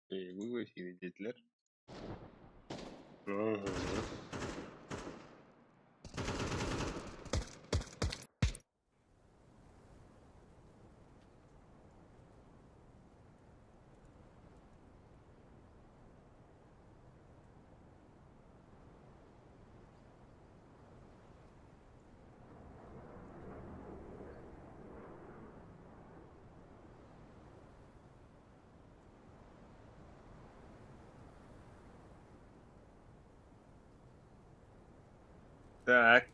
Вы в эфире диэтилэр. Мгм. Так.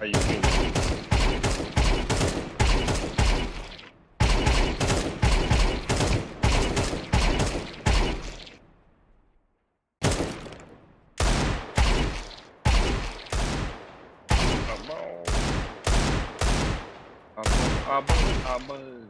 Айыы. Абау. Абау, абау, абау.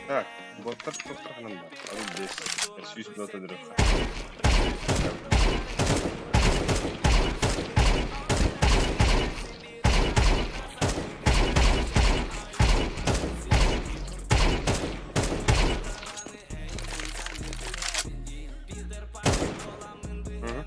Так, боттар туттарханан бар. Алы бес. Сүүс бота дырыха. Мгм.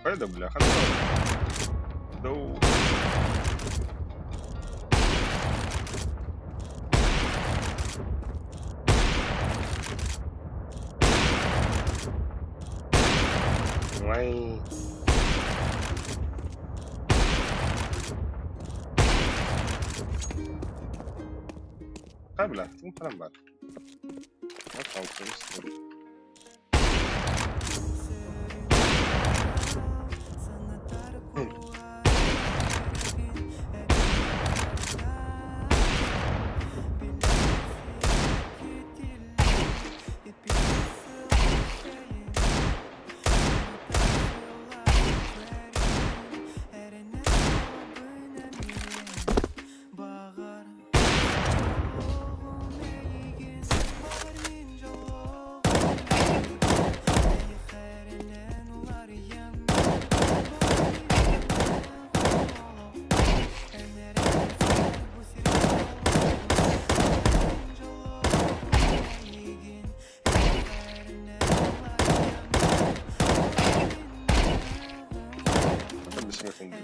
Хайда бляха. Да. Ой. Хай бля, тым баар. Это бессмысленно.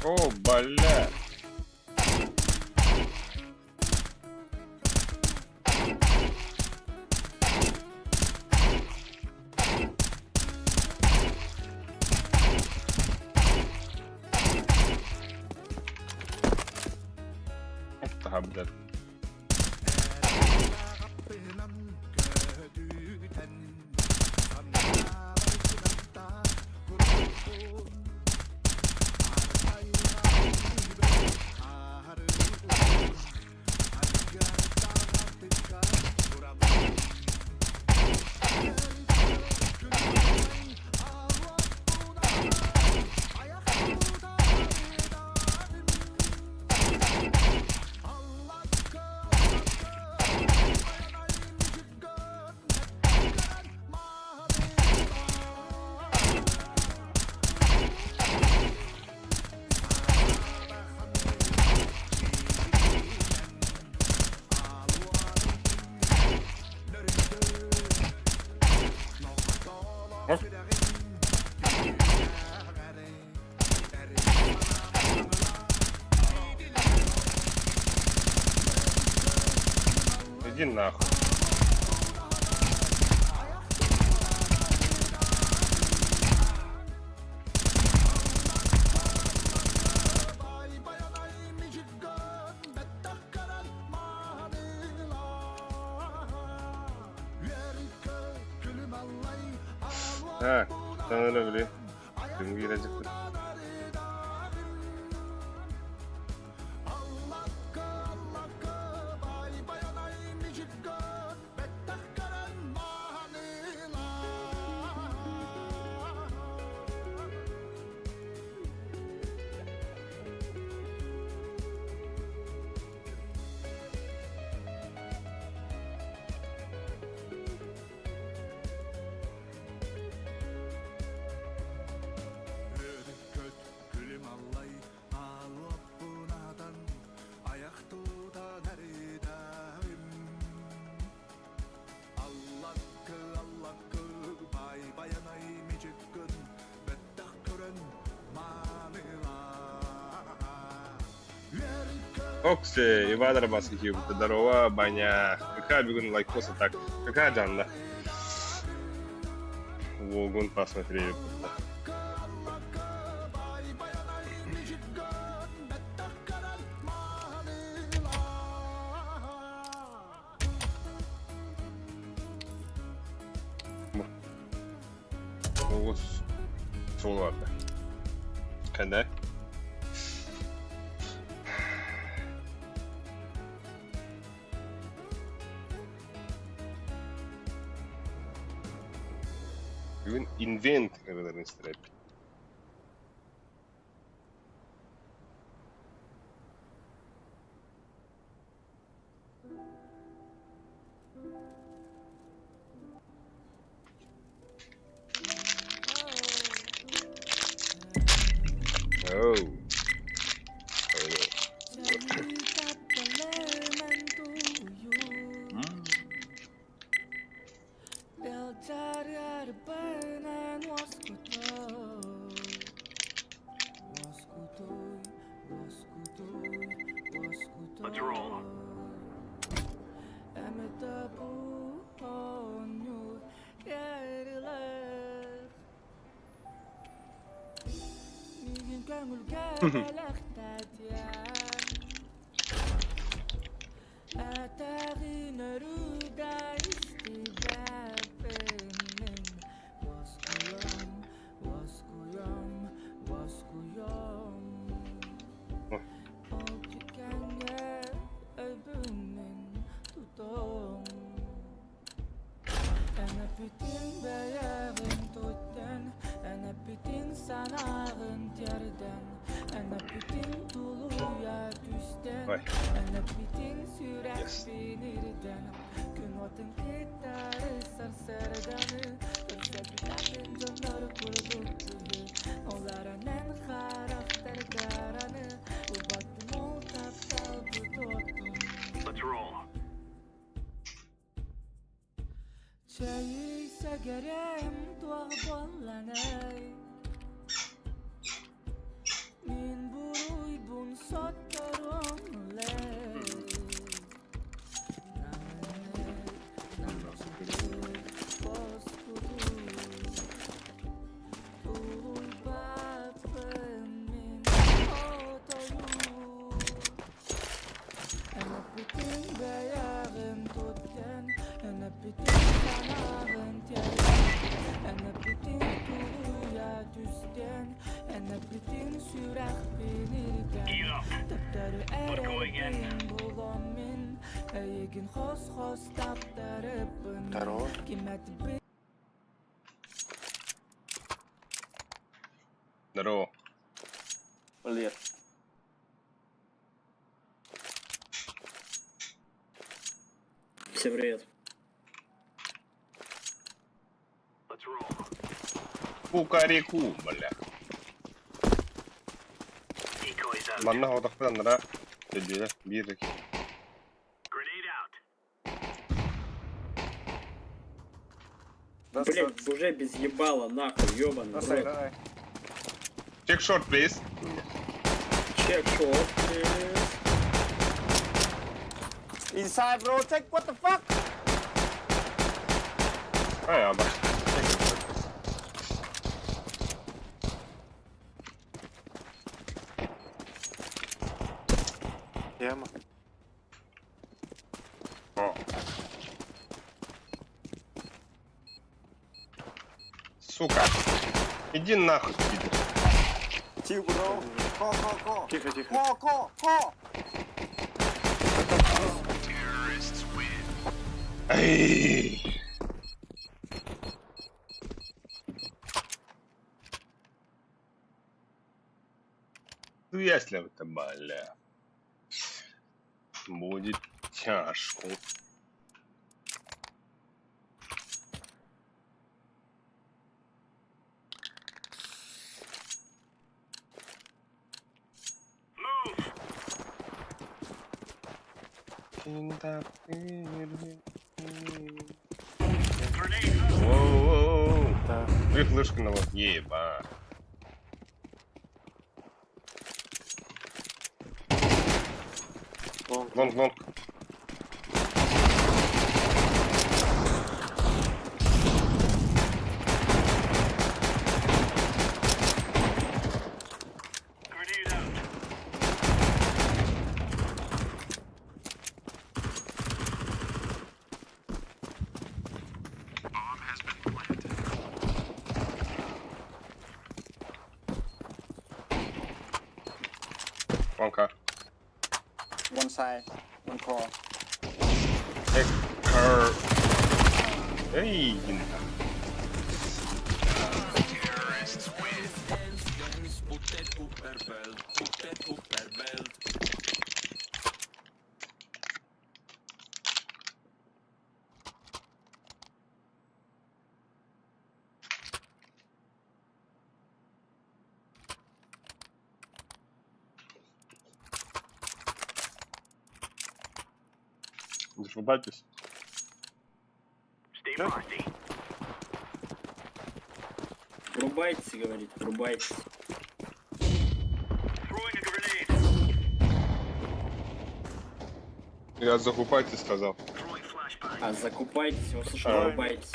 О, бля. Таха блядь. Иди нахуй. Так, таңына били. Күн киирэ Оксе, Иван Рабаскихи, здорово, Баня. Какая бүгүн лайкоса так? Какая жанна? Вогон посмотрели. Оҕус суол барда. Ханна? Бүгүн инвент ырыларын истэрбит. Oh. Oh. Ой. Yes. Здорово. Здорово. Привет. Всем привет. Кукареку, бля. Манна хотохпутаннара төдүлэ биир Блять, уже без ебала, нахуй, ёбаный в рот. Давай. Check short, please. Check short, please. Inside bro, check what the fuck? А, я бачу. Check short, please. Яма. О. Сука. Иди нахуй, пидор. Тихо, bro. Ко, ко, ко. Тихо, тихо. Ко, ко, ко. Эй! Ну, если это, бля, будет тяжко. Воу-воу-воу. Да. Две флешки на лоб. Еба. Long. Long, long. One car. One side. One core. Hey, car. Эй, Врубайтесь. Врубайтесь, говорит, врубайтесь. Я закупайтесь сказал. А, закупайтесь, он слышал, А. врубайтесь.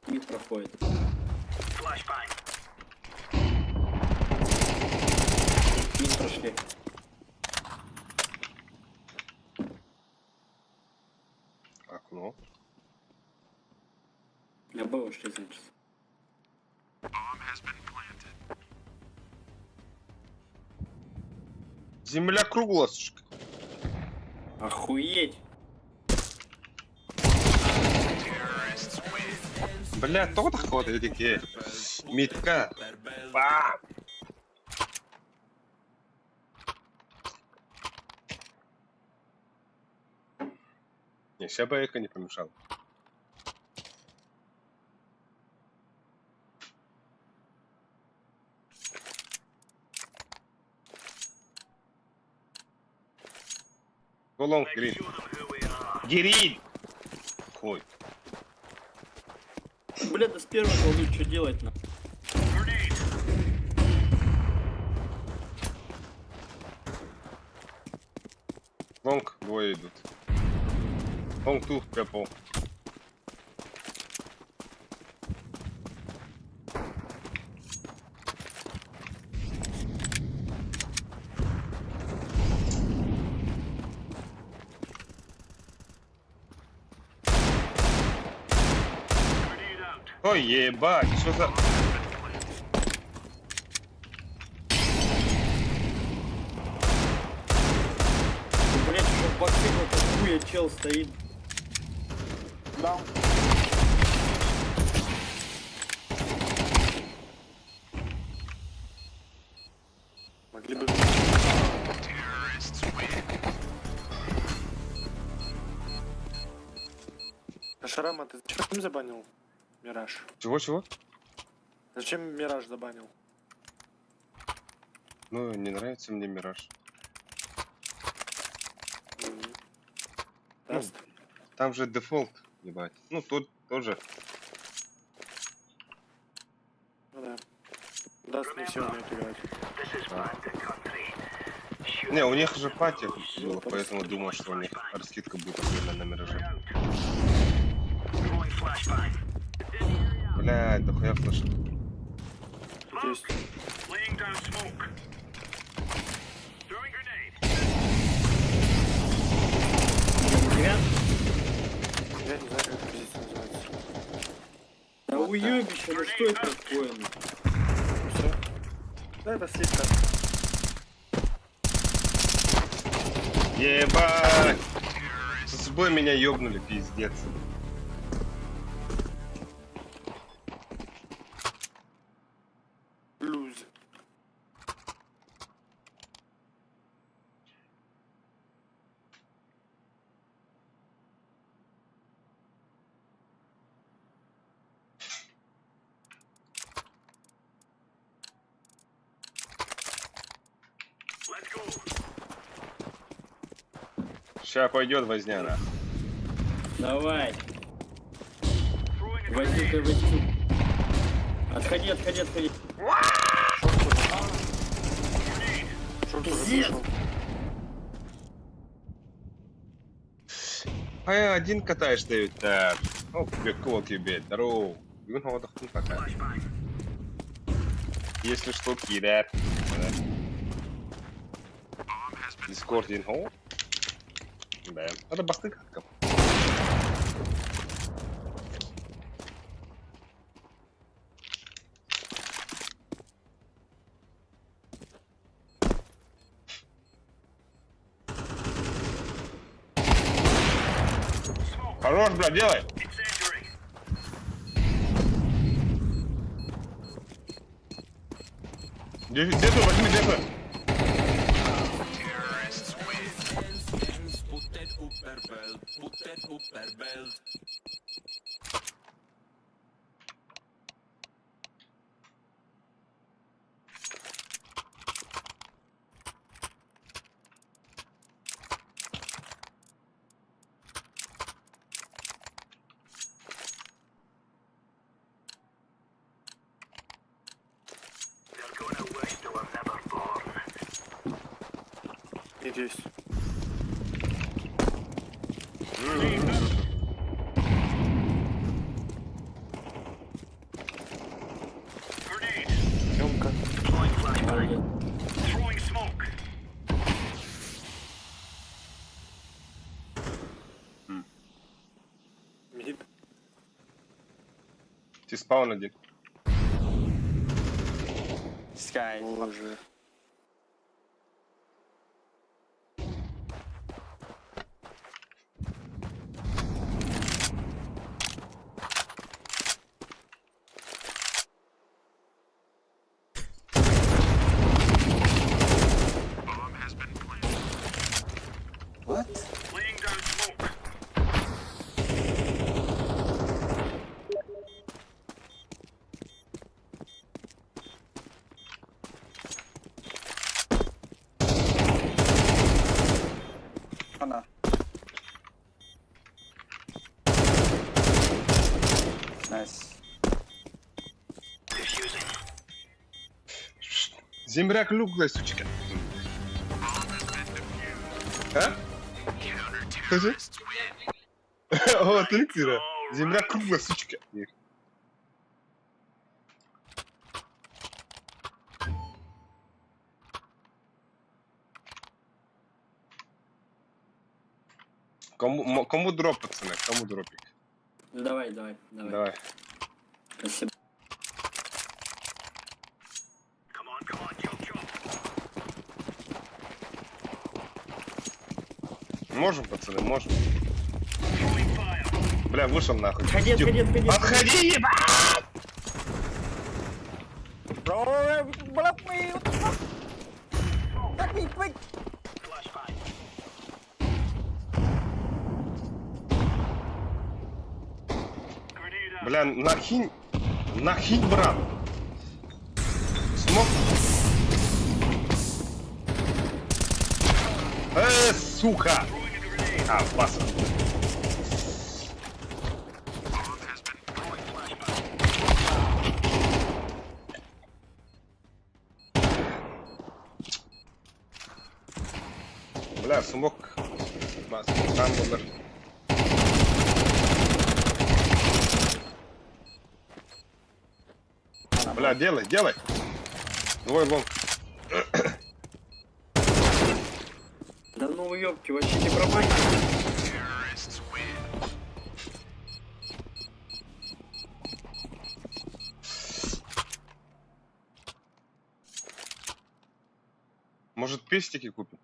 Мид проходит. Мид прошли. Окно. На Б ушли, значит. Земля круглая, сучка. Охуеть! Бля, тоҕо таххыбат эдики. Митка. Ба! Не, ща бы эхо не помешал. Go long, green. Грин! Хуй. Бля, да с первой кладут, что делать на? Long двое идут. Long two, purple. Ой, ебать, что за... Блять, что в боксе вот хуя чел стоит. Down. Могли бы... А Шарама, ты зачем забанил Мираж? Чего-чего? Зачем Мираж забанил? Ну, не нравится мне Мираж. М. Dust? Там же дефолт, ебать. Ну, тут тоже. Ну да. Dust не все умеют играть. Не, у них же party было, поэтому думал, что у них раскидка будет именно на Мираже. Блядь, дохуя флешек. Тут есть. Девят? Я не знаю, как эта позиция называется. Да уебище, ну что это такое? ну? Все. Да, это слитка. Ебать! С бой меня ёбнули, пиздец. Луз. Ща пойдет возня, нахуй. Давай. Возьми ты возьми. Отходи, отходи, отходи. Шорт уже Пиздец. пошел. А я один катаешь дают. Так. О, кол тебе. Здорово. Бүгүн хоҕотохтун пока. Если что, киирээр. Дискорд инхо. Да. Это бастык катка. Хорош, бля, делай. Где, где ты? Возьми, где ты? Мид есть. Ёмка. Мид. Ты спаун один. Sky. Боже. What? Она. Nice. Земля круглая, сучка. А? Скажи. О, ты Кира. Земля круглая, сучка. Кому, кому дроп, пацаны? Кому дропик? Ну давай, давай, давай. Давай. Спасибо. Можем, пацаны, можем. Бля, вышел нахуй. Отходи, отходи, отходи. Отходи, ебать! Bro, block me! What the fuck? Let me quick! Бля, нахинь, нахинь, брат. Смог? Сука! А, пас. Бля, смог. Смог там был. Бля, делай, делай. Двое long. Да ну ёбки, вообще не промахивай. Может, пестики купим?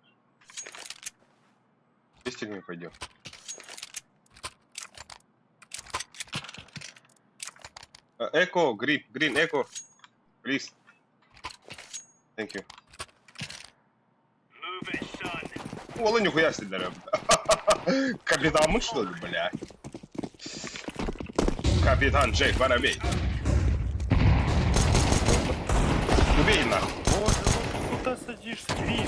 Пестиками пойдем. Eco, green, green, eco. Please. Thank you. Ола нихуя себе, бля. Капитан мы что ли, бля? Капитан Джейк, Воробей. Убей нахуй. Боже, ну ты куда садишься? Грин.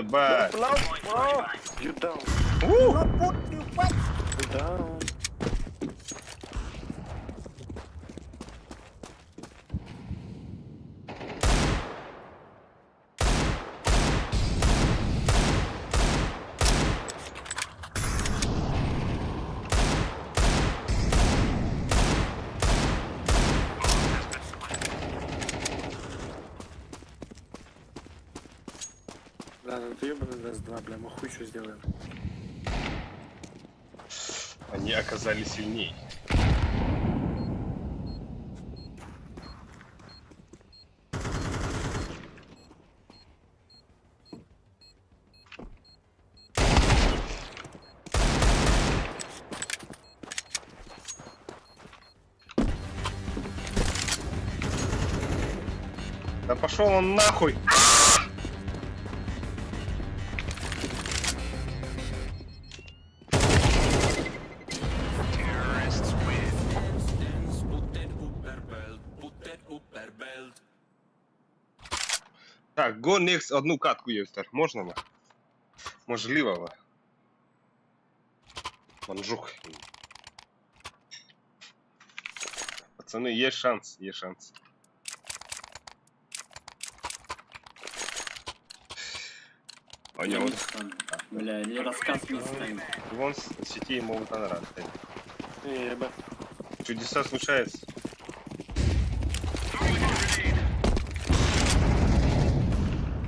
Ба. Block, bro! You down. У! Not put you back! You down. это ебаный даст 2, бля, мы хуй что сделаем. Они оказались сильней. Да пошел он нахуй! Так, go next одну катку есть, можно ма? Можливо. Манжух. Пацаны, есть шанс, есть шанс. Я Понял. не стану. Бля, или рассказ не станет. Вон с сети могут анрад. Не, я бы. Чудеса случаются.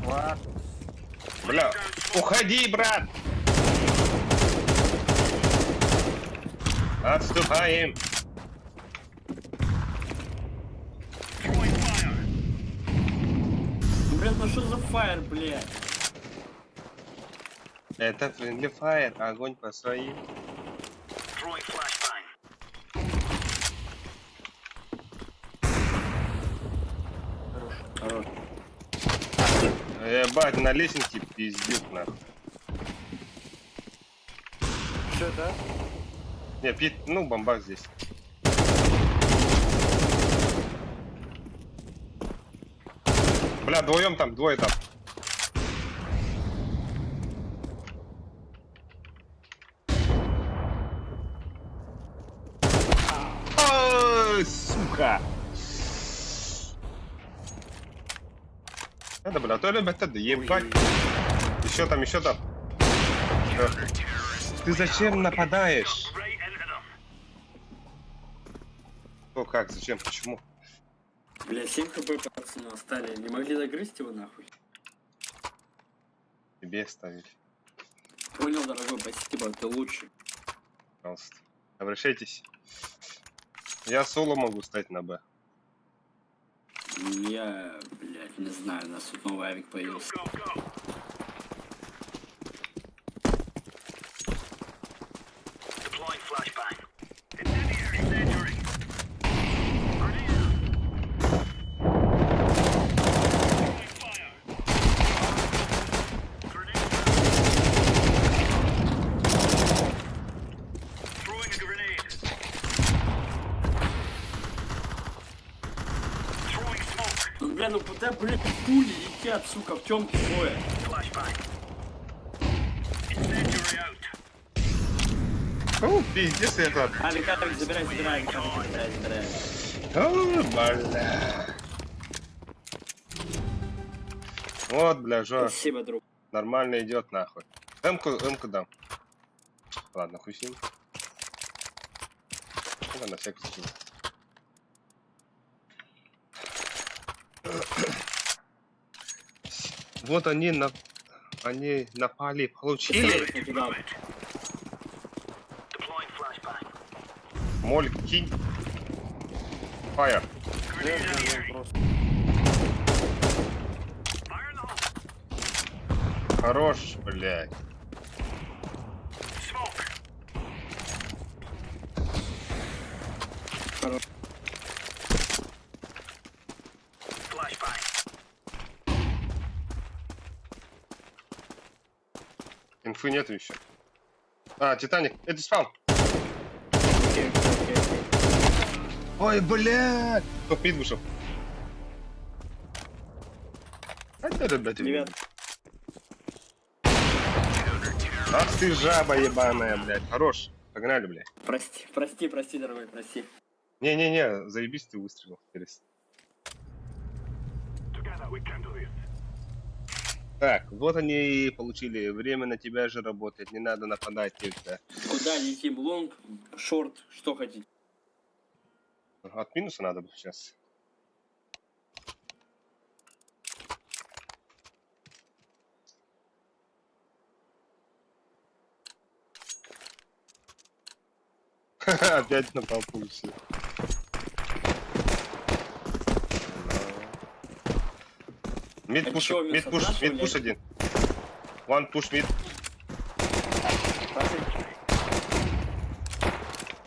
What? Бля, уходи, брат! Отступаем! Ну, блин, ну что за fire, бля? Это friendly fire, огонь по своим. Хорош. Ебать, на лестнице пиздюк нахуй. Все, да? Не, пит, ну, бомбак здесь. Бля, вдвоем там, двое там. Ой, сука! Это, бля, то ли это, да ебать. Еще там, еще там. Всё. Ты зачем нападаешь? Кто, как, зачем, почему? Бля, 7 хп пацану оставили. Не могли загрызть его нахуй. Тебе ставили, Понял, дорогой, спасибо, ты лучший. пожалуйста. Обращайтесь. Я соло могу стать на Б. Я, блядь, не знаю, у нас тут новый авик появился. Ну, бля, ну куда, блядь, пули летят, сука, в темке двое. Ну, пиздец это. Авик, авик, забирай, забирай, авик, авик, забирай, забирай. О, бля. Вот, бля, жо. Спасибо, друг. Нормально идет нахуй. Эмку, эмку дам. Ладно, хуй с ним. Ну, на всякий случай. Вот они на... Они напали, получили. Авик накидал. Моль, кинь. Фаер. Я взял просто. Хорош, блядь. Хорош. Инфы нету еще. А, Титаник. Это спам. Окей, окей, окей, окей. Ой, блядь. Топ мид вышел. А это, блядь, Ребят. Ах ты жаба ебаная, блядь. Хорош. Погнали, блядь. Прости, прости, прости, дорогой, прости. Не-не-не, заебись ты выстрелил. Интересно. Так, вот они и получили. Время на тебя же работает. Не надо нападать только. Куда летим? Long, short, что хотите? От минуса надо сейчас. Опять на толпу все. Mid А push, чё, mid мясо push, наше mid push или- один. One push mid.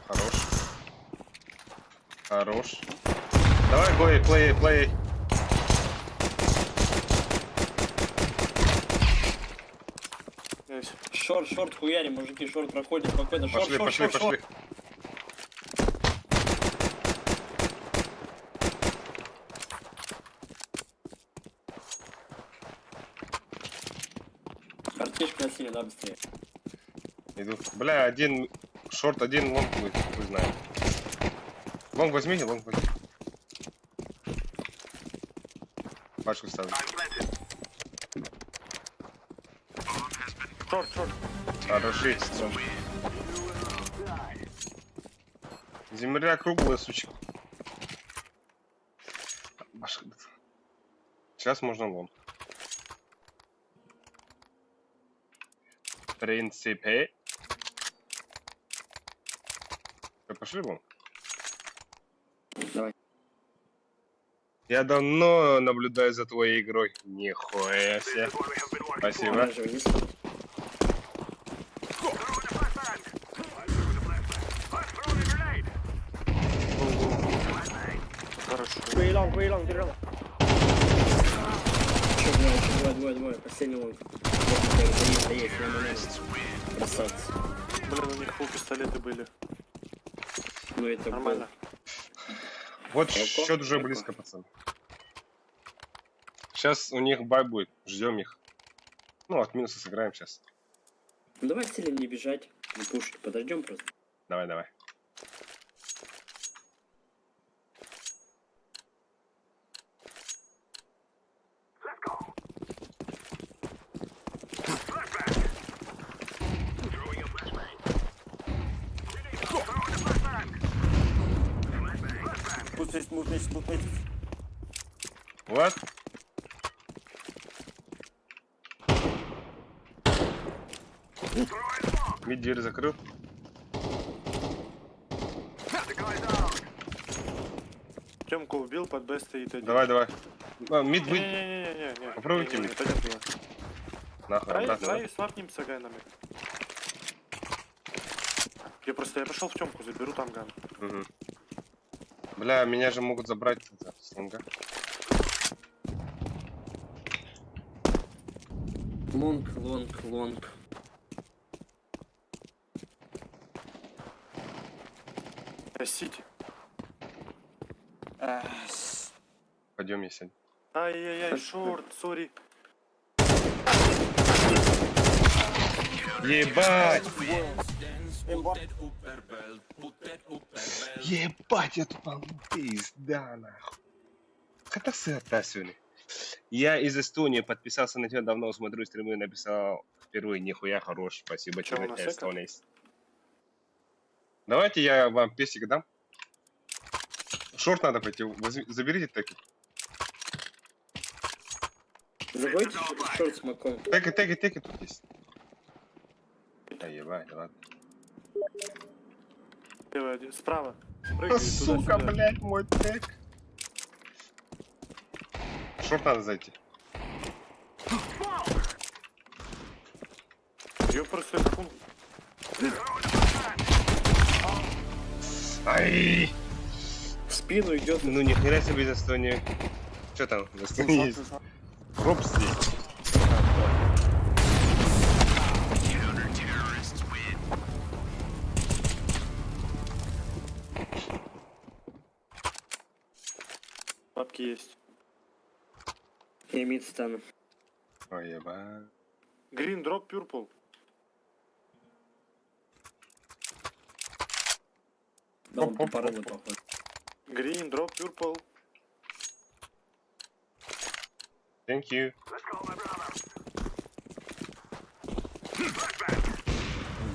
Хорош. Хорош. Давай, go, play, play. Nice. Short, short хуярим, мужики, short проходит спокойно. Short, Пошли, short, пошли, short, пошли. short. Картишку носили, да, быстрее. Иду. Бля, один short, один long будет, хуй знает. Long возьмите, long возьмите. Пачку ставлю. Short, short. Хороши. Земля круглая, сучка. Башка. Сейчас можно long. В принципе. Э, пошли long. Давай. Я давно наблюдаю за твоей игрой. Нихуя себе. Спасибо. Оранжевый вниз. Хорошо. Еще двое, еще двое, двое, двое. Последний long. Вот, да есть, да есть, нормально. Красавцы. Блин, у них full пистолеты были. Ну это Нормально. Вот Эко, счет уже эко. близко, пацаны. Сейчас у них buy будет. Ждем их. Ну, от минуса сыграем сейчас. Ну давай сильно не бежать, не пушить, подождем просто. Давай, давай. Push mid, move mid, move mid. Вот. Mid дверь закрыл. Тёмку убил, под Б стоит один. Давай, давай. А, mid вы. Не-не-не-не-не. Попробуйте Не-не-не, mid. пойдем туда. Нахуй, Давай, обратно. давай свапнемся gun ами. Я просто, я пошел в Тёмку, заберу там gun. да? Мгм. Бля, меня же могут забрать тогда с long а. Long, long, long. CT. Пойдем, я сяду. Ай-яй-яй, short, sorry. Ебать! Имба. Ебать, я тупо пизда, нахуй. Хотя сыта сегодня. Я из Эстонии подписался на тебя давно, смотрю стримы, написал впервые, нихуя хорош, спасибо Чё, у тебе, нас eco? Эстонийс. Давайте я вам песик дам. Short надо пойти, заберите теки. Заходите short smoke ом. Теки, теки, теки тут есть. Да ебать, ладно. Левый один. Справа. Да, Прыгает сука, туда-сюда. блядь, мой тег. Short надо зайти. Её просто как он. Ай! В спину идет. Ну нихера себе из Эстонии. Что там в Эстонии есть? Роб здесь. Бабки есть. Я mid стану. Ой, еба. Green drop purple. Да, он Оп, оп, тупорылый, оп, оп. походу. Green drop purple. Thank you.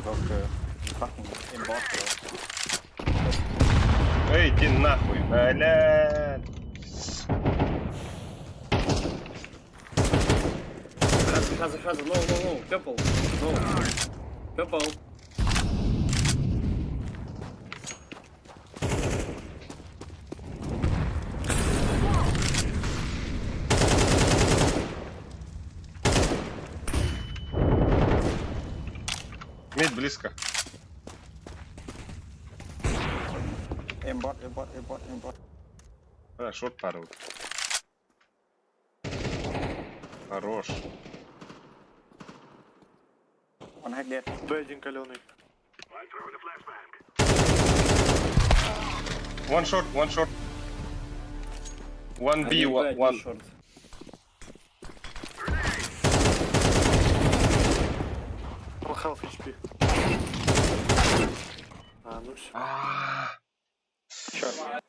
Broke, fucking imbot, bro. Эй, иди нахуй, блядь. Хаза, хаза, хаза, low, low, low, purple, low. Purple. Близко. Aimbot, aimbot, aimbot, aimbot. А, short пару. Хорош. One hack dead. Б1 каленый. One short, one short. One B, Один Б, one, один one. short. Он half HP. А, ну все. А, Short.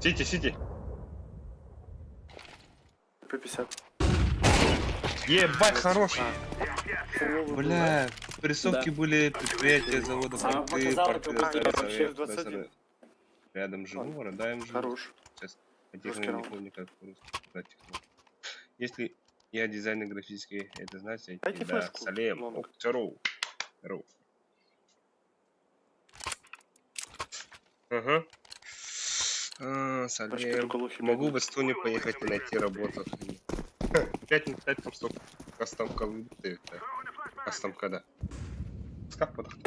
CT, CT. П-50. Ебать, хорош. Фуловый был, Бля, прессовки Да. были предприятия завода А, порты, показал, порты, как будто СССР, вообще в 21. СССР. Рядом живу, родаем да? живу. Хорош. Сейчас, я Русский не раунд. помню, как по-русски сказать технологию. Если я дизайнер графический, это значит, Дайте да, флешку, Салем, Long. ок, здорово. Здорово. Ага. А, Пачка Салем. только лохи Могу бегают. в Эстонию поехать и найти работу. Пять на пять там стоп. Кастом колы. Кастом когда? Скап подохту.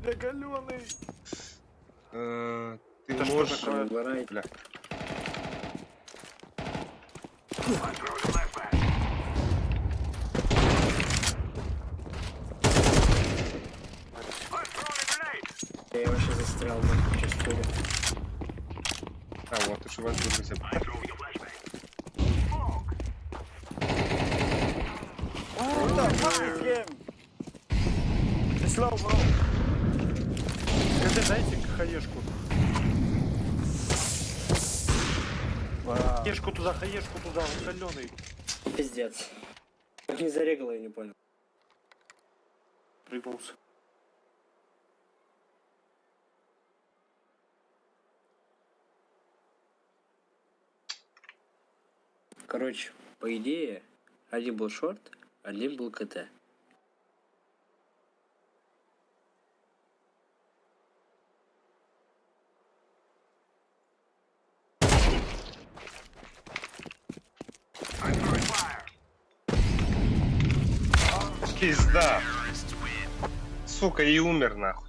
Бля, галеный! Ты Это что можешь... такое? Угорай. Бля. Я вообще застрял нахуй, чувствую. А, вот уж у вас будет What the fuck is game? It's slow, bro. КТ, дайте хаешку. Wow. Хаешку туда, хаешку туда, он каленый. Пиздец. Как не зарегало, я не понял. Пригнулся. Короче, по идее, один был short, один был КТ. Пизда. Сука, и умер нахуй.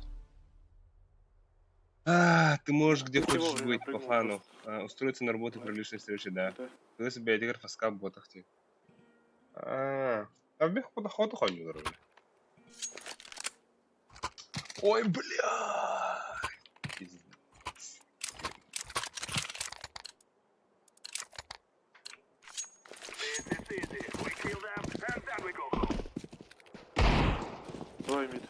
А, ты можешь где Ну, хочешь вовремя быть, по прыгнул фану. А, устроиться на работу при личной встрече, да. Да. Ты себе игр фаска ботах ты. А, а бег куда ходу хоню дорогу. Ой, бля. Пизда. Двое mid.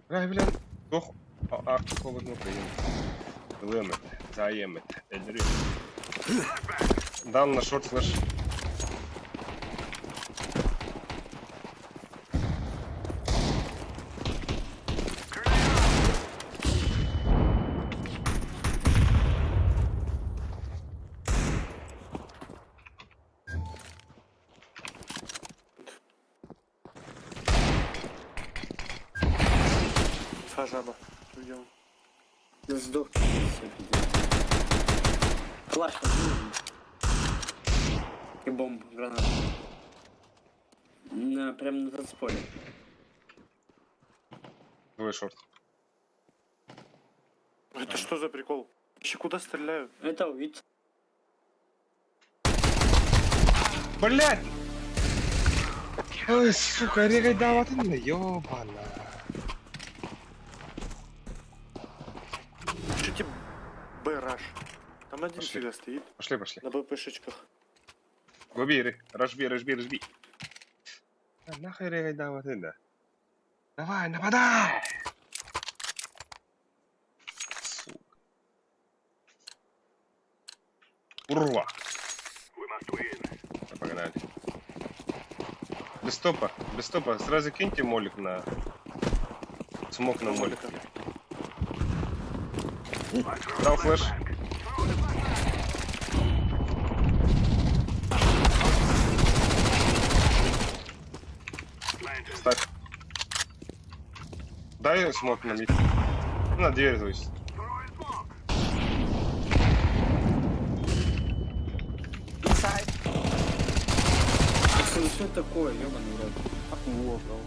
Бля, бля. Тох, а, холодно прием. Лемет, заемет, эдрю. Дал на short flash. Инфа жаба. Где он? Да сдох, всё, пиздец. Флаш возьми. И бомбу, гранату. На, прям на танцполе. Двое short. Это что за прикол? Вообще куда стреляю? Это убийца. Блять! Ой, сука, регай давать на ёбана. Что тебе Б rush? Там один Пошли. всегда стоит. Пошли, пошли. На БПшечках. Губи, rush B, rush B, rush B. А нахуй регай давать да. Давай, нападай! Сука. Урва! Да, Погнали. Без топа, без топа. Сразу киньте молик на... Smoke на молик. Дал flash. Ставь. Дай smoke на mid. На дверь, то есть. Inside. Что что это такое, ёбаный в рот? Fucking wall, bro.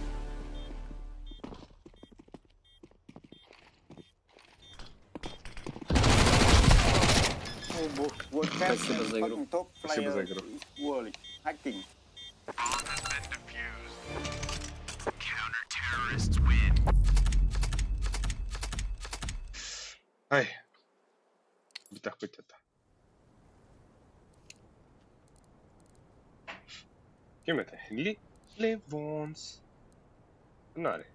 О, бог. World Спасибо champion, за игру. fucking top Спасибо за player игру. is world. Hacking. Ай. Бүтэхпит это. Ким это? Ли... Левонс. Нари.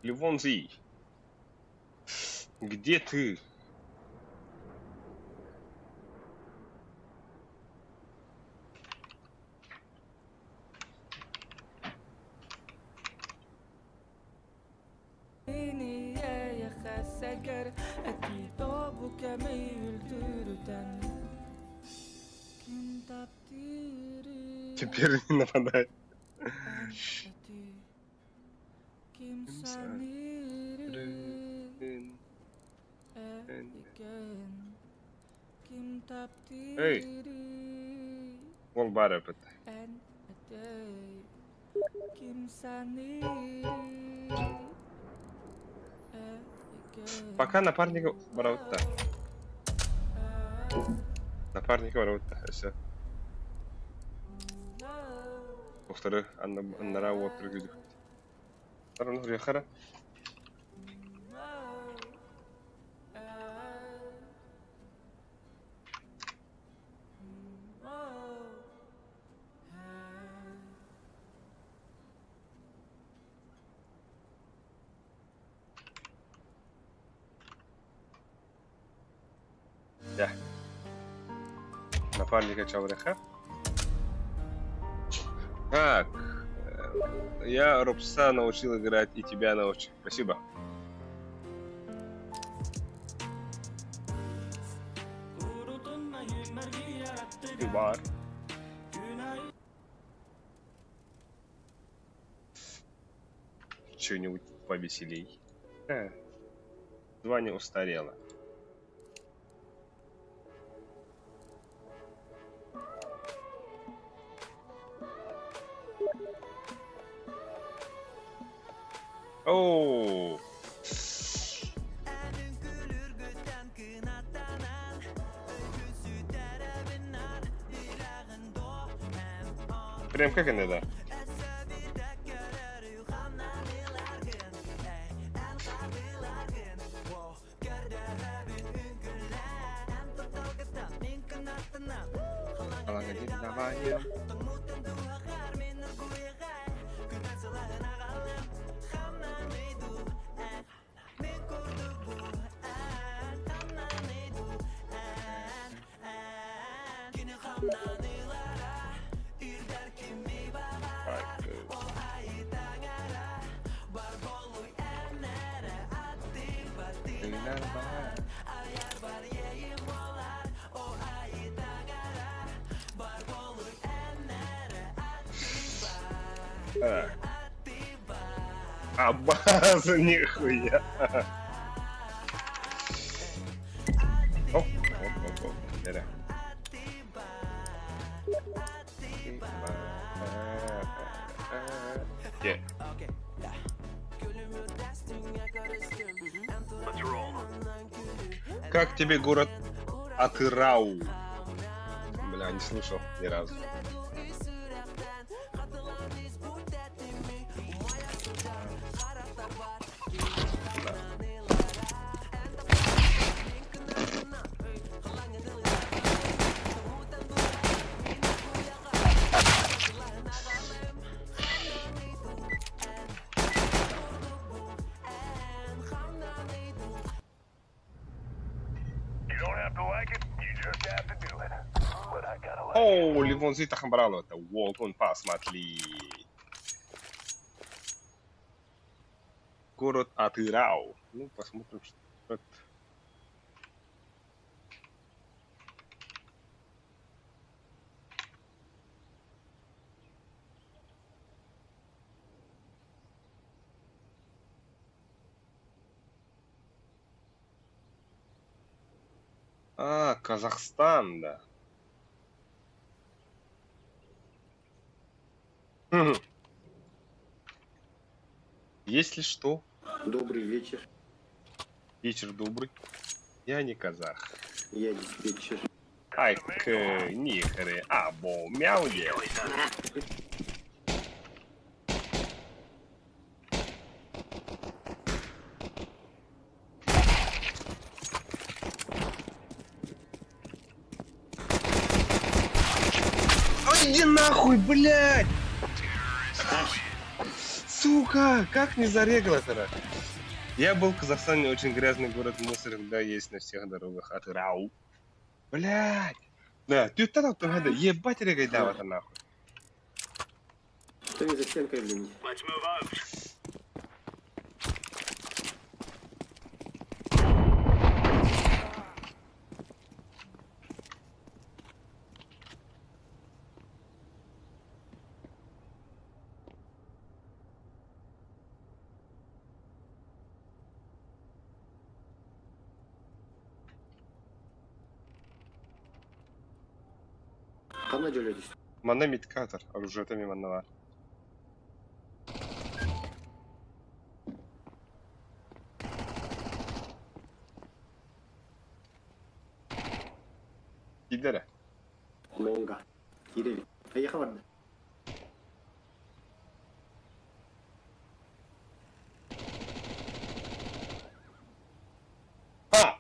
Левонзи. Где ты? Теперь не нападай. Эй. Ол баар эбит. Пока напарника барабытта. Напарника барабытта. Все. Повторы, аннара уоттар күдүк. Хара. Дьэ. Напарника чабырыха. Так. Я Робса научил играть и тебя научу. Спасибо. Бар. Что-нибудь повеселей. Звание устарело. Оу. Прям как иногда. Так. А база нихуя. Оп, оп, оп, оп. Бери. Е. Как тебе город Атырау? Бля, не слышал ни разу. Да. О, Ливонзи Тахамбрало, это Уолтон, посмотри. Город Атырау. Ну, посмотрим, что это. А, Казахстан, да. Если что. Добрый вечер. Вечер добрый. Я не казах. Я диспетчер. Ай, к, нихры, або, мяу делай. Ой, иди нахуй, блядь! Сука, как не зарегла-то? Я был в Казахстане, очень грязный город, мусор, да, есть на всех дорогах. Атырау. Блядь. Да, ты тогда тогда ебать регайдава-то нахуй. Что не за стенкой, блин? Ханна дьөлөдүс. Манна миткатор, оружие манна бар. Кидере. Лонга. Кирилл. Поехал барда. А!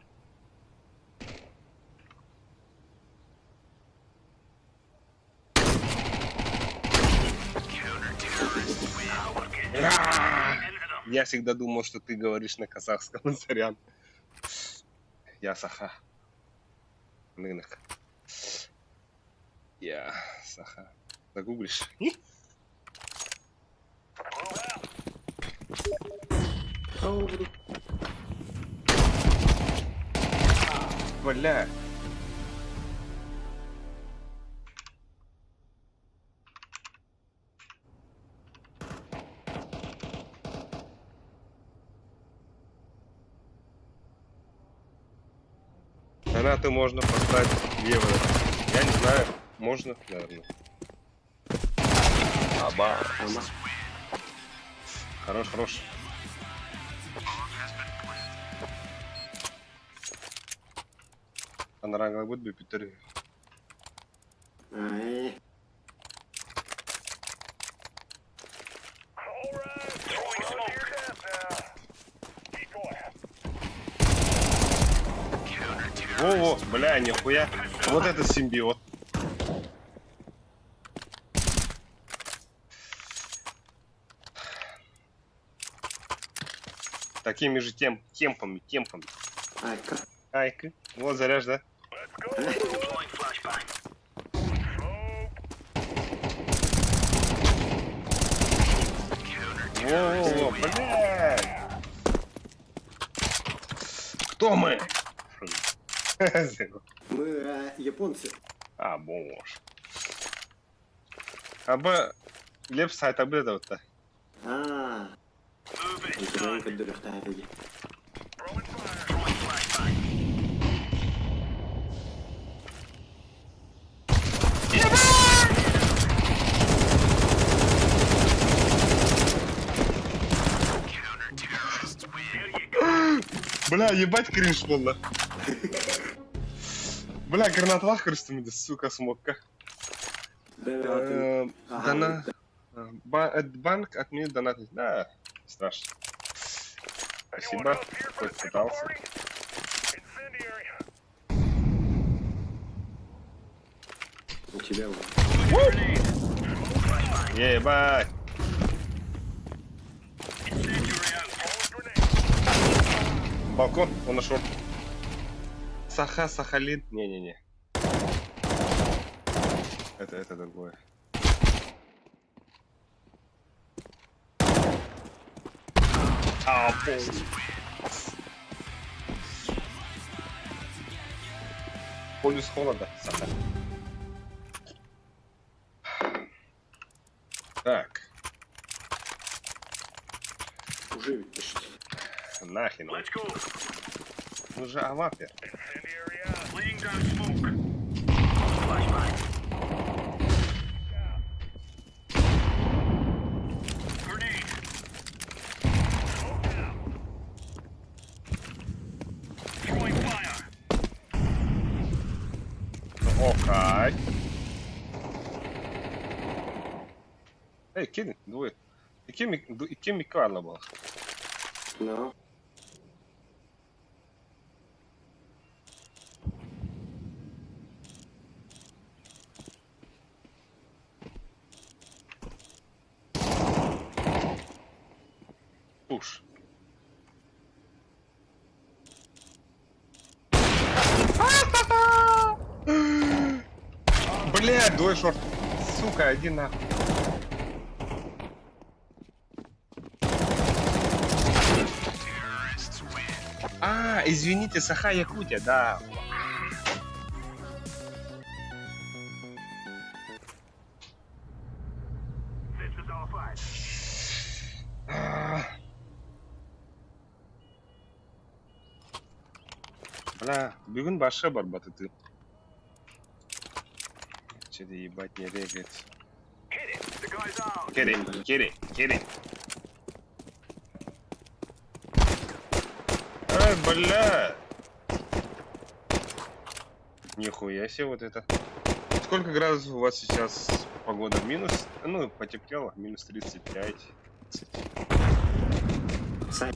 Я всегда думал, что ты говоришь на казахском, сорян. Я саха. Нынах. Я саха. Загуглишь? Бля. Донаты можно поставить в евро. Я не знаю, можно, наверное. Аба. Хорош, хорош. Анараңға будет бипитер. Ай. Во-во, бля, нихуя. Вот это симбиот. Такими же темпами, темпами. Айка. Айка. Вот заряж, да? Во-во-во, блядь. Кто мы? Мы японцы. А, боже. Аба леп сайт абы да. А. Итирэн көрдөрүөхтээри. Бля, ебать кринж болды. Бля, гранаталах көрістім сука, смокка. Дона... Банк отменит донат. Да, страшно. Спасибо, хоть пытался. У тебя вот. Ебать. Балкон, он на шорт. Саха, Сахалин. Не-не-не. Это другое. А, пол. Полюс холода, Саха. Так, Уже почти. нахрен. Он же авапер. Окей. Эй, кини, двое. Икки Микарла был. Ну. Пуш. Бля, двое шорт. Сука, один нахуй. А, извините, Саха Якутия, да. А. Бля, бүгүн баша барбат ты. Че-то ебать не регает. Керри, керри, керри. Эй, бля! Нихуя себе вот это. Сколько градусов у вас сейчас погода? Минус, ну, потеплело, минус 35. Сань.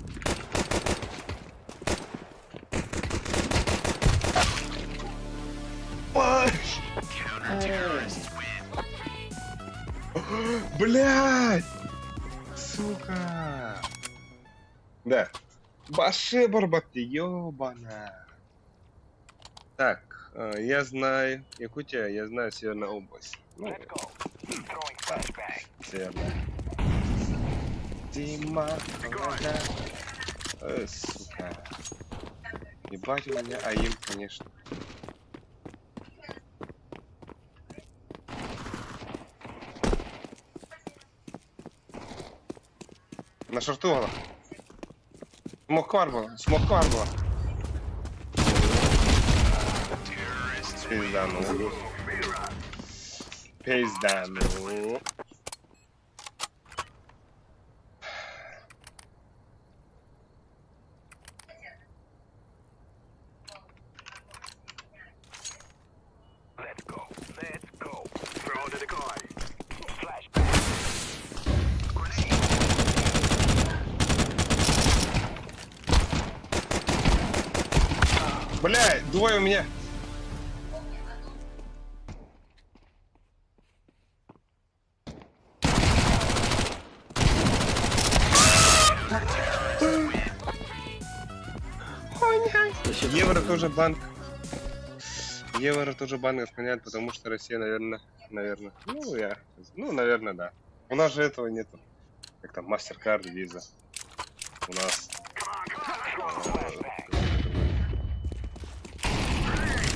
Блядь! Сука! Да. Баше барбакты, ёбана. Так, я знаю Якутия, я знаю Северная область. Ну, да, Северная. Дима, вода. Сука. Ебать у меня aim, конечно. На шорту она. Smoke была, smoke была. Пизда, ну. Пизда, ну. Бля, двое у меня. Евро тоже банк. Евро тоже банк отклоняет, потому что Россия, наверное, наверное. Ну, я, ну, наверное, да. У нас же этого нету. Как там, MasterCard, Visa. У нас.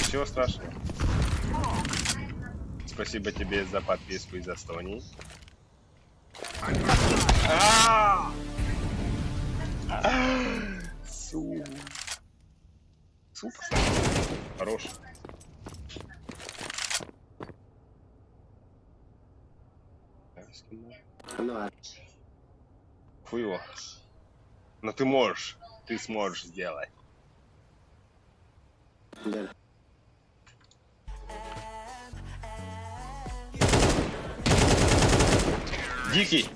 Ничего страшного. Спасибо тебе за подписку из Эстонии. А! Су. Сука. Хорош. Ну, Хуево. Но ты можешь. Ты сможешь сделать. Да. Дикий!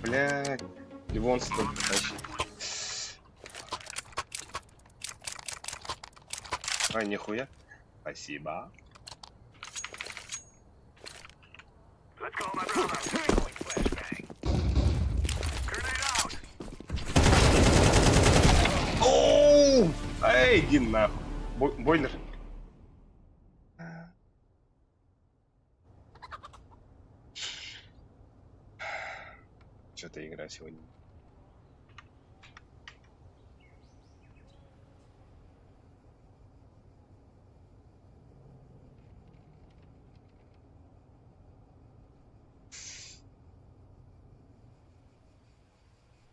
Бля, Ливон столько тащит. А, нихуя. Спасибо. Оу! Эй, иди нахуй. Бойлер. Что-то игра сегодня.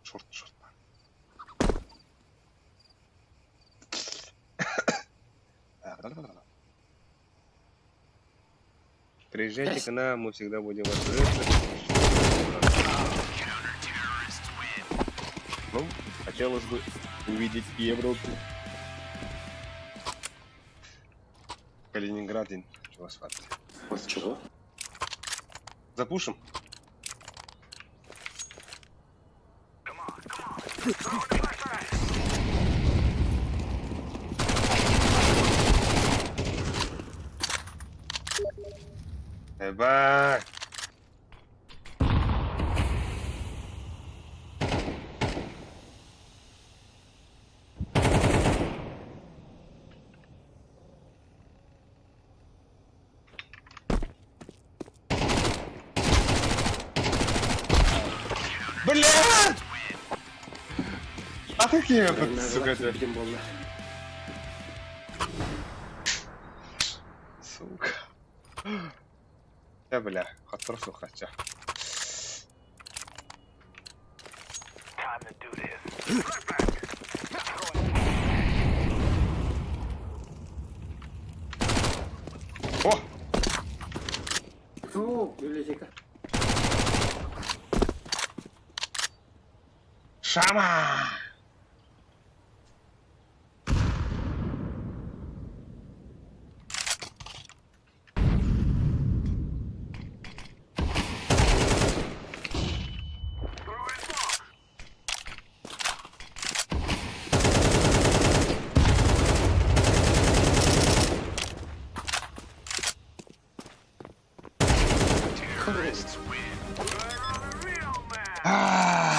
Шорт, шорт. Приезжайте к нам, мы всегда будем вас приветствовать. Ну, хотелось бы увидеть Европу. Калининград, чего схватки. Вот чего? Запушим? Эба! Бля! А такие, сука, это. Билим буолла. Сука. Да, бля, хотор сухача. О! О, библиотека. Шама!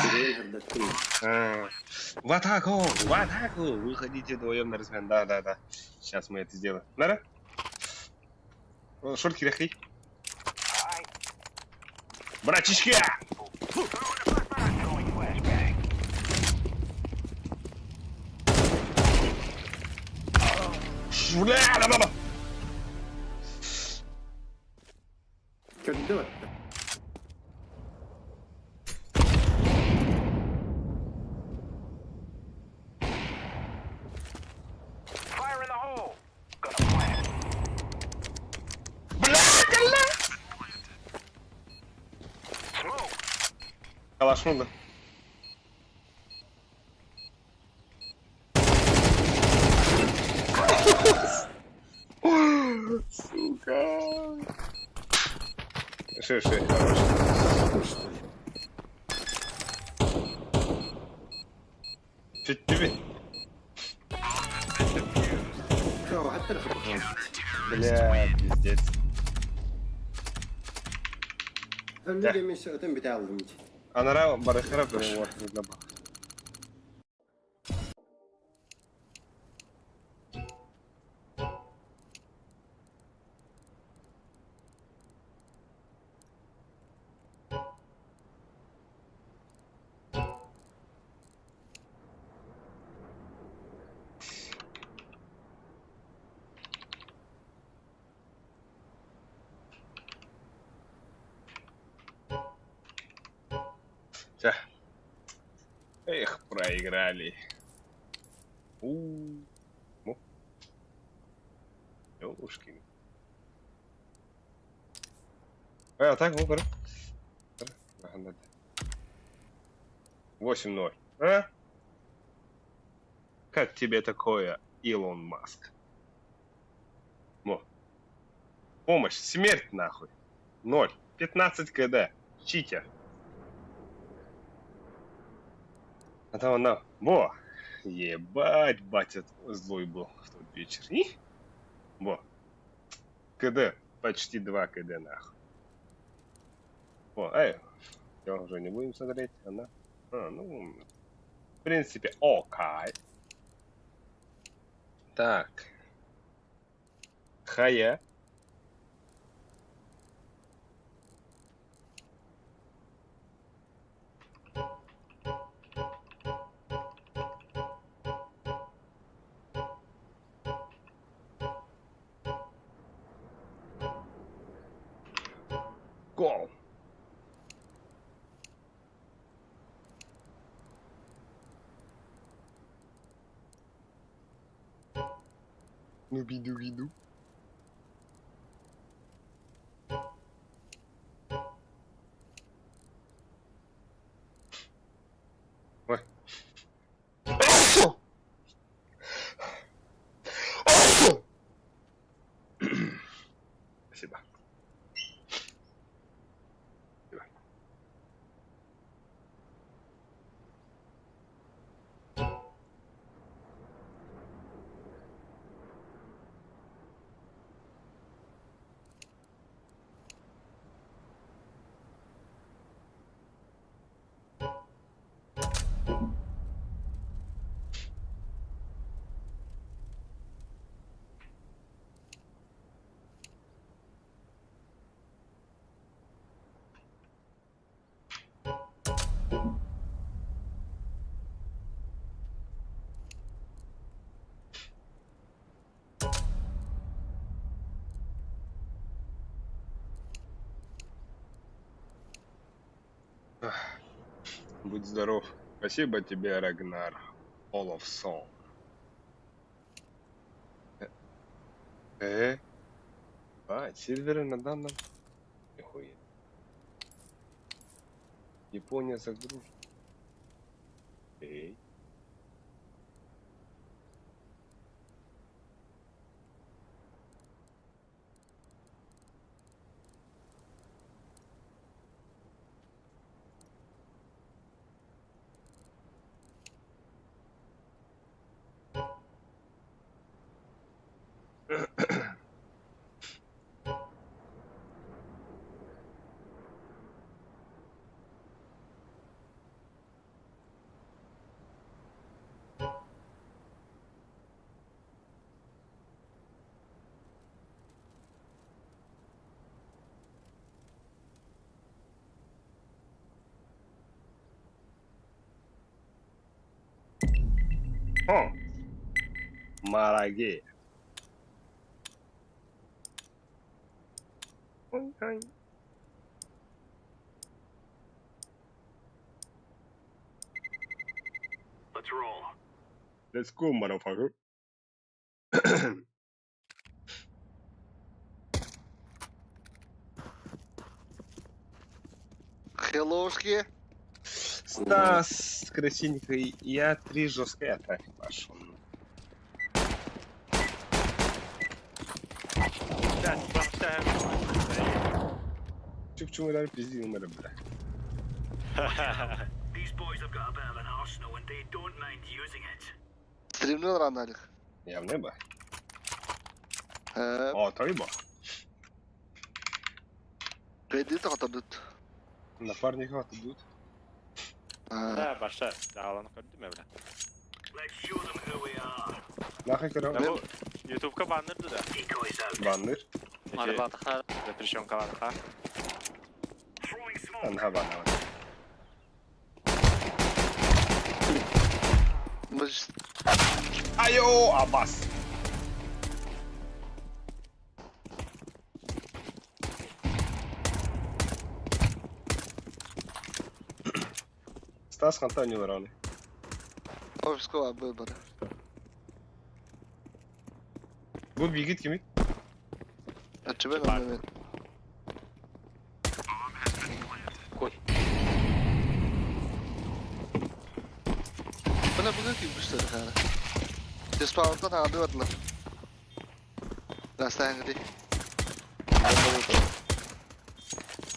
Сирен гордаттым. А, В атаку! В атаку! Выходите вдвоем на размен. Да, да, да. Сейчас мы это сделаем. Надо? Шорт киряхи. Братишки! Бля, да, да, да. Көрдө. Бля, бля! Калашнула. Сука. Шире, шире, хорош. Чуть тебе. О, хаттар хапа. Бля, пиздец. Люди мен өтөн бите алдым. Анара барыхара вот, Всё. Эх, проиграли. У. Ну. Ёлушкин. А, так, выбор. 8-0. А? Как тебе такое, Илон Маск? Во. Помощь, смерть нахуй. 0. 15 КД. Читер. А там она... Во! Ебать, батя злой был в тот вечер. И? Во. КД. Почти 2 КД нахуй. О, эй. Всё, уже не будем смотреть. Она... А, ну... В принципе, окей. Так. Хая. Гол. Нуби-дуби-ду. Ой. Спасибо. Спасибо. Будь здоров. Спасибо тебе, Рагнар Олафсон. Э? А, Сильверы на данном... Нихуя. Япония загружена. Эй. О! Мараге. Ой, ой. Let's go, motherfucker. Хеллоушки. Стас, красивенький, я три жесткие атаки пошел. Чуп-чумырар пиздил мэра, бля. Стримнул рано, Алих. Я в небо. Э, О, той бо. Кредит отдадут. Напарников отдадут. А, Да, баша. Dağılanı gördün mü evlen? Нахуй Ya коров. bu YouTube'ka bannerdı da. Баннер. Арбатха. Запрещенкаларха. Анха баннер. мы ж- Айо, Аббас. Стас Антонио Раны. Офискова выбора. Bu бигит кими? А тебе нам не Кой. Bana bugün gülmüşler herhalde. Dispawn'dan ağlıyordular. Rastangri.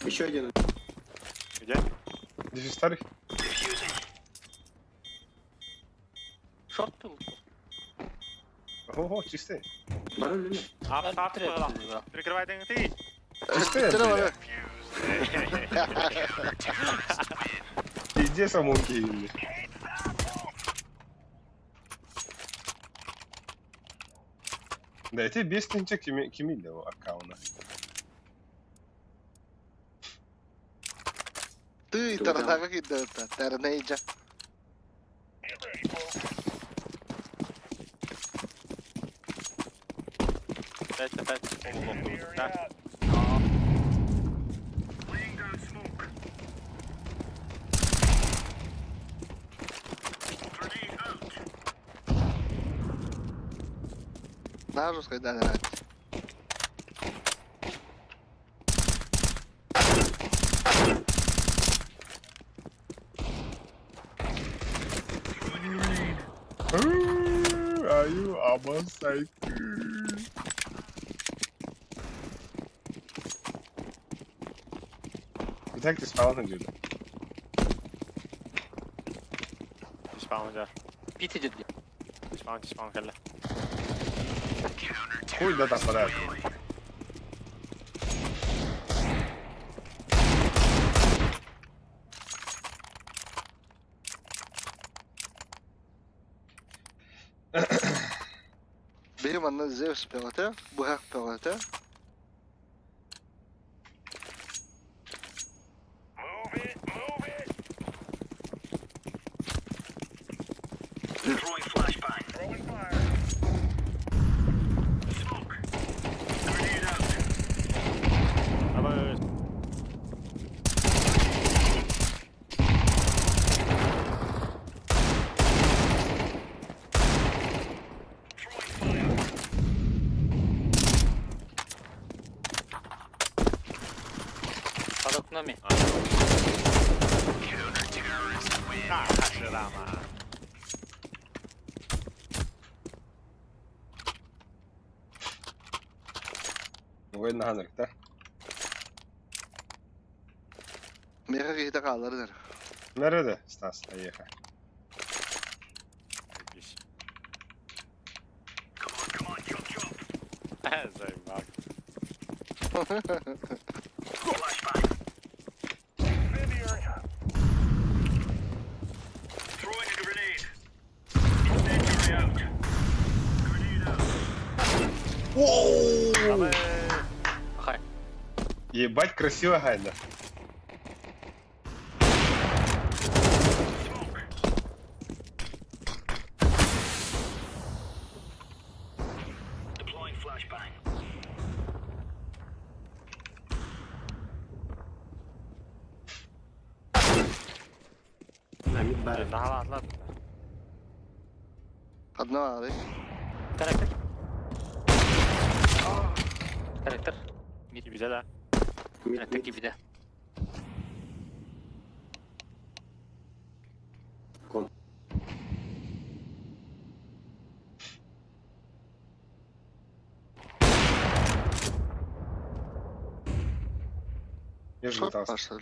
Еще один. Где? Здесь старый. Шорт был. Ого, чистый. Баран или нет? Ап, ап, ап. Прикрывай ты. Чистый, бля. Пиздец, амунки. Да, эти бестинче кими кими для аккаунта. Ты таратага gitti. Terneyice. Пять, пять. Да. Наһаа жесткайдаан эрэ. Аю, абасай. Бүтэк диспаун диэн. Диспаун дьар. Пит идет, бля. Диспаун, диспаун кэллэ. Хуй да тахсара. Биһи манна Зевс бөҕөтө, быһах бөҕөтө. Абы Под окнами. Хаширама. Угай наһанырыкта. Миэхэ киһитэ хааллар дэр. Nerede? Стас, поехали. Заебись. Заебак. Абы Хай. Ебать, красиво гайда. На, мид баар. Наһалаатылар. Одно аҕай. Коннектор. Коннектор. Мид. Кибиде да. Мид, Коннектор мид. кибиде. Кон. Я же Шорт лутался. пошел.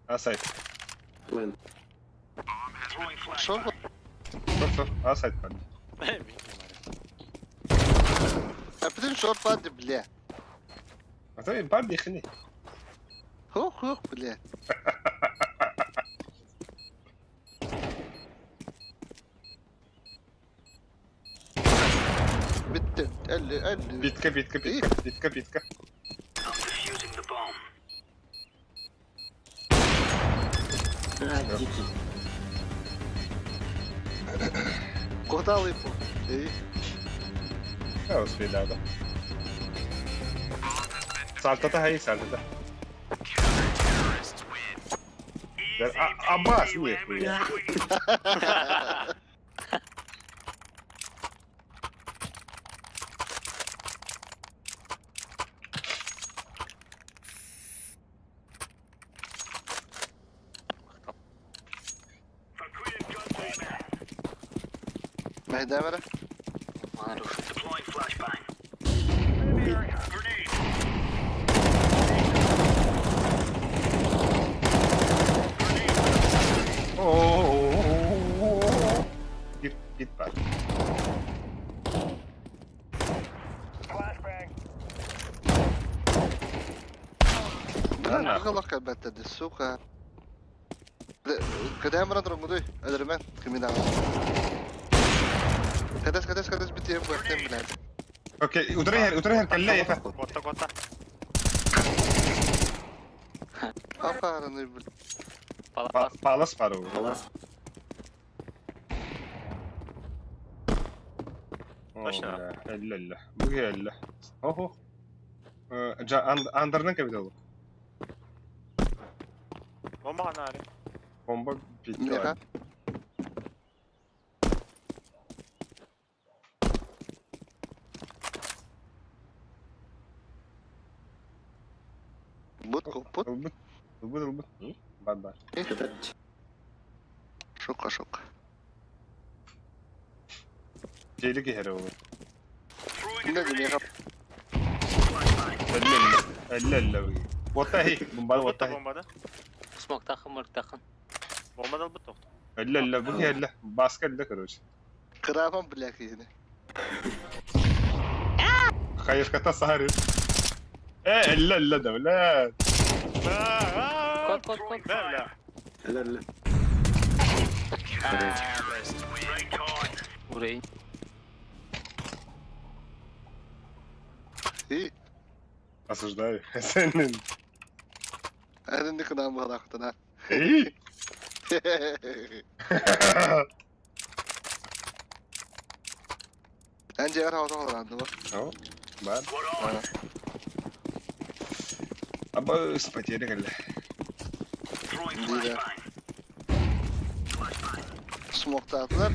А сайт. Плен. Шорт Стоп, стоп. А сайт падает. Эпитин шорт баар бля. А то и баб хни. Хух-хух, бля. Bitti. 50, 50. Битка, битка, битка, битка, битка. А, дикий. Куда лыпу? И Я успели, да. Сальтата, хай, сальтата. А, Аббас, нихуя. Мehdi Хорош. О-о-о-о-о-о. Git, git var. Бля, кылак әлбәттә, сука. Кәдә мөрәт рыңгыды, әлермен, кемидә. Кәдәс, кәдәс, кәдәс битеп бәхтем белән. Okej, утыры һәр кәллә яха. Котта, котта. Апараны бил. Палас. Палас бар ул. Палас. Точно. Әллә, әллә. Бүге әллә. Охо. Андырның капиталы. Бомба нари. Бомба битте. Меха. Куппут. Ылбыт. Ылбыт ылбыт. Бар бар. Кытач. Шука шука. Телек иһэр ол. Инде димега Элле элле. Элле элле. Уотта хи. Бомбаны Бомба уотта хи. бомбада. Смоктахын, мыртахын. Бомба албыт тохто. Элле элле. Бу элле. Баска элле короче. кыраапан бля киһини. Хаешката саарыр. Э, элле элле да, бля. Кот, кот, кот. Да, бля. Эле эле. Бурей. И Осуждаю. Сенин. эринди кынаан быһалаахтана. Эй. Эн дьиэҕэр хаҕытан олорон дуо? О, бар. Аба потеря кэллэ. Дире. Смоктаатылар.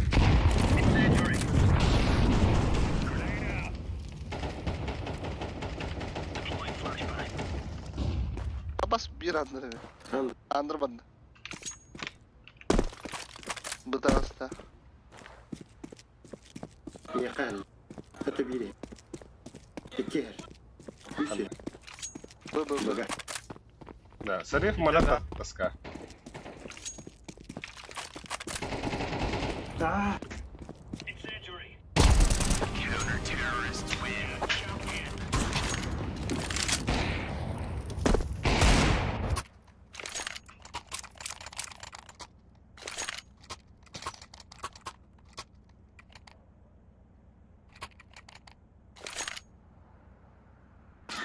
Бас биир андыр эбит. Андыр. Андыр банды. Бытаҕаста. Миэхэ Это бири. Икки. Үс. Б б б. Бага. Да, сарев малята тоска. А,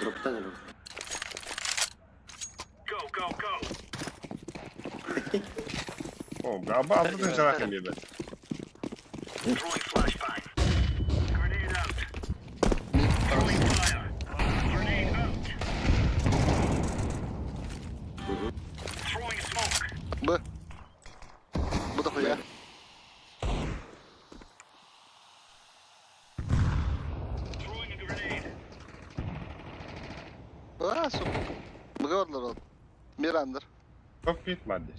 Дроптан эле. О, бля, аба алдын жарахын бебе. Б. Бу да хуя. А, сука. Быга бардылар ол. Бир андыр. Топ бит мадде.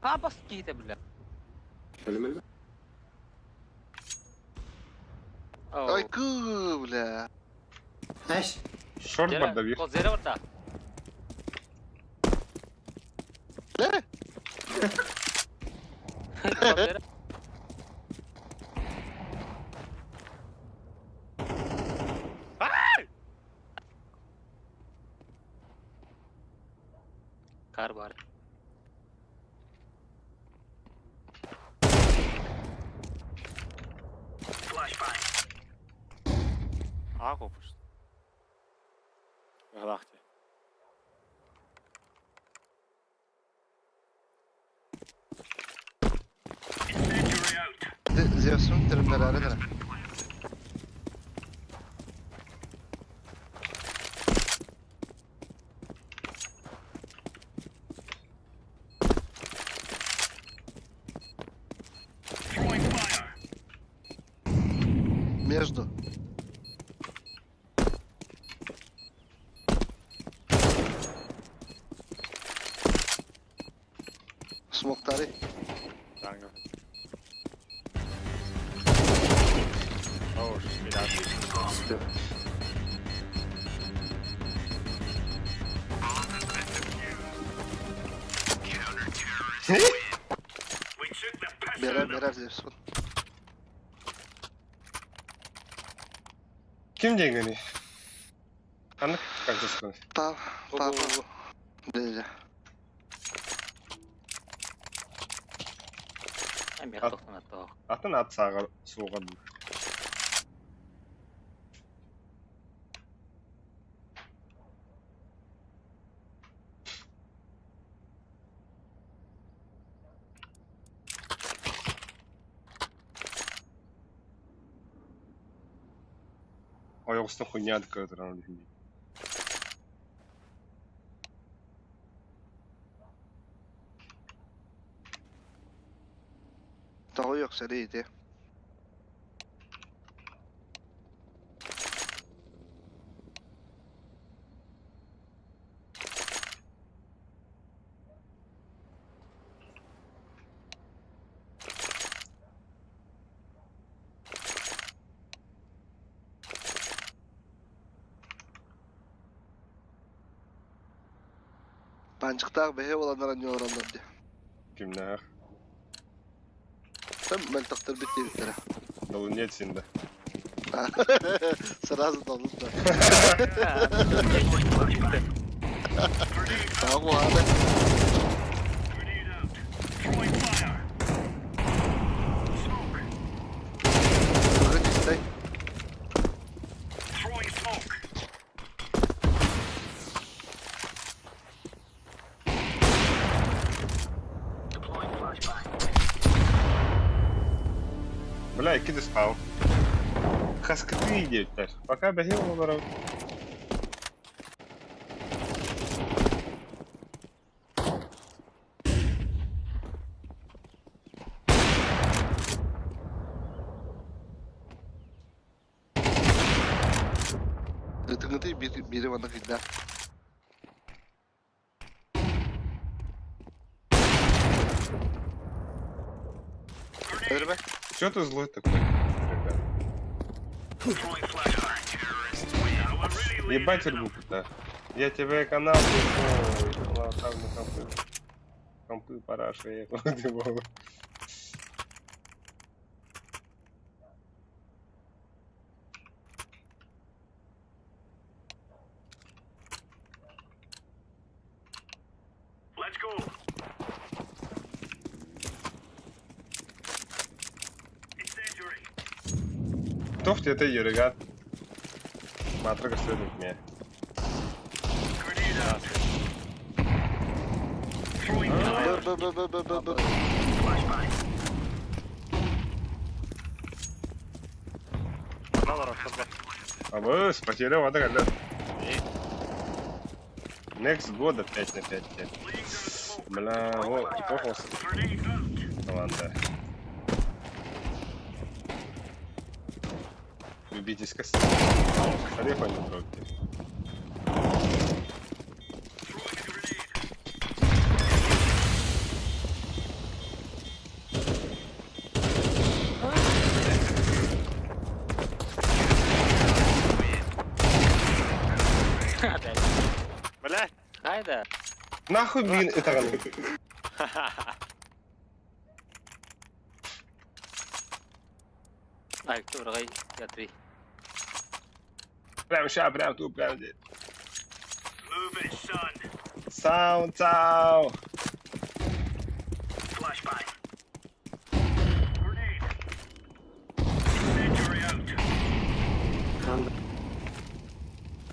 Папас киите, бля. Өлөмөл. Ой, кы, бля. Аш. Шорт барда бир. Кот зере барда. Ле? Кот зере. Кар бар. А, копуш. Галахте. Зевсун тириннэрээри дара. Между. Смоктары. Данго. Оу, шмида. Берер берер Зевсун. Ким дегени? Канык концовканы. Пап, папа. Дежа. Эми тоқтон атты. Атын ат саҕар суоҕа дуу. Ойоҕустан хуйня көрдөрөн олиһин. Тоҕо yok сэрии Паанчыктаах бэһиэ буоланнар анньыалараллар дии. Кимнээх? Там мөлтөхтөрбүт диэбиттэрэ. Долунец синда. Сразу долун да. Таах уһаата. Бүгүн истэй. Бля, икки диспаун. Хаскытыы диэбиттэр. Пока бэһиэ олорор. Ытыҥытый биир биири манна кыйда. Өлөрбө. Чё ты злой такой, ребят? Ебать рбу-то. Я тебе канал пришел, там на компы. Компы параши, я его. Тофт это юригат. Матрага следует мне. Б б б б б б б. Абыс, потерял вода когда. Next года 5 на 5 5. Бля, о, похос. Команда. Любитесь кос. Ореха не трогайте. Блядь! Хайда. Нахуй, блин, это Ай, кто рай, я три. Прям ща, прям тут, прям здесь. Саунд, сау.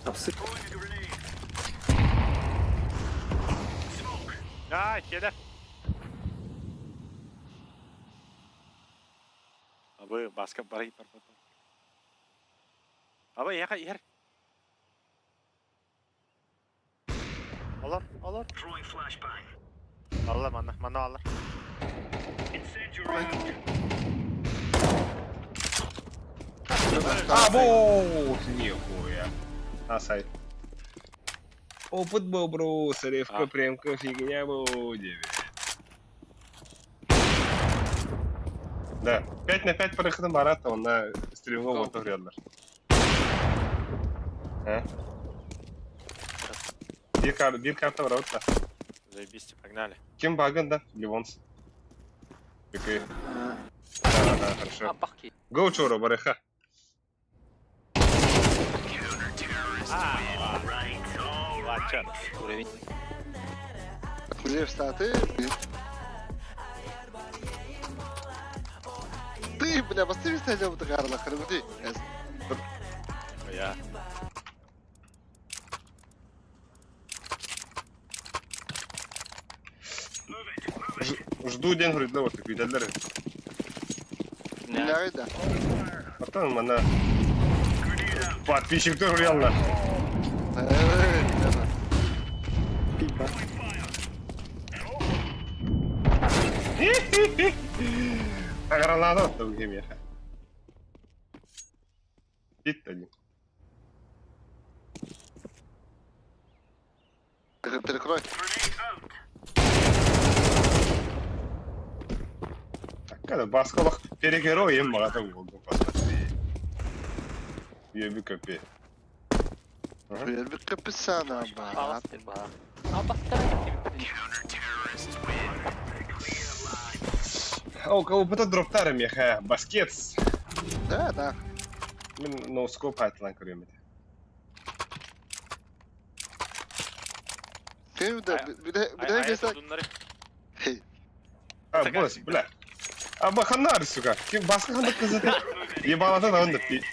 Апсы. А, хеля! Абы, баска барай барбата. Абы, яха, иһэр. Олор, олор. Алла, манна, манна аллар. А, бо, нихуя. Асай. Опыт был, бро, сревка, А. премка, фигня будет. Да, 5 на 5 прохода Марата, он на стрелкового вот вряд А? Бир, кар, бир карта в рот, Заебись, погнали. Кем баган, да? Ливонс. Окей. Да, да, хорошо. А, бахки. Go, Чоро, барыха. Ладно, Уровень. Мне встаты. Ты, бля, поставь стадион Карла, храбрый. Я. Жду день, говорит, да, вот такой, дальше. Не, да. Потом она... Подписчик тоже реально. Пипа. Граната там гемеха. Питтани. Перекрой. Когда баскалах перегерой им магата болду посмотри. Еби копе. Бир каписана, Алас, ба. ба. А, баска. Ол кого дроптар меха баскетс. Да, да. Мин ноускоп айтылан көрүөм этэ. Ким да билэ билэ А, бос, бля. А баханар, сука. Ким баска ханнык кызыты? Ебалата да оннук дии.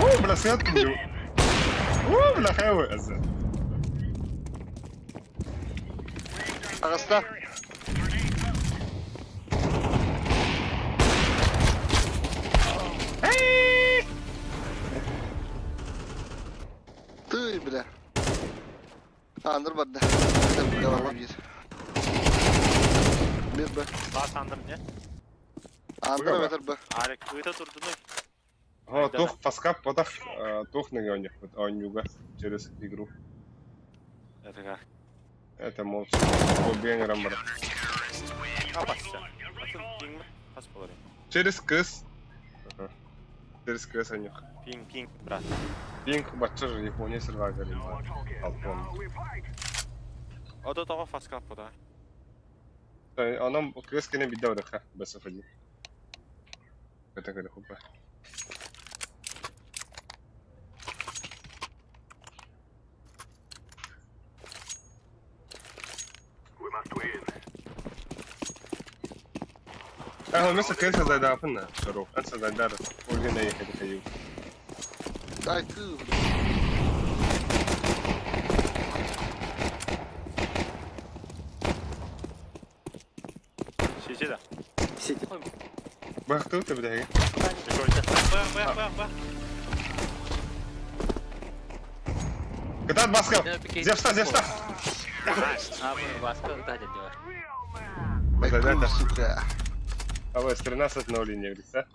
О, бля, сыат ким. О, бля, хайвы азы. Аҕыста. Тыый, бля. Андыр барда. Андыр биир. Биир Б. Бас андыр не? Андыр эбэтэр Б. Арик ыыта турдунуй. О, тух паскап потах тух на онюга через игру. Это как? Это молча. По бенгерам бар. Капасса. Атын пинг хас болар. Через кыс. Ага. Через кыс онюх. Пинг, пинг, брат. Пинг бачча же Япония сервагер. Алпон. Ото того фаскап да. Онон кыс кene бидде барыха БСФД. Это когда хупа. Ага, место кэнса зайдаапын шаров. Анса зайдар. Ольга на ехать хаю. Ай, ты, бля. Сиси да. Сити. Бахты ты бля. Бах, бах, бах. Катат баска. Зевста, зевста. А, баска, да, дядя. Да, да. Сука. А с 13-0 не говорит, да?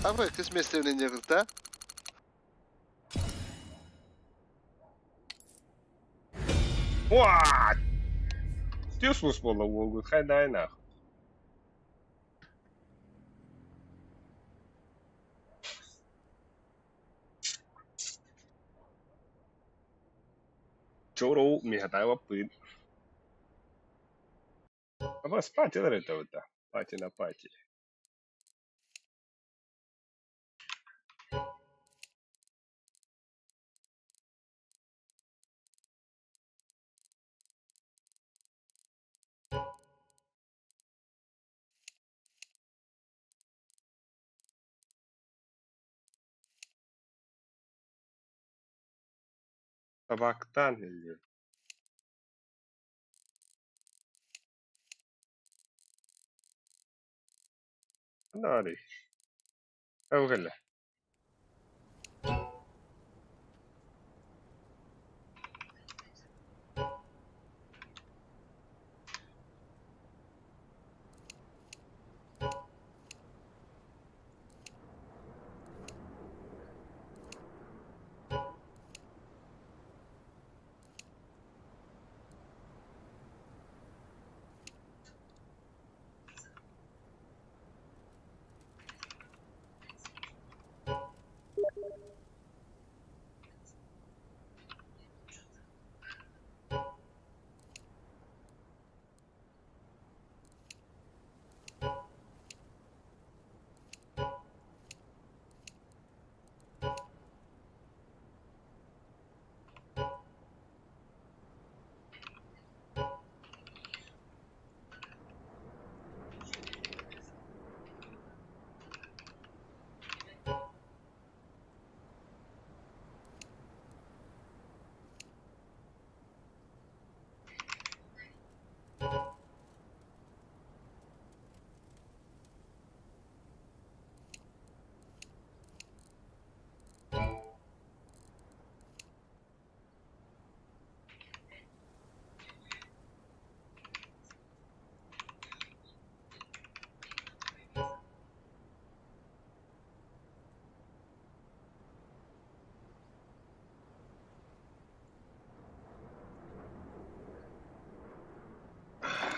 А вы кыс местевне не говорит, да? Уа! Тюс буола уолгут, хай дай нахуй. Чору михатайва пын. А спать это Пати на пати. Табактан или Нари. Әугілі.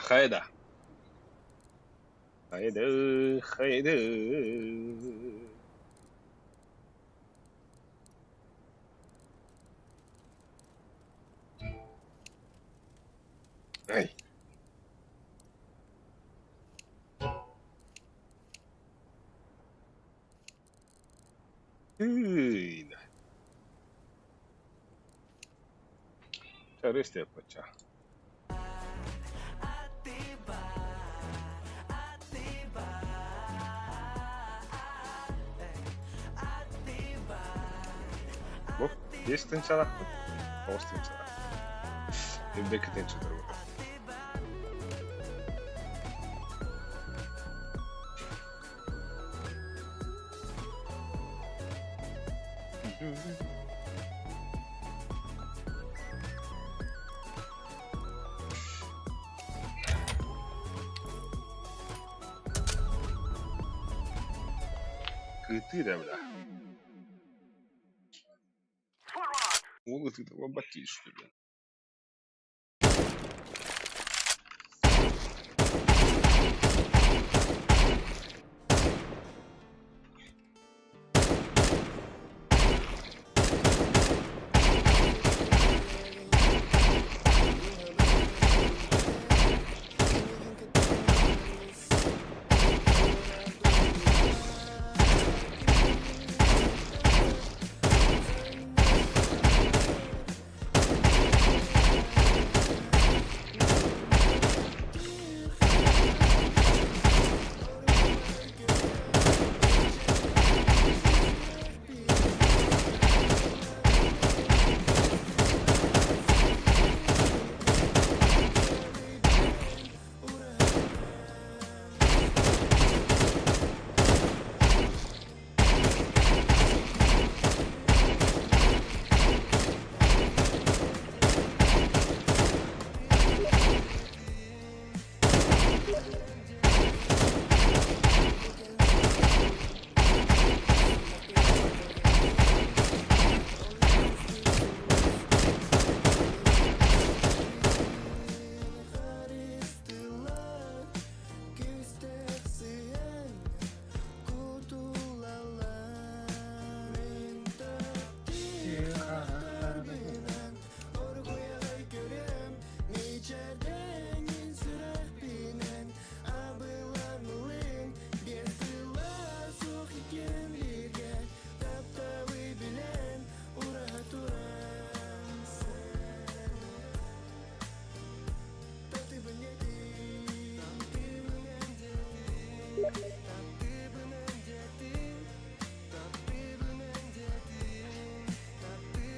Хайда. Хайда, хайда. Тыый да. Чэ, бачча. Бу 5 тыһыынчалаахпыт, 9 тыһыынчалаах. Үрдүкү тыһыынча турбут. Кыытыы да бля. Уол ытыыта буолбат дии что ли?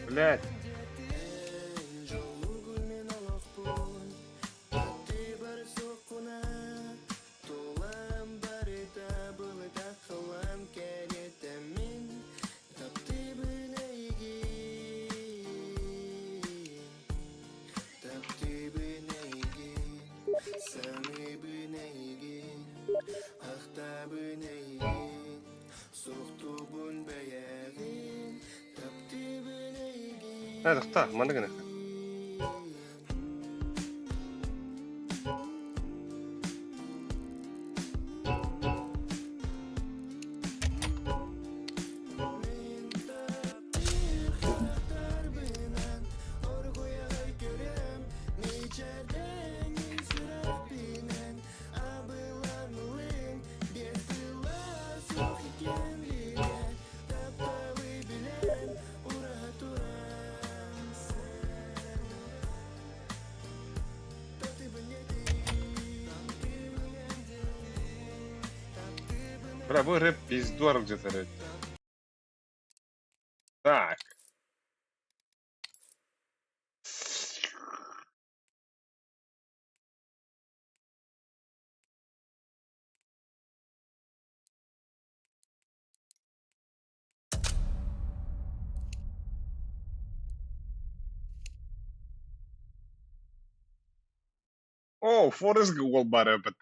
Блядь. Тохтоо, манна гына. Бля, бу рэп пиздуар где-то рэп. Так. О, Форест уол баар эбит.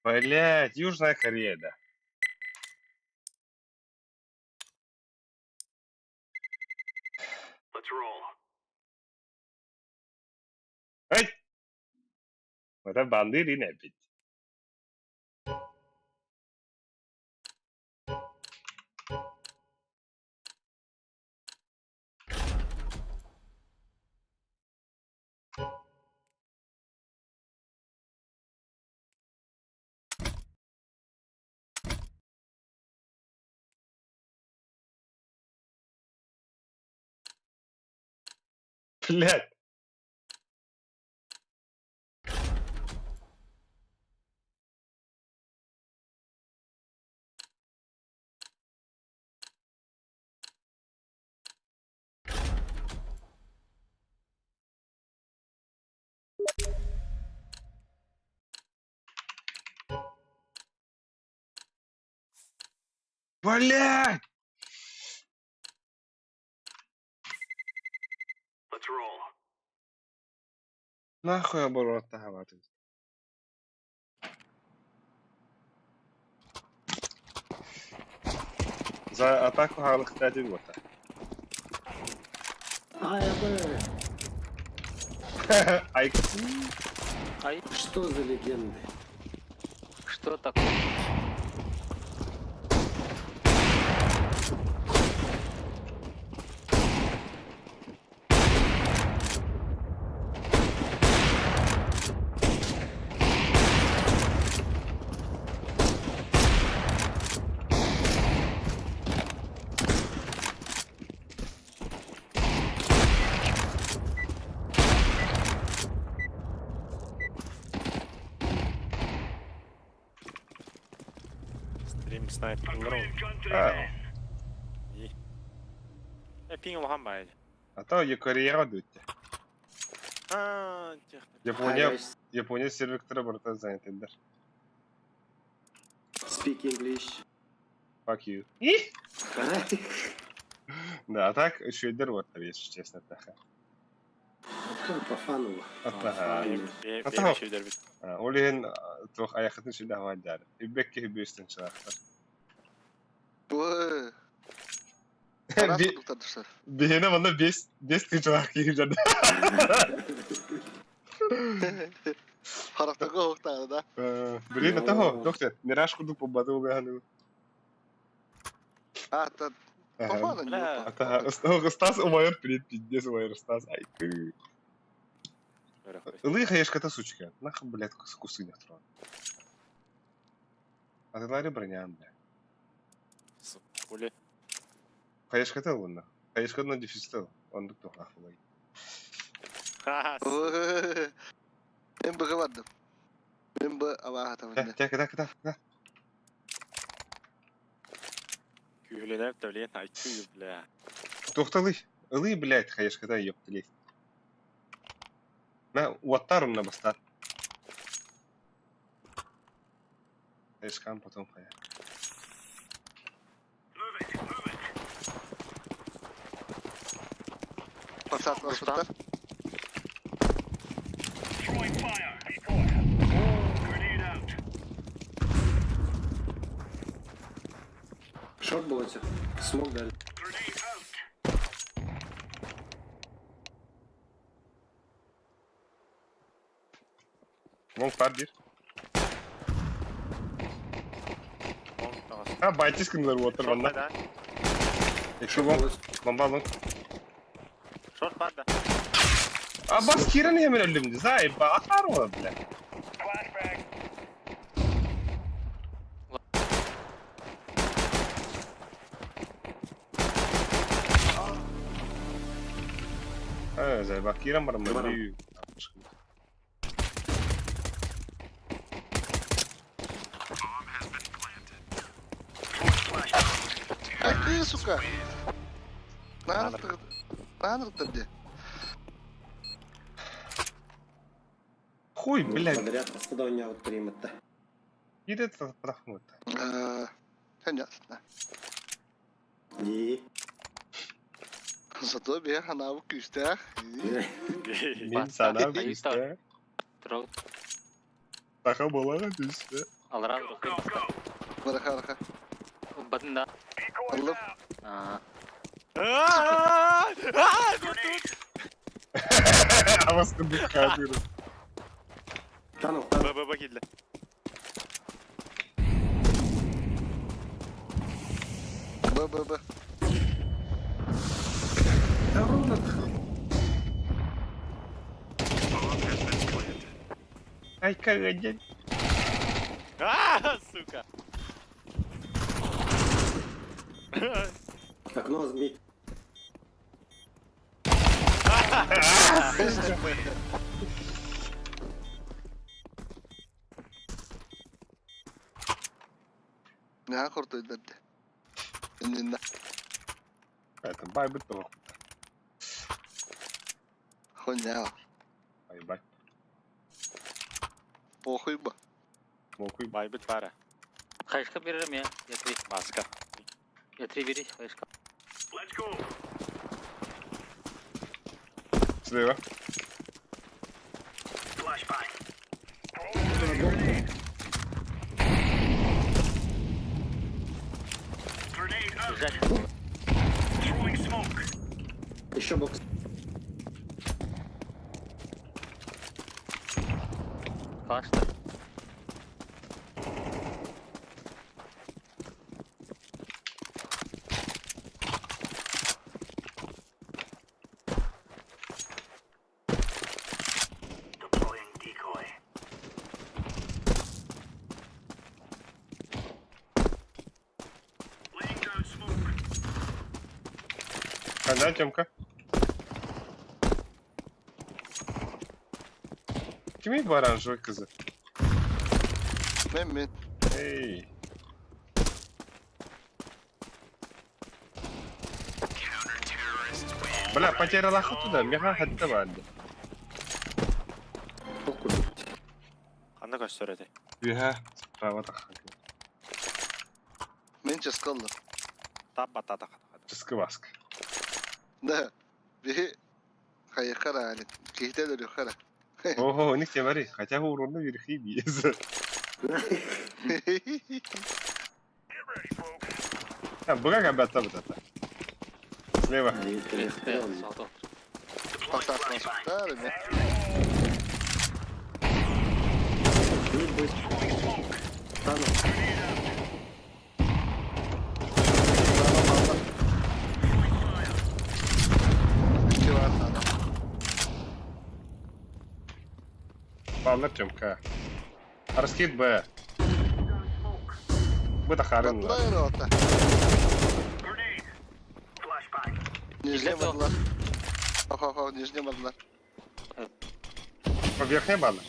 Блять, Южная Корея, да. Это банды или опять? Блядь. Блядь! Нахуй оборот таһабатын. За атаку хаалыктаатын буолта. Ай, Ай, Что за легенды? что такое? Стрим снайпер. А, Э, пинг улахан баайы. а то Кореяҕа бүттэ. А, тихо. Япония, Япония сервиктара барыта занятыйдар. Speak English. Fuck you. Да, а так үчүгэйдэр уоттар, если честно, таха. По фану. Ага. Бе- А бе- то- бе- бе- Ол иһин туох айахытын сүдэ хавайдар. Үбэк киһи бүүстэн чылаахтар. Ой. Араас курдуктар душар. Биһиэнэ манна бес бес тыһыынчалаах киһи дьон. Харахтарга оһуктаары да. Блин, это того, доктор, мираж курдук побаты угааны. А, та по фану не Бля. Ата, Стас умайыр, привет, пиздец, умайыр, Стас, ай ты. бе- Ылы хаешката сучка. Нахуй, блядь, кусы не трон. А ты лари броня, бля. Хули. Хаешката лунна. Хаешката на дефицит. Он тут нахуй. Ха-ха, Ой. Мен быга бардым. Мен бы абаахата Так, так, так, так, так. Күүһүлэнэр давление IQ, бля. Тухталы. Ылы, блядь, хаешката, ёптали. На, уаттарум на баста. Хаешкам потом хая. Пасат басыттар. Шорт был эти. Смог дали. Вон пар бир. Он таҕас. А, байтискинлер уоттар Шорт ванна. да. Еще вон. Бомба лонг. Шорт бар да. А бас кирен хемер өлүмдү. Зай, ба атар бля. А, зай, ба кирен бар Барам. ма. Ай, ты, сука. Нааныртыр де. Хуй, блядь. Подряд посторонний вот примет-то. Кирет прахмут. Понятно. И. Зато бе ханабы күүстээх. Мин сана күстэ. Трол. Таха була күстэ. Алран рухи. Бараха араха. Батын да. Аллым. А, А, а, вот тут. Авас кындык кадыр. Tunnel, tunnel. Б, Б, Б киирдэ. Б, Б, Б. Да ровно. Ай, как А, сука. Окно змей. Наһаа куртуйдар дии. Иннинэ. Это байбыт того. Хуйня. Ебать. Похуй ба. Мокуй. Байбыт бара. Хаешка берем я. Я три. Маска. Я три бери, хаешка. Слева. Бежать. Еще бокс. Калаш-то. Когда, Тёмка? Кими баран kızı? Мен мен. Эй. Бля, потеря лаха туда, меха хатта барды. Похуй. Ханна көстөр эти. Юха, справа таха. Мен чыскаллар. Тап батата. Чыскы баска. Да. Биһи хайыхара али. Киһитэ өлүөххара. Ого, у них те хотя бы урона верхи без. А, буга габата вот это. Слева. А, и Э, Сото. Пахтаахтар эме. Мид быстро. Tunnel. Икки баар саада. Баллар Тёмка. Раскид Б. Быта харын. Батлай рота. Нижний бадлар. Хо-хо-хо, нижний бадлар. По верхней баллар.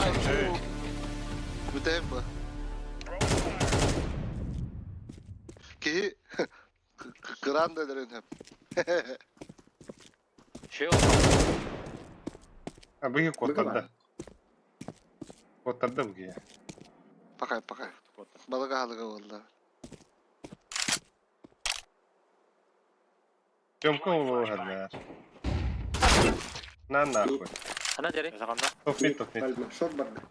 Ай, фу. Бүтэһик бу. Киһи кыран да өлөрүн сөп. Еще А быги коттарда. Коттарда быги. Пакай, пакай. Балыга халыга болла. Тёмка улугардар. На нахуй. Она дери. Ханна. Топ мид, топ мид. Пальма. Шорт барды.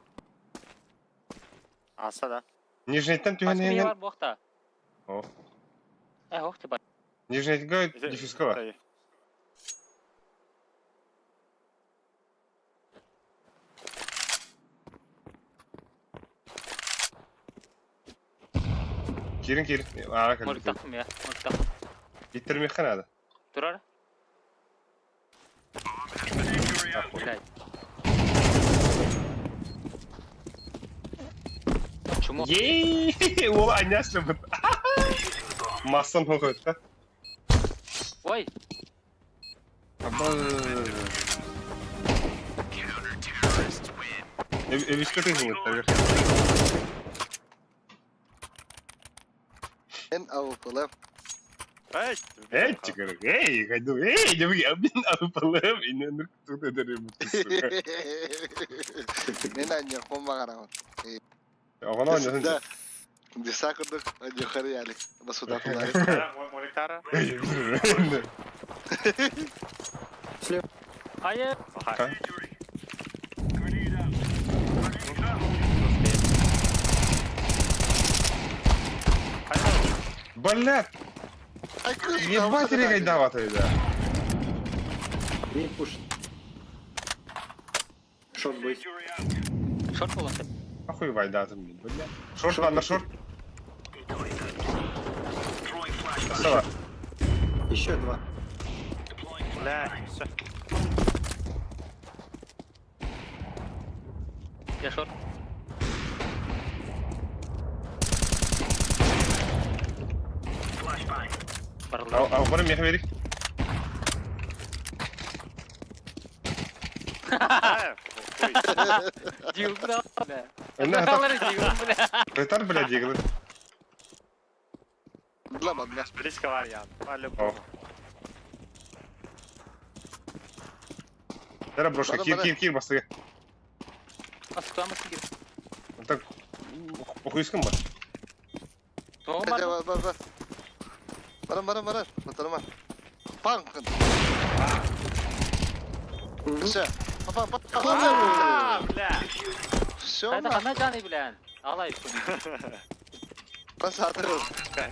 Аса да. Нижний Паска түһэн бар бохта. О. Э, ох ты, Нижний диффускова. Кирин кирин. Ара Молик калды. тахым я. Молик тахым. Иттирмехе надо. Турар. Блядь. Чмо. Ей, ол аняшлы бит. Массан хоғытта. Ой, Аба. Эвишке тыгын наверх. Эн ауыпылым. Эй! Эй, чикары, эй, хайду, эй, не бги, абин алпалым, и не нук тут это рыбу. Мен аньяхпын бағарамын. Оғана ойнасын. Да. Диса курдук аньяхары яли. Басуда кулары. Моликтара. Слева. ай, Пахай. Блядь, Ай, кыз. ебать регайдава тогда. Мид пуш. Шорт будет. Шорт буолан сөп. Охуй вайдатым бля. Шорт ладно, шорт. Красава. Еще два. Бля, все. Я шорт. Барылар. А а меха бери. Дил, бля. Инна Дил, бля. Ретар, бля, дигл. Бла бла. Близко вариант. По-любому. Тера брошка, кир, кир, кир, басты. Асытамы кир. Так, похуйском бар. Тоғым бар. Бар бар бар. Барам барам барам. Батарма. Панкын. Все. Папа, папа. Бля. Все. Қайда қандай жаны білән? Алай. Пасатыр.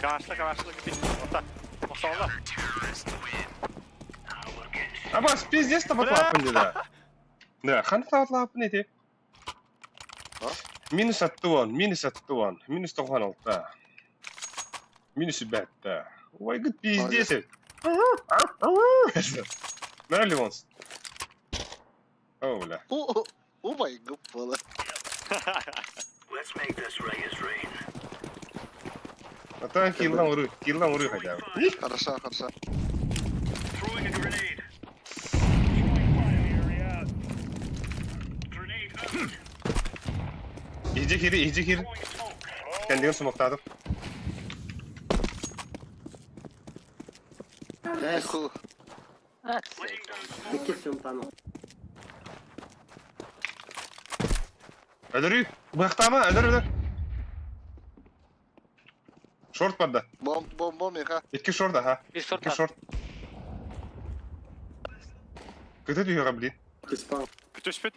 Калашlı калашlı купить. Орта. Солда. Абас, пиздец табатлапын да. Да, хан табатлапын эти. Минус аттуан, минус аттуан, минус тоған алта. Минус бәтті. Ой, гыт пиздец. Нара Ливонс. О, бля. О, о май гопала. А там киллан уру, киллан уру хотя бы. Хорошо, хорошо. Иди кири, иди кири. Kendini smokladım. Эху. Икки фонтану. Öldürü. Bıraktı öldür öldür. Short var da. Бом бом бом яха. İki short daha. Bir short İki var. short. Kötü diyor блин. Ты спал. Күтүспүт.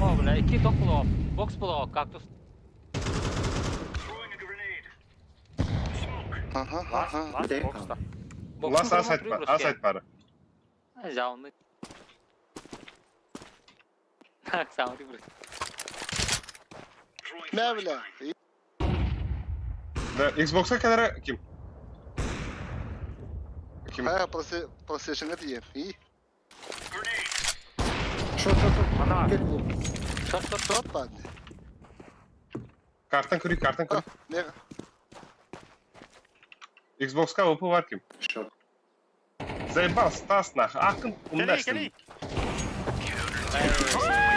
О, бля, iki dok blow. Box blow, кактус. Ага, ага. Лас, Де? бокста. Last A site var. A site var. Жауны. Так, сам ты Мә бля. Да, Xbox'a kadar kim? Kim? Ха, PlayStation тием. И. Шорт, шорт, шорт. Ана. Кет лук. Шорт, шорт, Шорт бан. Karttan kırıyor, karttan kırıyor. Мега. Xbox'a OP var kim? Шорт. Заебал, Стас нах. Akın Кели, umdaştın. кели.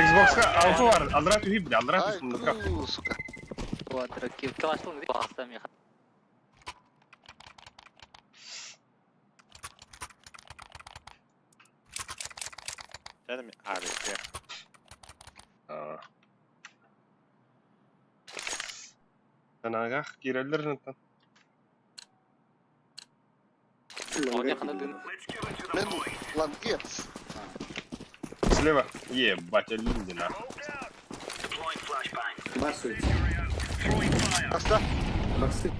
Xbox'a AWP var. Aldıra tühü bile, aldıra Ай, tühü. ку, сука. Квадрокилл. Калаштың баста меха. Dedim abi. Tanagah girerler neden? Оне қандай дын. Мен лангет. Слева. Ебать, Линдина. Барсует. Аста. Боксы.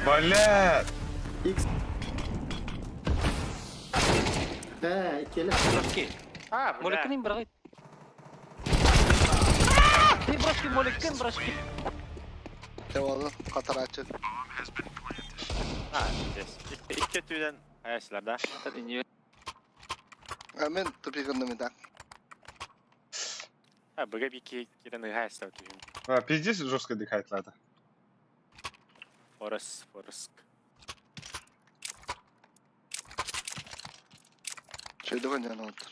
Бля! Икс. Э, келе. Брошки. А, бля. Молекин бірақ. Ты брошки, молекин брошки. Девалы катарачы. А, здесь. Икки түйден аясылар да. Мен тупигында мен так. А, бг бики кирен аясылар түйін. А, пиздец жестко дыхает лада. Орыс, орыс. Чөйдөгөн жана отур.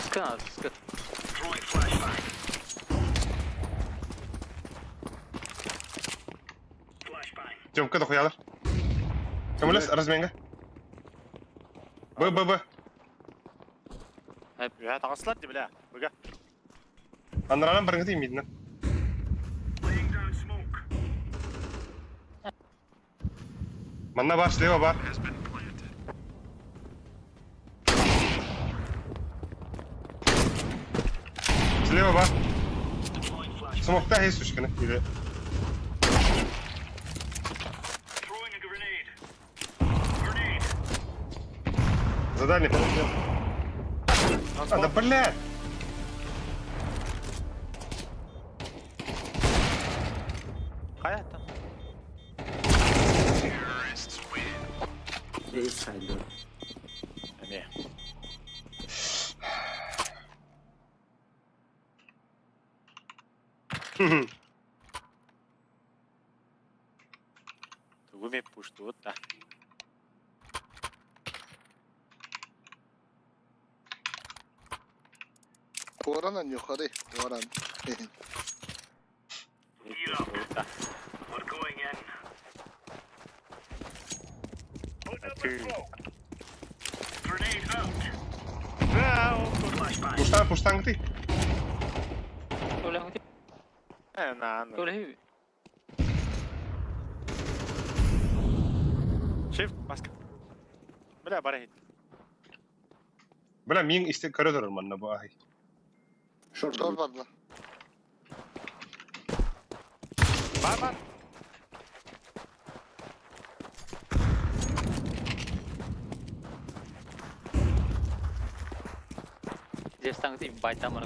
Скан, скан. Тёмка дохуялар. Камулес, разменга. Б, Б, Б. Үһә тағасылар ди, бля. Бг. Анрадан біріңді имейді. Манна бар, слева бар. Слева бар. Смокта хей сучканы. Или... За дальний. А, да блядь! Хайа там. Эйсайд был. Не. Тугу мен пуштуут да. Куоранан yukarı. Куоран. Пуштуут да. Пуштан, пуштан ты. Туоле Э, на, на. Туоле Shift, маска. Бля, бара хит. Бля, мин исте коридор манна бу ахи. Шорт Шор был. барда. Бар, бар. Здесь там ты бать там.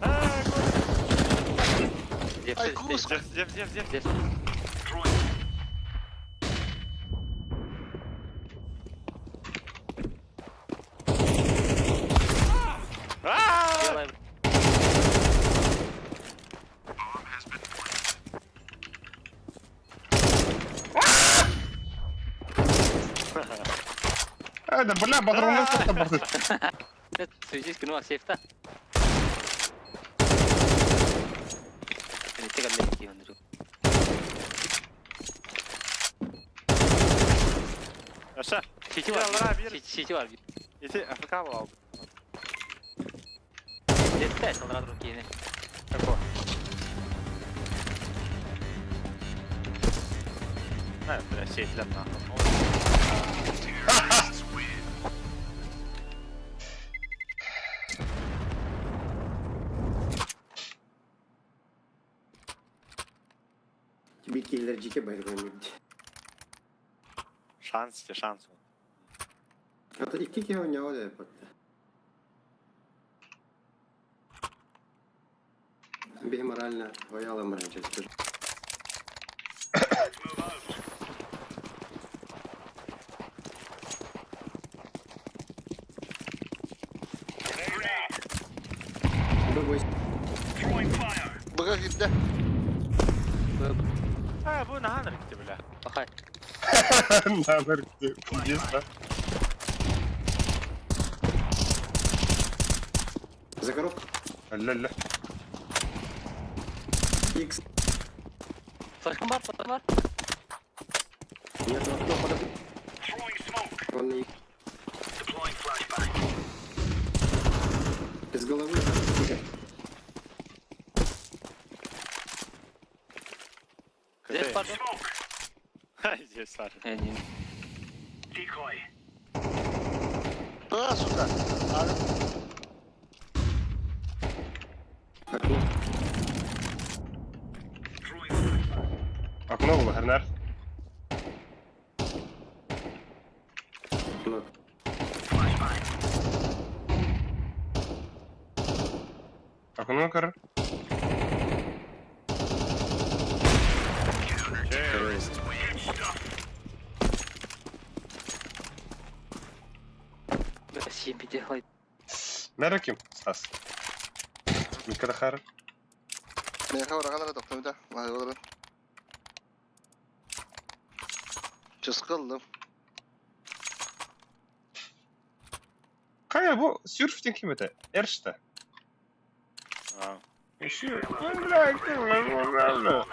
А, Здесь Ай, куск. Зев, зев, зев, зев. Здесь. А! Делаем. А, да бля, бадронга сата барды. Связись, ну, а сейфта. Ini kan lagi menurut. Аша. Сети Алра, var. бир. Сети var. Ити АФК был. Здесь алра другие. Какого? А, бля, сеть нахуй. Тебе киллер жеке байрган. Шанс, тебе шанс. Это икки киһи оонньообот эбит. Биһи морально воялым раньше. Б8. Быга киирдэ. А, бу нахан рикти, бля. Пахай. На, пиздец, да. За коробку. Ля-ля. Икс. Флешком бар, флешком бар. Нет, в окно подожди. Он не... Из головы. Тихо. Здесь пардон. Ха, здесь Саша. Э, не. А, сука. А, Окно. Окно было, хернар. Окно. Окно, кор. Спасибо, делай. Мераким, Стас. Микадахар. Меха ураганара тоқтамда. Мағыларын. Чысқылдым. Кая бу сюрфтинг ким это? Эршта. А. Еще. Бля, бля, бля.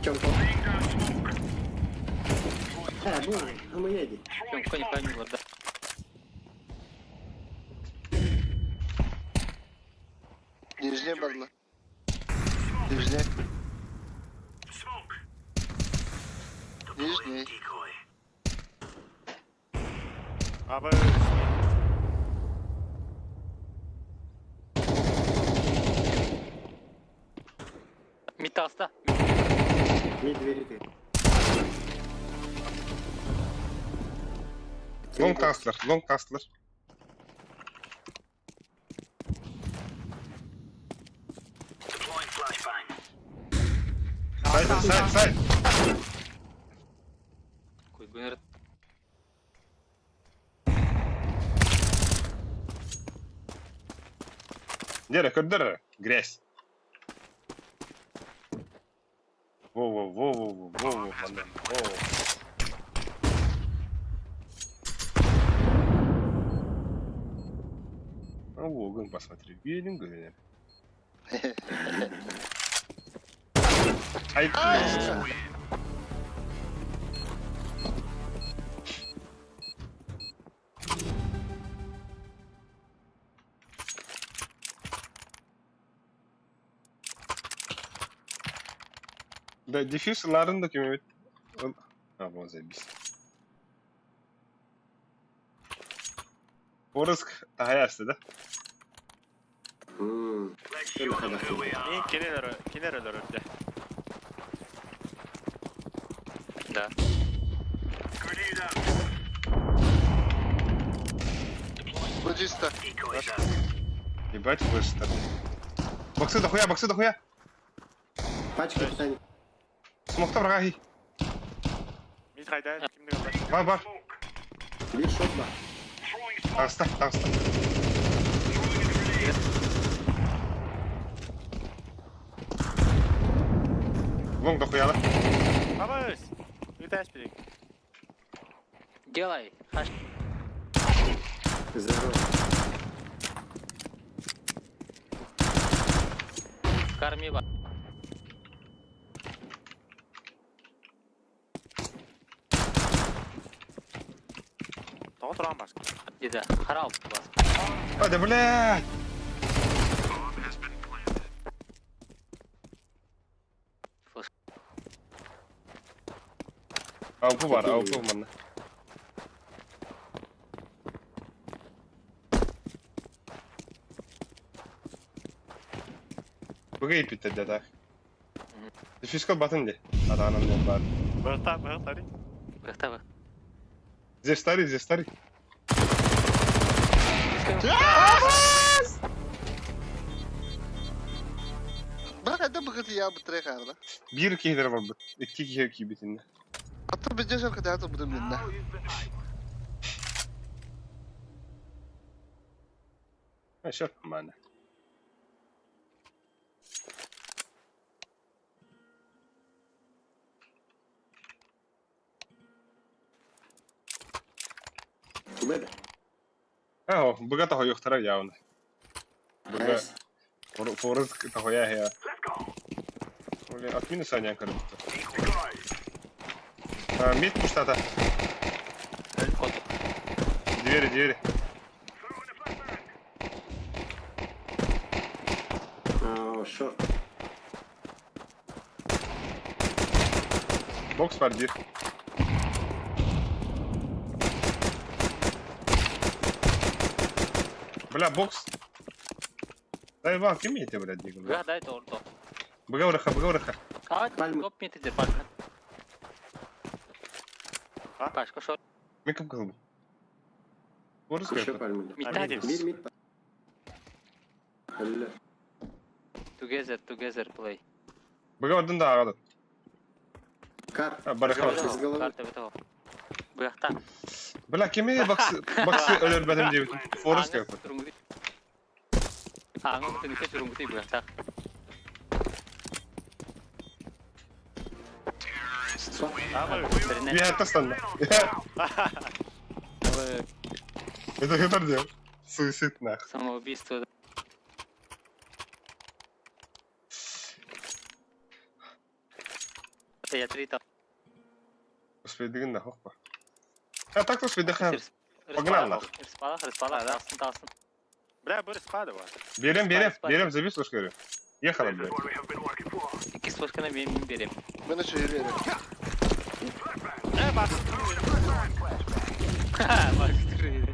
Чем то? А, бу, а мы едем. Чем не пойму, да. Нижний бардла. Нижний. Нижний. А, б. таҕыста. Мид двери ты. Лонг таҕыстылар, лонг таҕыстылар. Сайт, сайт, сайт! Куйгунер Дьэ эрэ, көрдөр эрэ, грязь. Во-во-во-во-во-во, манна, во. А вогон посмотри, видим, говорят. Ай, Да, дефьюз ларын да кем А, вот, заебись. Пороск тахаясты, да? Мин кенер кенер өлөрөрдө. Да. Бу чисто. Ебать, флеш там. Боксы дохуя, боксы дохуя! Пачка встань. Смокта враги. Мид хайда кимди көрбөт. Бар, бар. Бир шот бар. Таҕыста, таҕыста. Лонг дохуяла. Абыс. Үтәш бирик. Делай. Хаш. Здорово. Корми ба. Тоҕо туран башка. Деда. Харал бас. А, да блядь! Флеш. Аугу бар, аугу манна. Быгай питте да. Дефискал батын де. Аданам не бар. Быгта, быгта ди. Быхта бы. Здесь старый, здесь старый. Бара да быгыт я бытырай хаарда. Бир киһилэр барбыт. Икки киһи киибитиннэ. Аты бизде жаркы да бутым динна. А, шөп маны. Бэб. А, быга тахойуохтара явно. Быга Найс. Форез тахоя хea. Блин, от минуса не короче. А, мид пуштата. Кот. Двери, двери. А, Шорт. Бокс бар дир. Бля, бокс. Дай вам, кем я тебе, блядь, дигл? Быга дай то орто. Быга ураха, быга ураха. А, Пальмы. топ метр пальмы. А? Пашка шо. Мен кім қылды? Орыс Еще қойды. пальмы. Митта. Мид, мид. Алле. Together, together play. Быга ордын да ағады. Кар. А, бараха. Из головы. Карта бытого. Быхта. Бля, кеме баксы, баксы өлер бәдім деп. Орыс қойды. Аңы түнікке сүрүнгүтүй быхта. Абыс. Биринен. Я тастанды. Это хитр дел. Суицид нах. Самоубийство. Это я три там. Успейдігін нах, опа. А так успейдіхен. Погнал нах. Рыспалах, рыспалах, тассын, тассын. Бля, бу респады бар. Берем, берем, Спать, берем, забей слушай, говорю. Ехала, блядь. Икки флешканы мен мен берем. Мен еще верю. Э, бак. Ха, бак, түрі.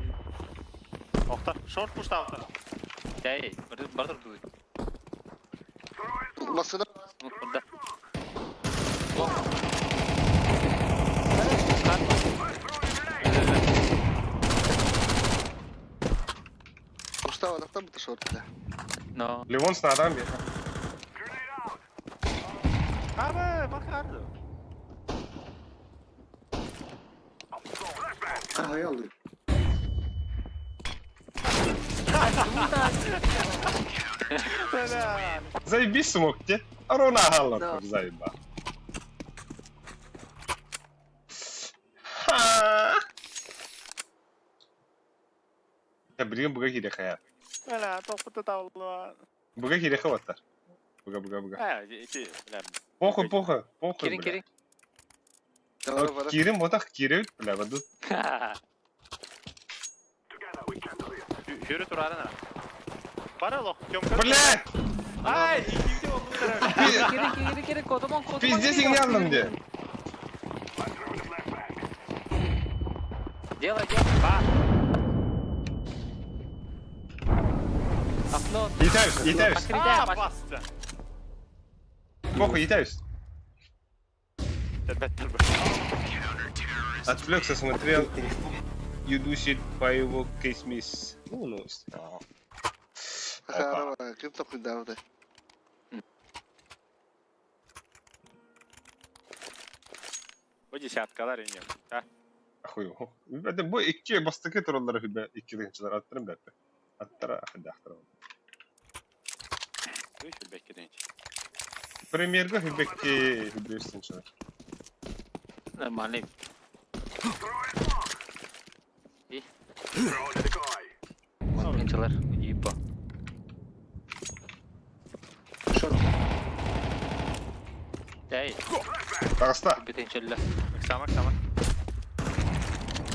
Охта. Шорт пушта охта. Жай, бір бір дуй. Масына. Смок барда. Лонг. Карта. Устава там это шорт, да. Но. Ливон с надам беха. Абы, бакарды. Ага, алды. Заебись смог те. Руна галлатыр заеба. Ха. Я билген буга кире хая. Бля, тохпута тавла. Буга кире хаваттар. Буга буга буга. Э, ити, бля. Похуй, похуй, похуй, Кирин, бля. кирин. Давай, бара. Кирим вот кирим, бля, воду. Yürü турарына. Бара лох, Тёмка. Бля! Ай, икиде oldu. Кирин, кирин, кирин, кодомон, кодомон. Пиздец сигналом где. Делай, делай. Ба. Окно. Етәбез, етәбез. Покридай, А, басты. Похуй, етәбез. Беттер б. Отвлекся, смотрел. Юдусит по его кейсмис. Ну, новость. Опа. Харава, ким такой давды. Бу десяткалар инде. А, Ахуй. Это бу икки бастыкы тураллары хүбә икки дигәнчеләр аттырым бәппе. Аттара ахыда ахтара. бу хүлбәккә дигән. Премьерга хүбәкки хүбәсенчеләр. Нормальный. И? Тынчылар, еба. Шорт. Эй, Тагыста. битенчелле. Самак, самак.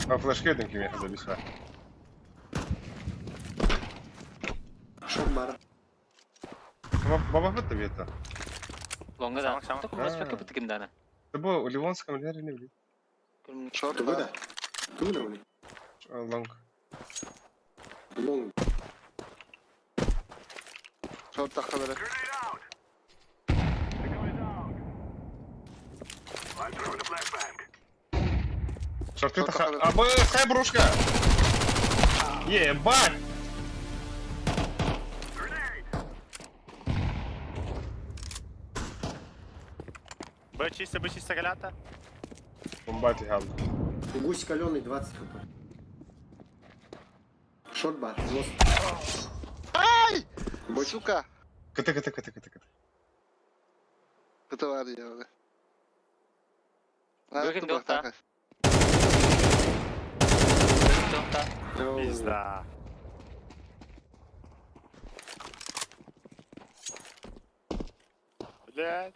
А флешка едем киме хаза бисва. Шорт бар. Баба бит бит. Лонга да. Самак, самак. Только успех бит кимдана. Бу Ливонском лере не бит. Шорт, Тугу да. да? Тугу да уни? Лонг. Лонг. Шорт тахалары. Шорты Шорт таха. тахалары. А бу хай брушка. Ебать! Б чисто, Б чисто галята. Бомбати хал. Гусь каленый 20 хп. Шорт бар. Мост. Ай! Бочка. Сука. Кыты кыты кыты кыты кыты. Это бар я. Бүгін доқта. Пизда. Блядь.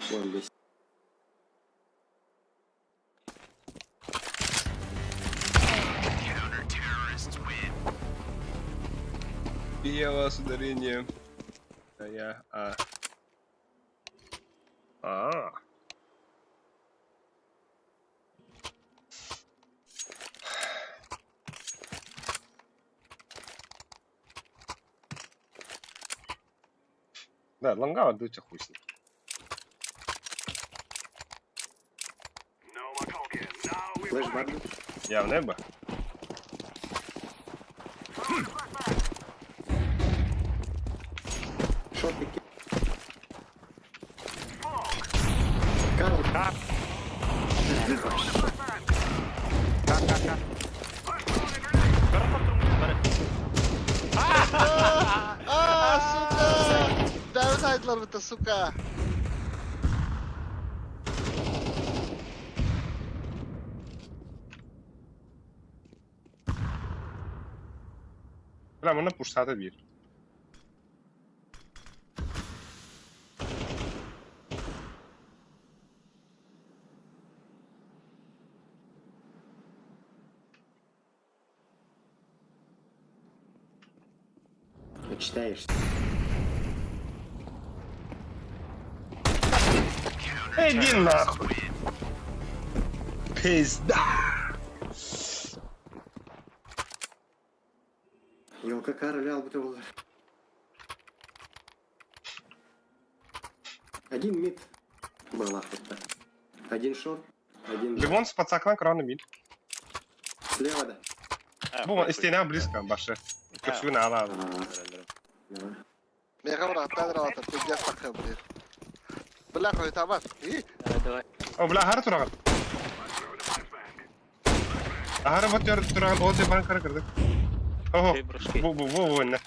Вон здесь. И я вас ударение. А я а. А. Да, лонгава дуча хуй с ним. Флеш бар. Я в небо. Шорт и Карл. Кар. Кар, кар, кар. Бары патрон, бары. А, сука! Давид айдылар бітті, сука. Бля, мына пушсата бир. Читаешь. Иди нахуй. Пизда! Елка короля албыта буолар. Один мид была хотта. Один шорт, один Ливон с пацакна краны мид. слева да. Бу стена близко, башы. Көпсүгүн ала. Давай. Меха бырахтан раватар, пиздец тахха, блин. Бля, хуй табат. И? Давай, давай. О, бля, хары тураган. Ахары вот тураган, ол же баран кары кырдык. Ого, Три брошки. бу бу бу бу не.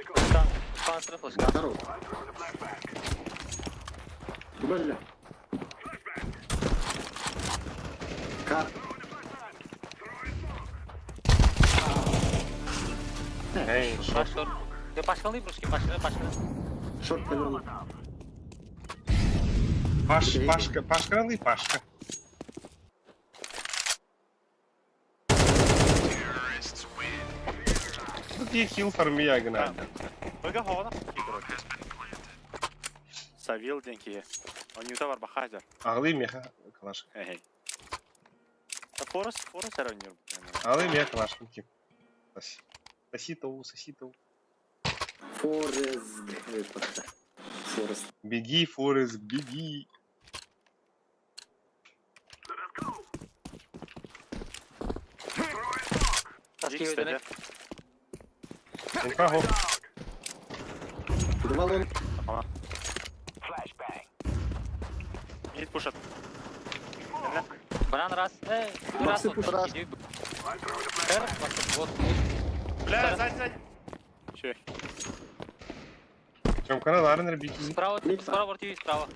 Флешка. Флешка, флешка. Здорово. Бля. Кар. Эй, шо. Паш, шорт. Ты пашкалы брошки, пашкалы, пашкалы. Шорт повернул. Паш, Пашка, Пашка, Пашка. Тут я хил фармия гна. Только хода, короче. Савил деньги. Он не товар бахазер. Ағлы меха калаш. Эй. Да Форес, Форес аронир. Ағлы меха калаш. Ким. Соси тау, соси тау. Форест. Форест. Беги, Форест, беги. Таскивай, Инфа, хоп. Два лон. Мид пушат. Банан раз. Раз. Максы вот, пушат. Раз. иди. Р, вот, вот, вот. Бля, сзади, сзади. Че? Чомкана ларнер беги. Справа, Мид справа, братья, справа.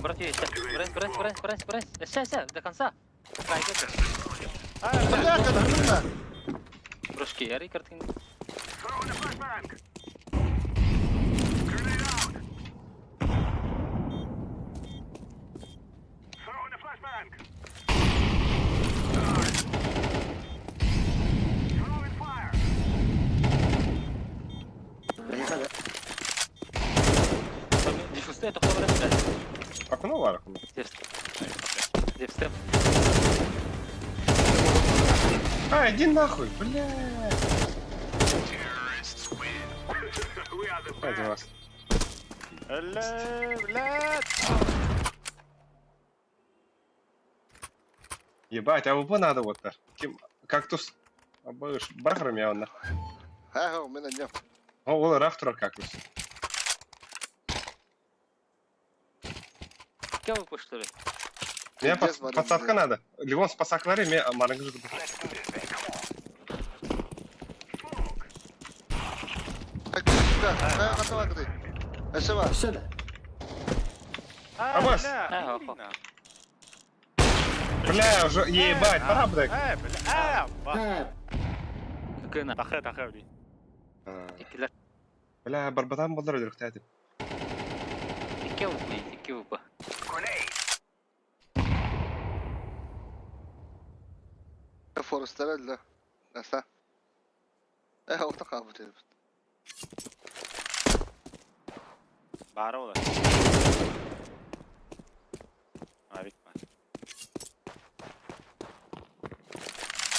Братья, брось, брось, брось, брось, брось. Все, все, до конца. Край, Бля, как Брошки, я рекорд. Диффуз, это кто брать? Акуна лар. Дифстеп. А, иди нахуй, бля. Один раз. Бля, бля. Ебать, а АВП надо вот так. Ким, кактус. Абыш, бархаром я он нахуй. Ага, у меня нет. О, ол рафтура кактус. Кем вы что ли? Меня Пиздец, под, Марин, подсадка блядь. надо. Ливон с пасаклари, мне марангжу. Как ты сюда? Ага, готова, ты. Спасибо. Все да. Абас. А, охо. Бля, уже ебать, пора, блядь. Бля, А, Гына. Тахы, тахы, блин. Икилер. Бля, барбатан болдар өлөрөхтәдим. Икки УП, икки УП. Форестер, да. Аса. Эх, охта кабы деп. Бары ола. Авик.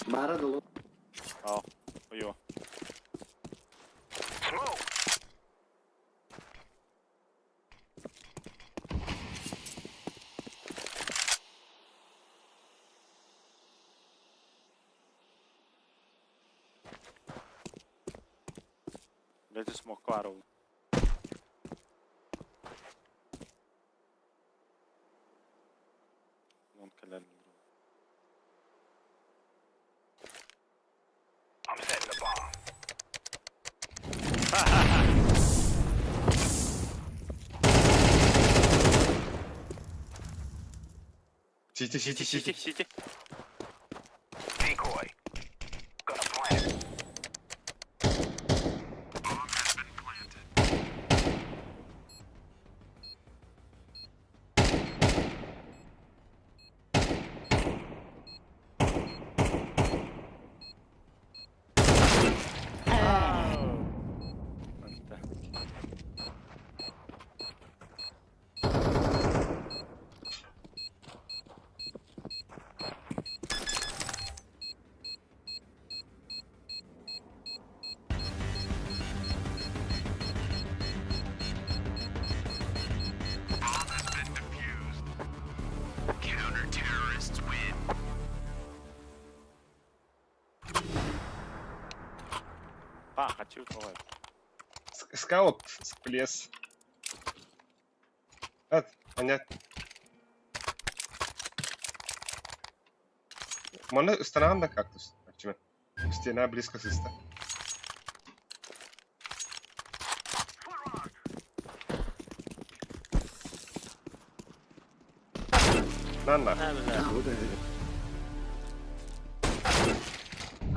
Бара да лон. О, ой. Блядь, смог клару. Вон календарь. Сити, сити, Сити, сити. сити. хочу твой. Скаут, сплес. От, понятно. Маны ыстанаҕын да кактус. Арчыма. Стена близко сыста. На нахуй. А, бля. Вот это.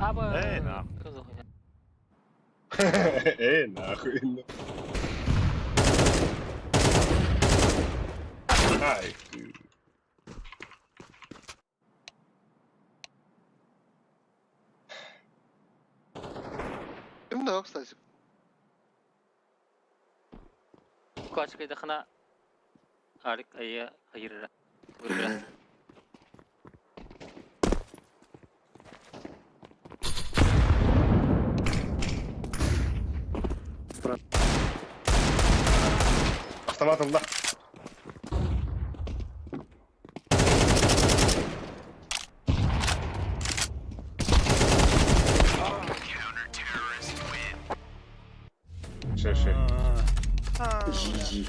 Аба. Эй, нахуй. Что за хуйня? Эй, нахуй. Ну. Ай, ты. Ким да, кстати. Качка Арик айя хайырра. Вырра. Автоматом, да. Ши, ши. GG.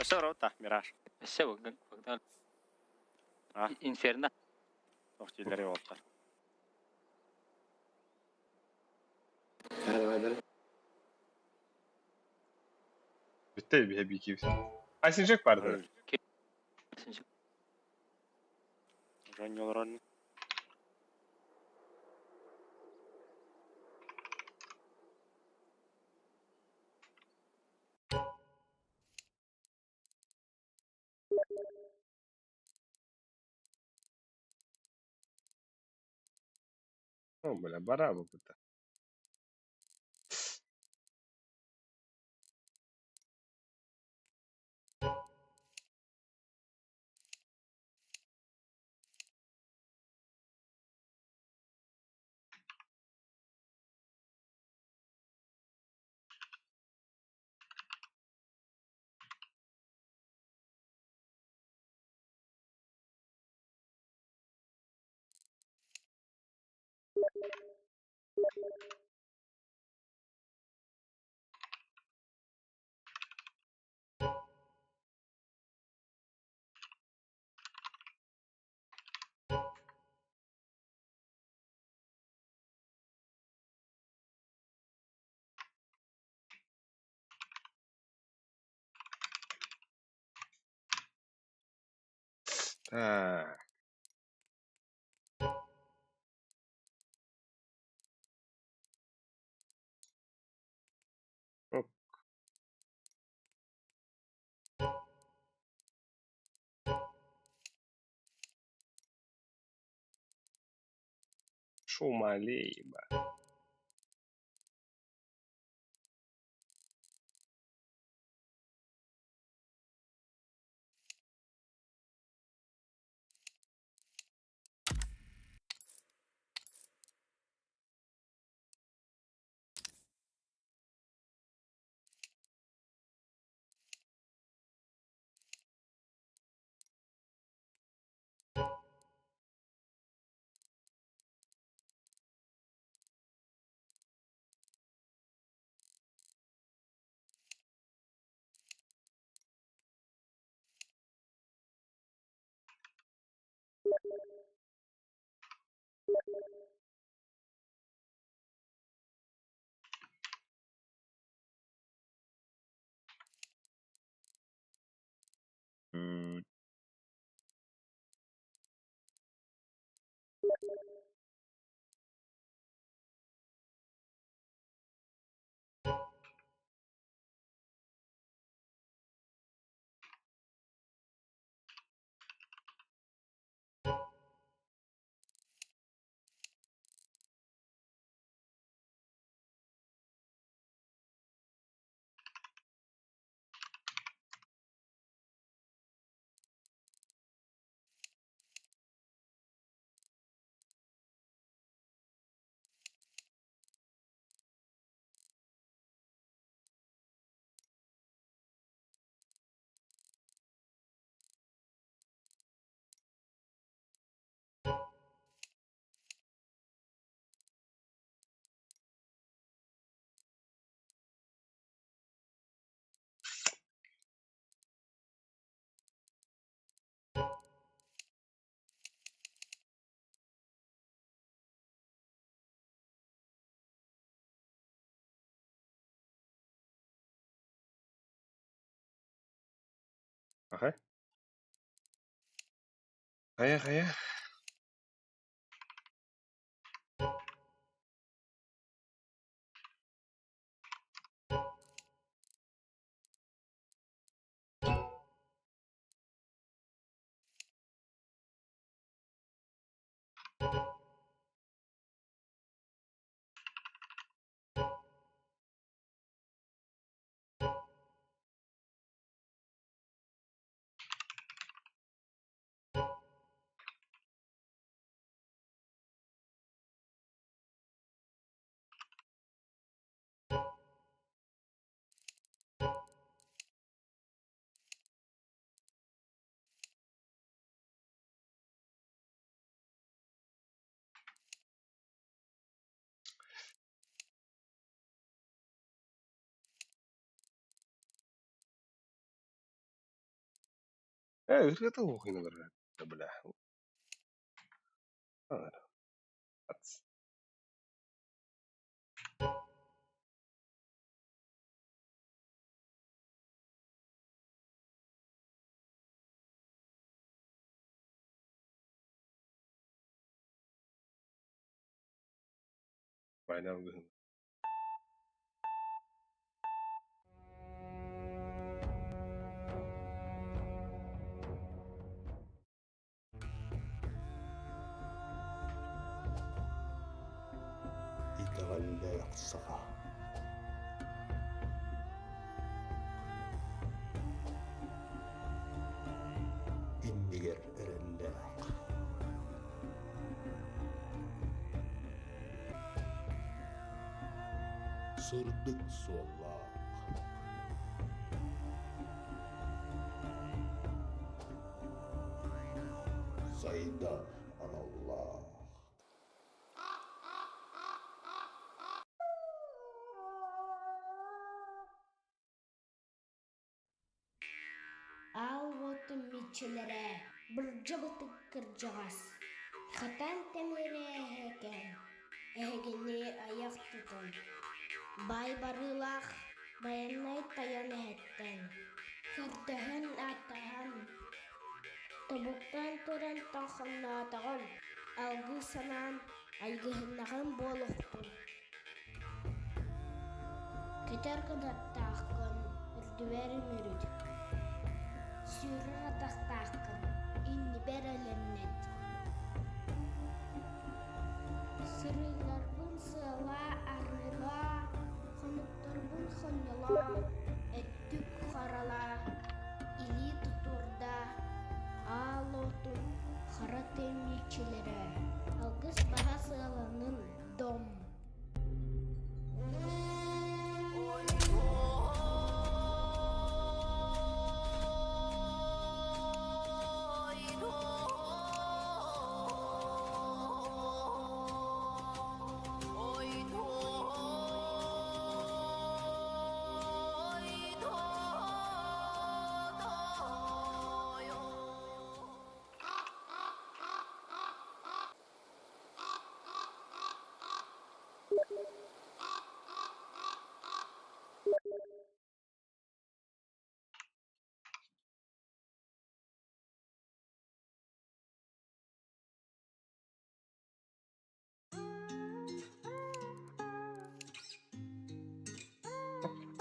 Все, рота, Мираж. Все, Богдан. А? Инферно. Ох, телери оттар. Давай, давай, давай. Bitti bir bir iki. Ay sinecek vardı. Ронил, Рон. О, бля, барабы быта. Так. Оп. Шумалей, ба. Ага. Хайа, хайа. Э, это лохина, бля. Война Итэҕэллээх саха иннигэр эрэллээх Сырдык суоллаах Сайдар аналлаах Аал уотум иччилэрэ, бырдьа-бытык кырдьаҕас, хатан тимири эһэкээн, эһигини айах тутан, баай барыылаах байанай тайан эһэттэн, көрдөһөн-ааттаһан, тобуктаан туран тоҥхоҥноотоҕум, алгыы санаан айгыһыннаҕым буолуохтун. Көтөр кынаттааххын, үрдүбэр үмүрүт, сүүрэр атахтааххын, иннибэр элэҥнэт. Сырыыларбын сыалаа, арыылаа, хонукторбун хонньолоо, өттүк харалаа, илии тутуурдаа, аал уотун хара тимирчилэрэ, алгыс баһа сыаланын, дом!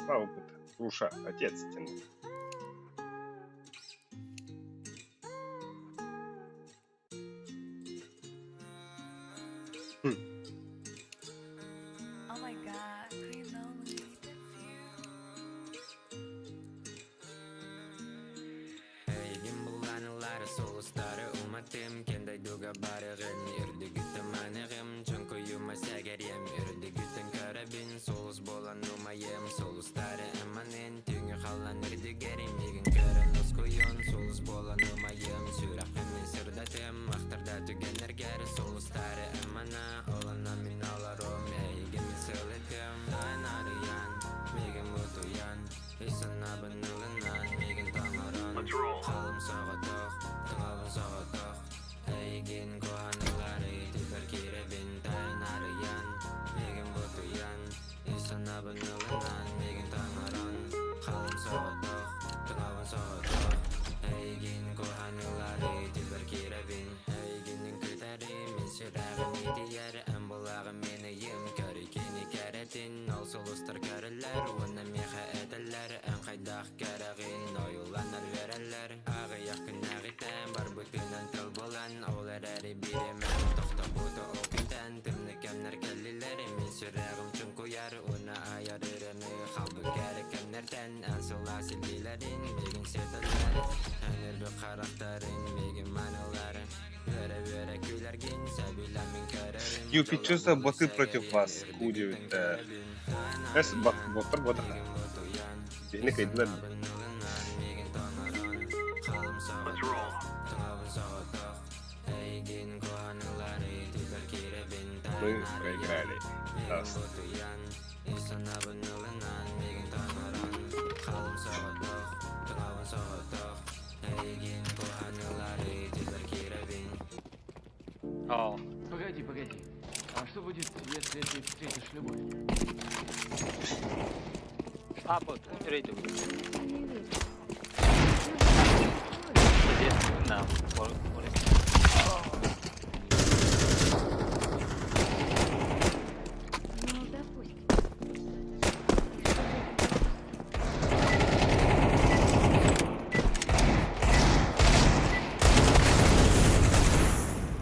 Опыт. Руша, отец тянул. Хм. Oh my god, Queen Lonely, that's you. Эйигин булаанылары сулустары уматым Кендайдуга барыгын үрдүгүттэн маныгым Чоҥкуйума сэгэриэм үрдүгүттэн көрөбүн Сулус буолан умайым Сулустары ыманын Түҥү халлан үрдүгэрим Миигин көрөн ускуйун Сулус буолан умайым Сүрэхпин мин сырдатым Ахтарда түгэннэргэр Сулустары ымана Олонно мин олорум Эйигин мин сылытым Тойон арыйан Миигин утуйан Ис санаабын ылынан Миигин тоҥорон Халым соҕотох, таҥабын. Юпи, что за боты против вас? Кудевиттэр. Эс бот, боттар ботах. Киһини кыйдылар. Мы проиграли. Даст. О, Погоди, погоди. А что будет, если ты встретишь любовь? а, вот, рейду. Здесь, на, Форест. Ну, допустим.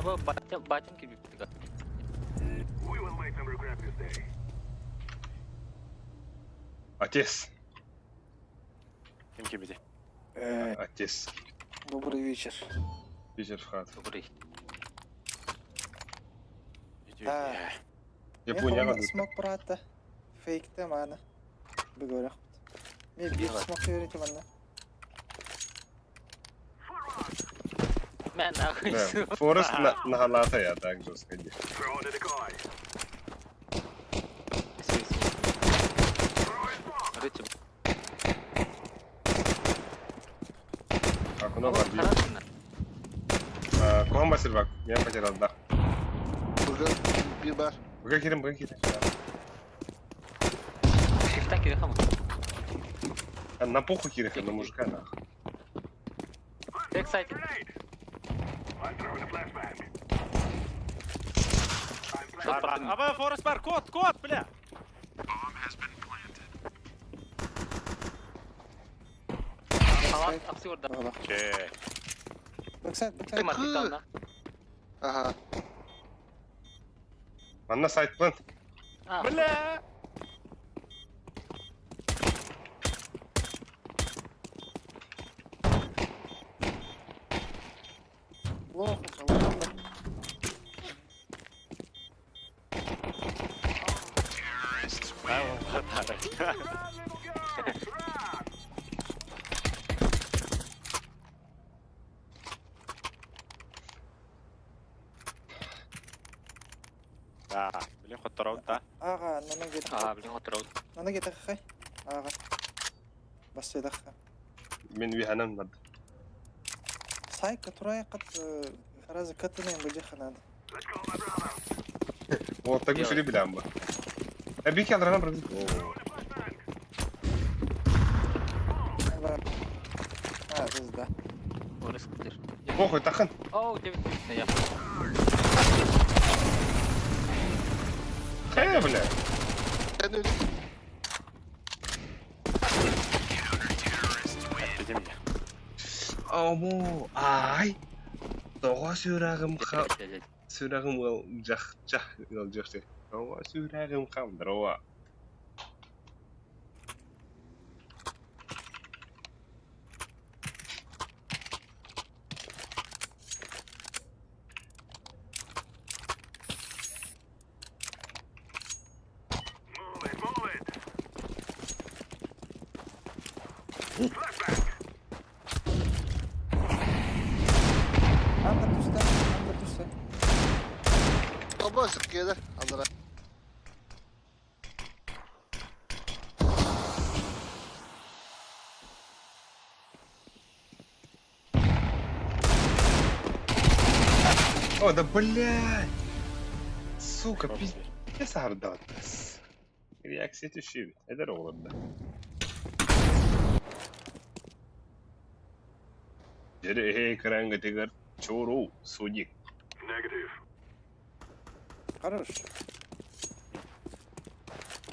Аба батям кибиптига. Отец. Ким кибити? Отец. Добрый вечер. Вечер в хату. Добрый. Да. Япония Смок брата. Фейкте мана. Бүгөрөх. Мен bir смок берете мана. Мә нахуй. Да, Форест на, на халата я также сходи. Рычы. А куда барби? Кухан басыр бак. Я потерял, да. Быгы bir бар. Быга кирим, быга кирим. Шифтан кире хамы. А, на похуй кирих, на мужика нахуй. Бэксайд. Бар, бар. Аба, Форест бар, кот, кот, бля! Халат апсы орда. Че. Бэксайд, бэксайд. Кы. Ага. Манна сайт плент. Бля! Плохо, плохо. Да, блин, хотторов, да. Ага, нана гет. А, блин, отырау. Нана гет хай. Ага. Басты даха. Мен виханан над. Сай, которая кат разве катына им будет ханад. Вот так уж и билям ба. А бики алрана брат. А, звезда. Форест кытыр. Похуй, тахан. Оу, 9 я. Хэ, бля. Отведи меня. Амо, ай. Тоҕо сүрэҕим ха... Сүрэҕим ыл жах жах ыл жахты. Тоҕо сүрэҕим хамдырова. Анда түстэ, анда түстэ. Оба сыккеде. Андара. О, да блядь! Сука, пиздец ардатас. Реакция түшүбүт. Эдер оҕолорда. Дьэ, кыраңгытыгар чору судик. Хорош.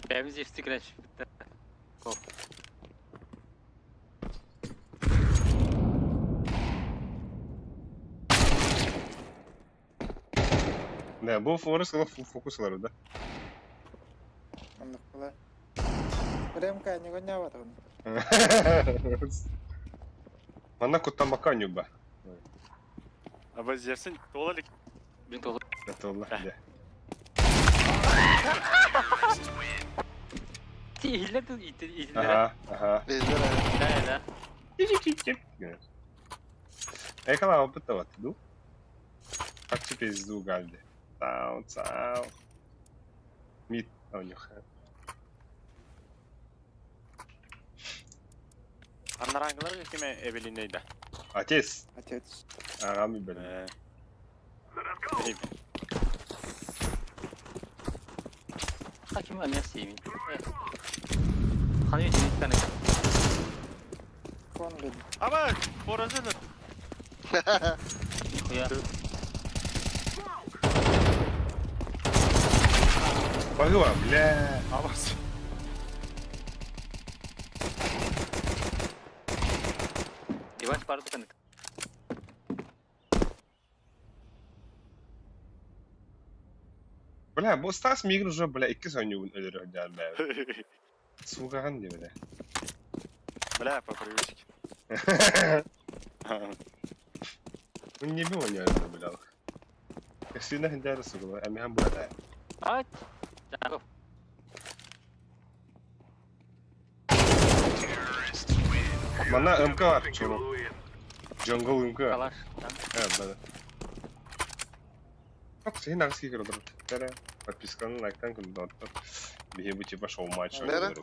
Бәміз ефтик бітті. Кол. Да, бу Форест ылы фокус ылар, да? Анда кала. Ремка не гонява там. Манна куттамакка нюба. Аба, зерсин, тола ли? Блин, толы. Толла, да. Иһиллэр иһиллэр. Ага. Bizler ha. Да, да. Экала опыта ду. Как тебе пизду гальды? Цау, цау. Мид, а у них. Аннарангалар киме эбилинейда. Отец. Отец. Ага, ми блин. Хаким амия семин. Ханы үтүн Кон бил. Аба, поразылы. Нихуя. Погла, бля. Абас. Иван барды канык. Бля, бу Стас мигр уже, бля, икки соню өлөрөр бля. Суган не, бля. Бля, по привычке. Ну не было не бля. Сина хендара сугала, ами хам бля. Ать. Жаков. Мана МК бар, чуру. Джангл МК. Калаш. Да, да. Так, сен нагыс кигер отыр. Тәрә, подписканы, лайктан күн доттор. Бихе бу типа шоу матч. Нәрә?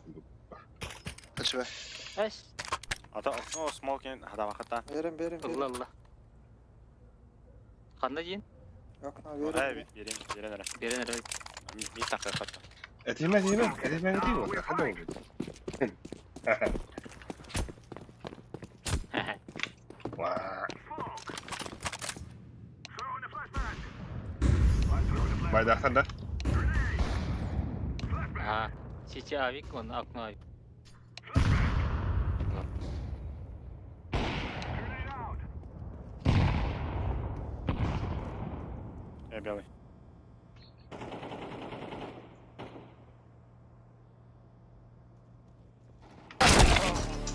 Kaçma. Эш. Ата окно смокин хадаваката. Берем берем Алла берем. алла. Кандай дейін? Окно Ай, берем. берем, берем эре. Берен эре. Ми такы хатта. Этиме, этиме, этиме этиме. Хада oldu. Ва. Байдақтан да. А, Сити авик, он окно авик. Я белый.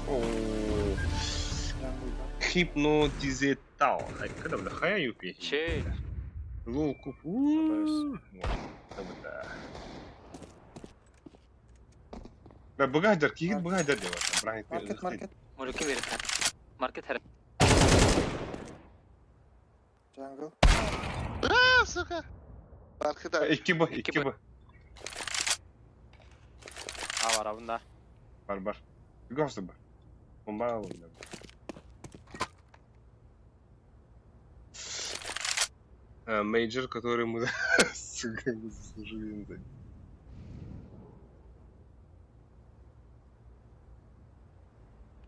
О, Jungle. Хипнотизетал. Ай, когда бля, хая юпи. Че? Лол куп. У. Да, богадер, кигит богадер деп атам. Маркет маркет. Мөрөкө берет. Маркет хәрә. Jungle. Aa, сука. Arkada. 2 б, 2 б. А, бар абында. Бар бар. Госты бар. Бомба алым. Мейджор, который мы, сука, мы заслужили.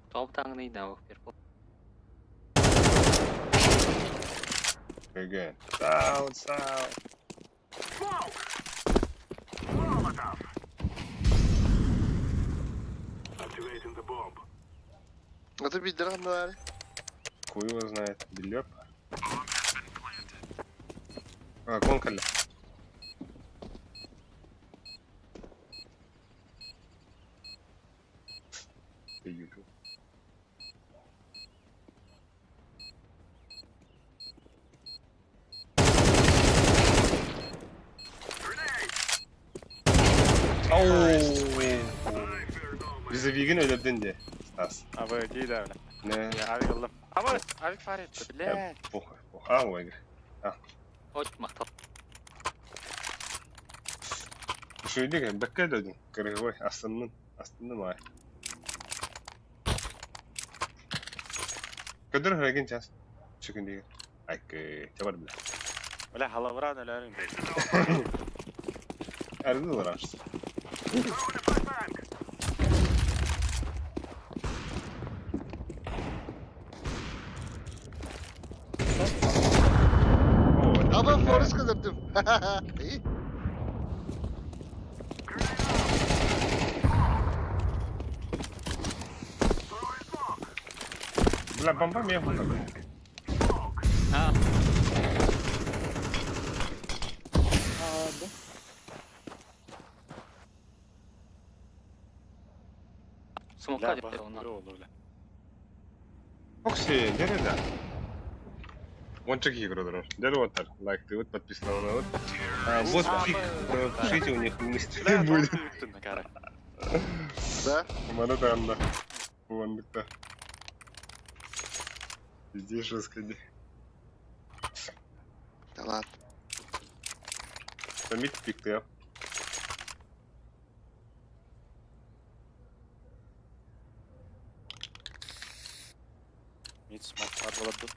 Топ таңны да ок бер. ГГ. Сау, сау. Ата bir dirhem var. Хуй его знает. Белеп. А, конкалля. Ютуб. Оу! Визавигин өлөрдөн де, Стас. Абы, дейді бля. Не. Я авик алдым. Абы, авик фарит, бля. Похуй, похуй. А, ой. Оч мактал. Шүйдеге бәккә дөдүн. Кыргой, астыннын, астынны май. Көдөр хөреген час. Чүкүн деген. Айкы, чабар бля. Бля, халавран өлөрүн. Әрді олар. Ama Forrest kazandım. İyi. Бля, бомба мне бля. А, Aa öldü. смокка Бля, деп онан. бахты oldu бля. Фокси, nerede? Уонча киһи көрө олорор. Дьэ уоттар, лайктыыбыт, подписаланабыт. А, вот пик, пишите у них мистер будет. Да? Маны даанна. Уоннукта. Иди жестко. Да ладно. Мид пиктыа. Мид смок бар болады.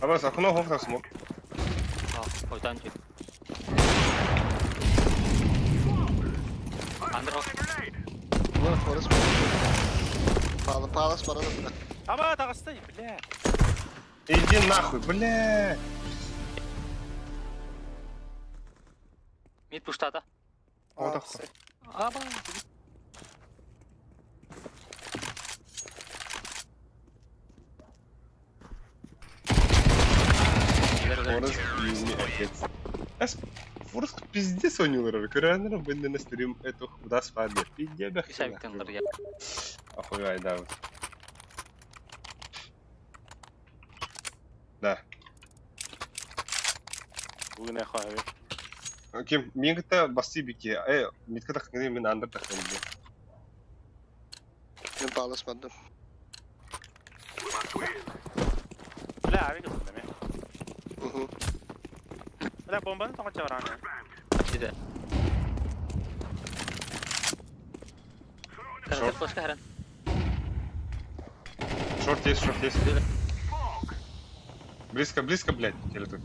Абас, окно хохта смок. Ойдан жи. Андер хох. Бу Форест. Пала палас бара да. Аба таҕыста, бля. Иди нахуй, бля. Мид пуштата. Вот так. Аба. Форест юни отец. Эс, Форест пиздец он олорор. Көрөөнөр быннына стрим эту худас фабер. Пиздец. Исәбиктен я. Охуй, да. Да. Бүгүн эхо Ким, миңгіті басты бике. Э, митка тахны мен андыр тахны. Мин палас бардым. Бля, авик ылдым Угу. Бля, бомбаны тоҕо чабараны. Сиде. Шорт. Флешка харан. Шорт есть, шорт есть. Близко, близко, блядь, или тут.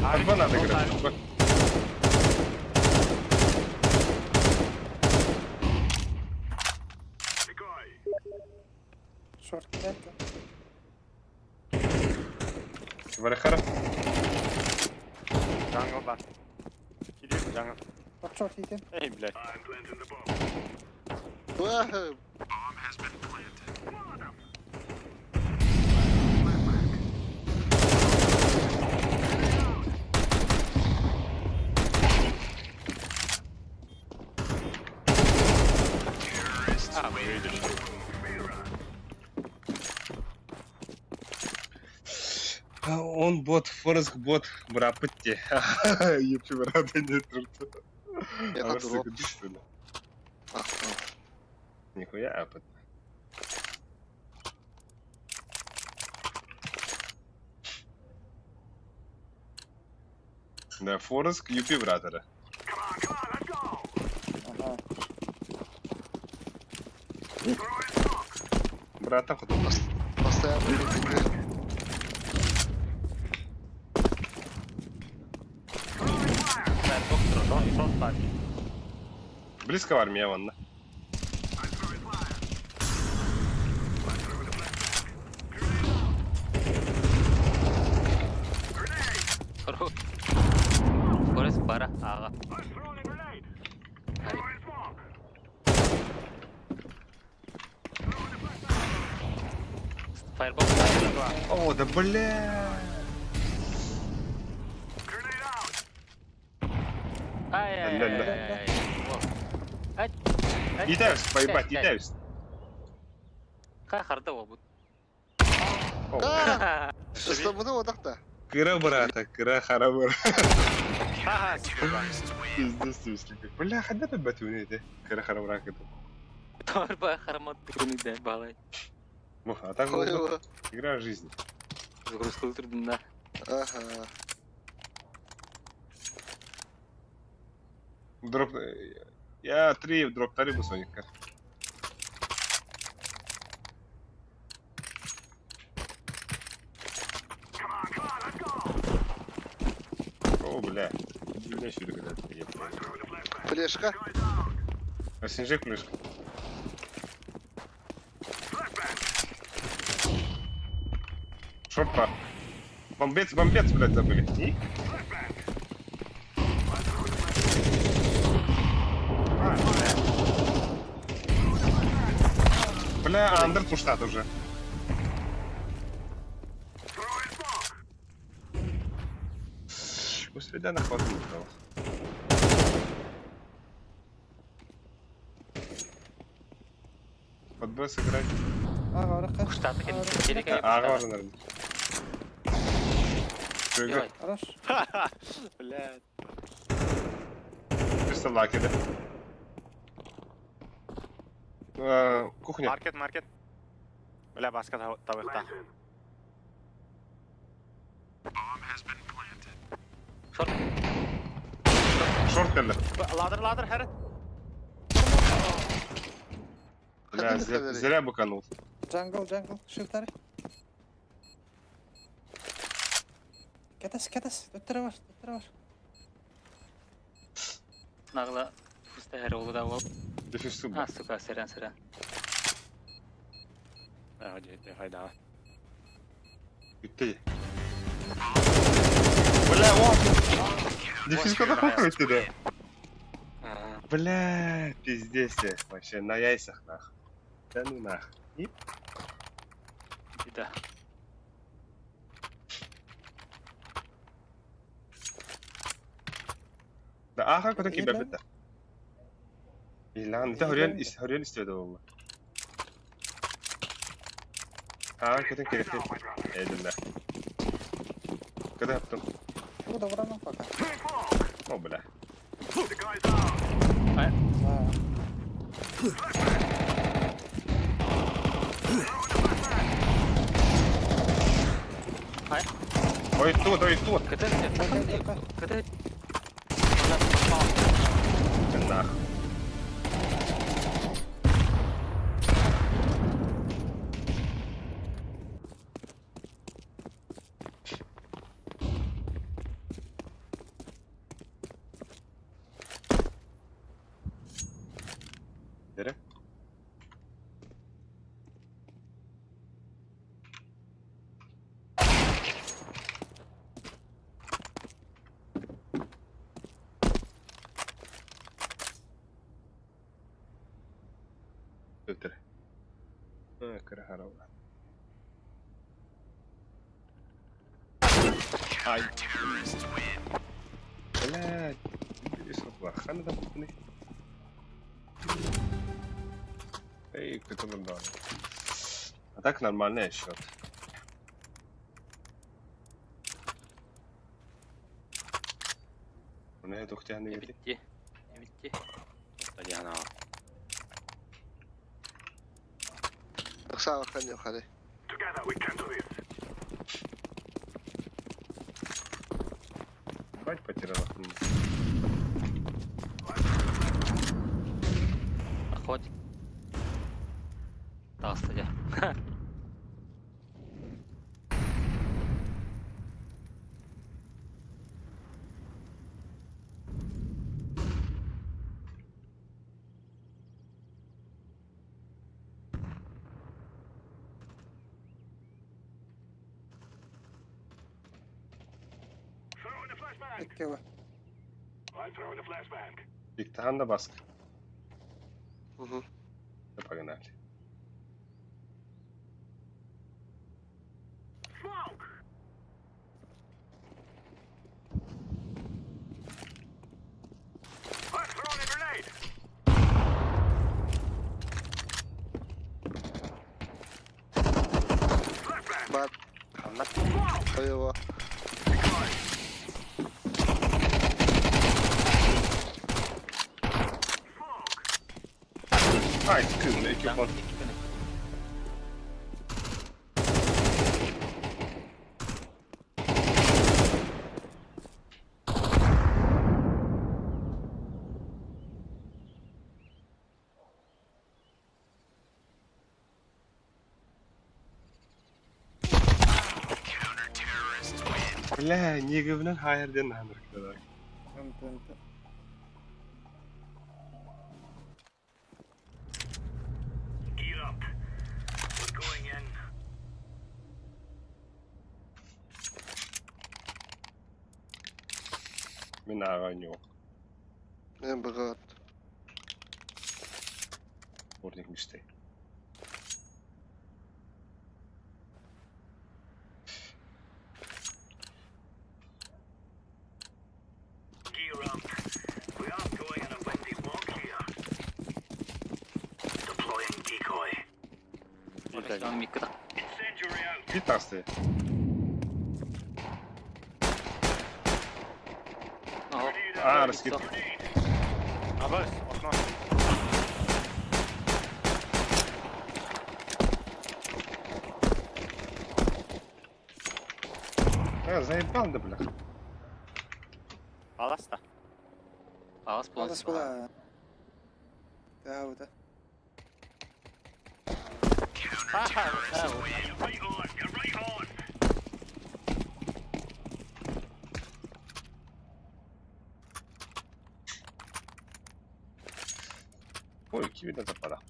От надо играть. Шорт кидайте. Варахара. Jungle бар. Кидем jungle. Вот шорт идем. Эй, блядь. Уа, А, вы видели. Он бот, Форест бот, брапытте. Епчи брата не турт. Я дроп. Нихуя апыт. Да, Форест юпи братера. Ага. Брата хотел. Постоянно Близко в армии, вон, да? Хорош. Форест бара. Ага. Фаербокс. О, да бля. Ай-яй-яй. Итаюсь, поебать, итаюсь. Хай харда обут. Что буду вот так-то? Кыра брата, кыра хара бара. Ха-ха, сука. Пиздец, ты Бля, хада ты бат это. Кыра хара брак это. Торба хармат тыгыны балай. Ну, а так Ой, игра жизни. Загрузка трудна. Ага. Дроп... Я три дроп тарибу Соника. О, бля. Бля, сюда когда-то. Флешка. А снижай флешку. Шорт пар. Бомбец, бомбец, блядь, забыли. И? Бля, Андер пуштат уже. Сюда хватит того. Под Б сыграть. Ага, ораққа. Куштаты кэлин. Аҕа барынар. Чөйгө. Хорош. Блядь. Пистолаки, да? Кухня. Маркет, маркет. Бля, баска табыхта. Шорт. Шорт кэллэ. Ladder, ladder, хәрі. Бля, зря быканул. Jungle, jungle. Shift Кэтас, кэтас. Төттөрө бар, төттөрө бар. Нагла фуста хэр олу да ол. Дефис А, сука, сэрэн, сэрэн. Хайда. Бүттэ. Бля, о! Дефис куда хуй ты, да? Бля, пиздец, вообще на яйцах нах. Да ну нах. И? Беда. Да аха куда кибә бит. Илан, это хөрен хөрен истеде oldu. Ha, kötü keyifli. Elimde. Kötü yaptım. Bu da vuramam пока. О, бля. За. Ой, тут, ой, тут. Көтө, көтө. Нах. Бери. Өтір. Кыра. Ай. Блядь. Хана там купны. Эй, кто там дал? А так нормальный счет. Оны тухтяны гети. Битти. Битти. Татьяна. Сава ханьо хары. Бать потеряла. Охот. Таста я. Иккева. Диктант да баска. Угу. Да погнали. Бар. Ойова. Ай, кызым, эки фон. Бля, негібінен хайырден нандырктыдар. Ынты, ынты. Мен ағайын yok. Мен бұғат. Ордик мечты. Пит тахсты. А, раскид. Абас, окно. А, заебал да, бля. Алас да. Алас Алас була. Да, Ой, киви да западах.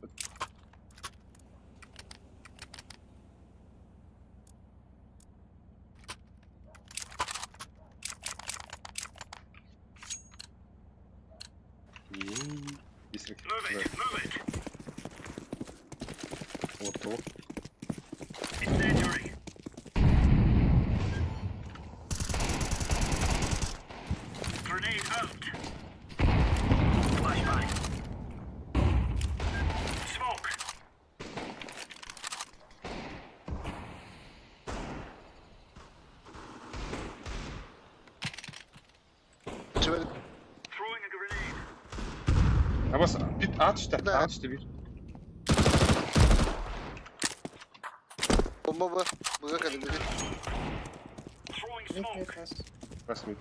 Вот то. Чевер Абас, бит at işte, Да. at işte bir. Bomba bu. Bırak hadi bırak. Mid mid last. Раз mid.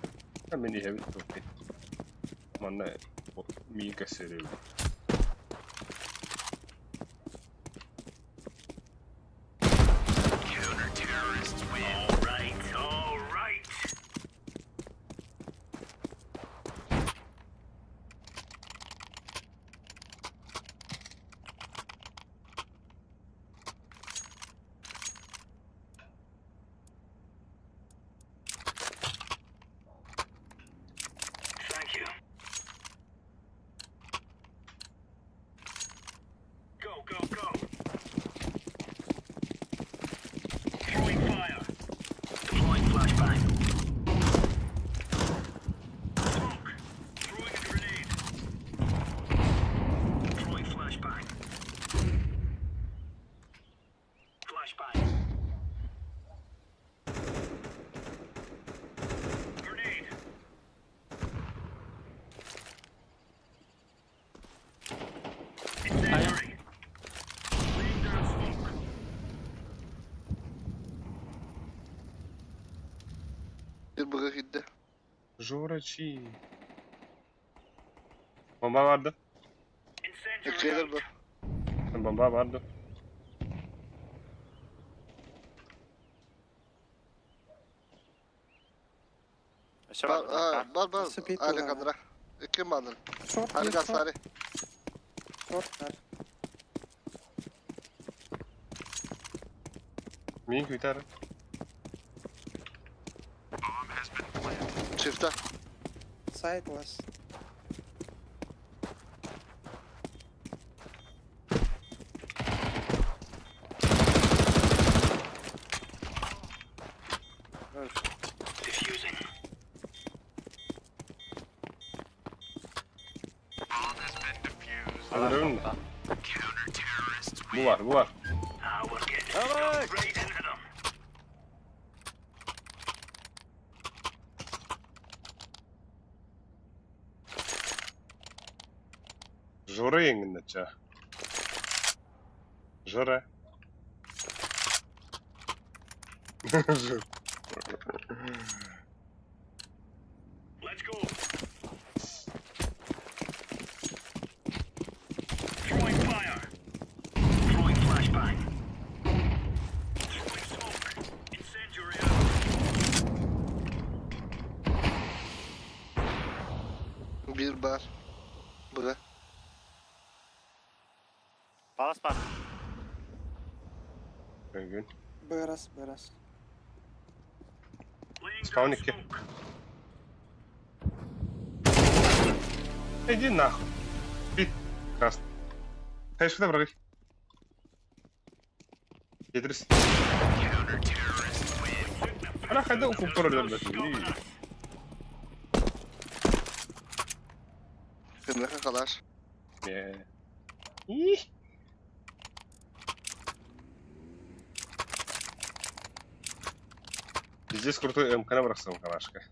Ha, meni heavy okey. Манна мига серию. Bir bırak gitti. Жорачи. Bomba vardı. Ekleyelim bu. Bomba vardı. Еще Бар, бар. ha, bar bar. Nasıl pit Ali bu kadra. Kim alır? Short Ali bir short. Gasari. Short var. Ming biter. Çifte. Side last. Öldürün mü? Bu var, bu var. Жора еңгінді Жора. Жора. Bir bar. Bırak. Палас бар. Gün. Biraz biraz. Spawn 2. Иди нахуй. Пит. Красный. Конечно, куда враг? Идрис. Она хайда укупор. Kimle kadar? İh. Пиздец крутой МК бырахсым калашка.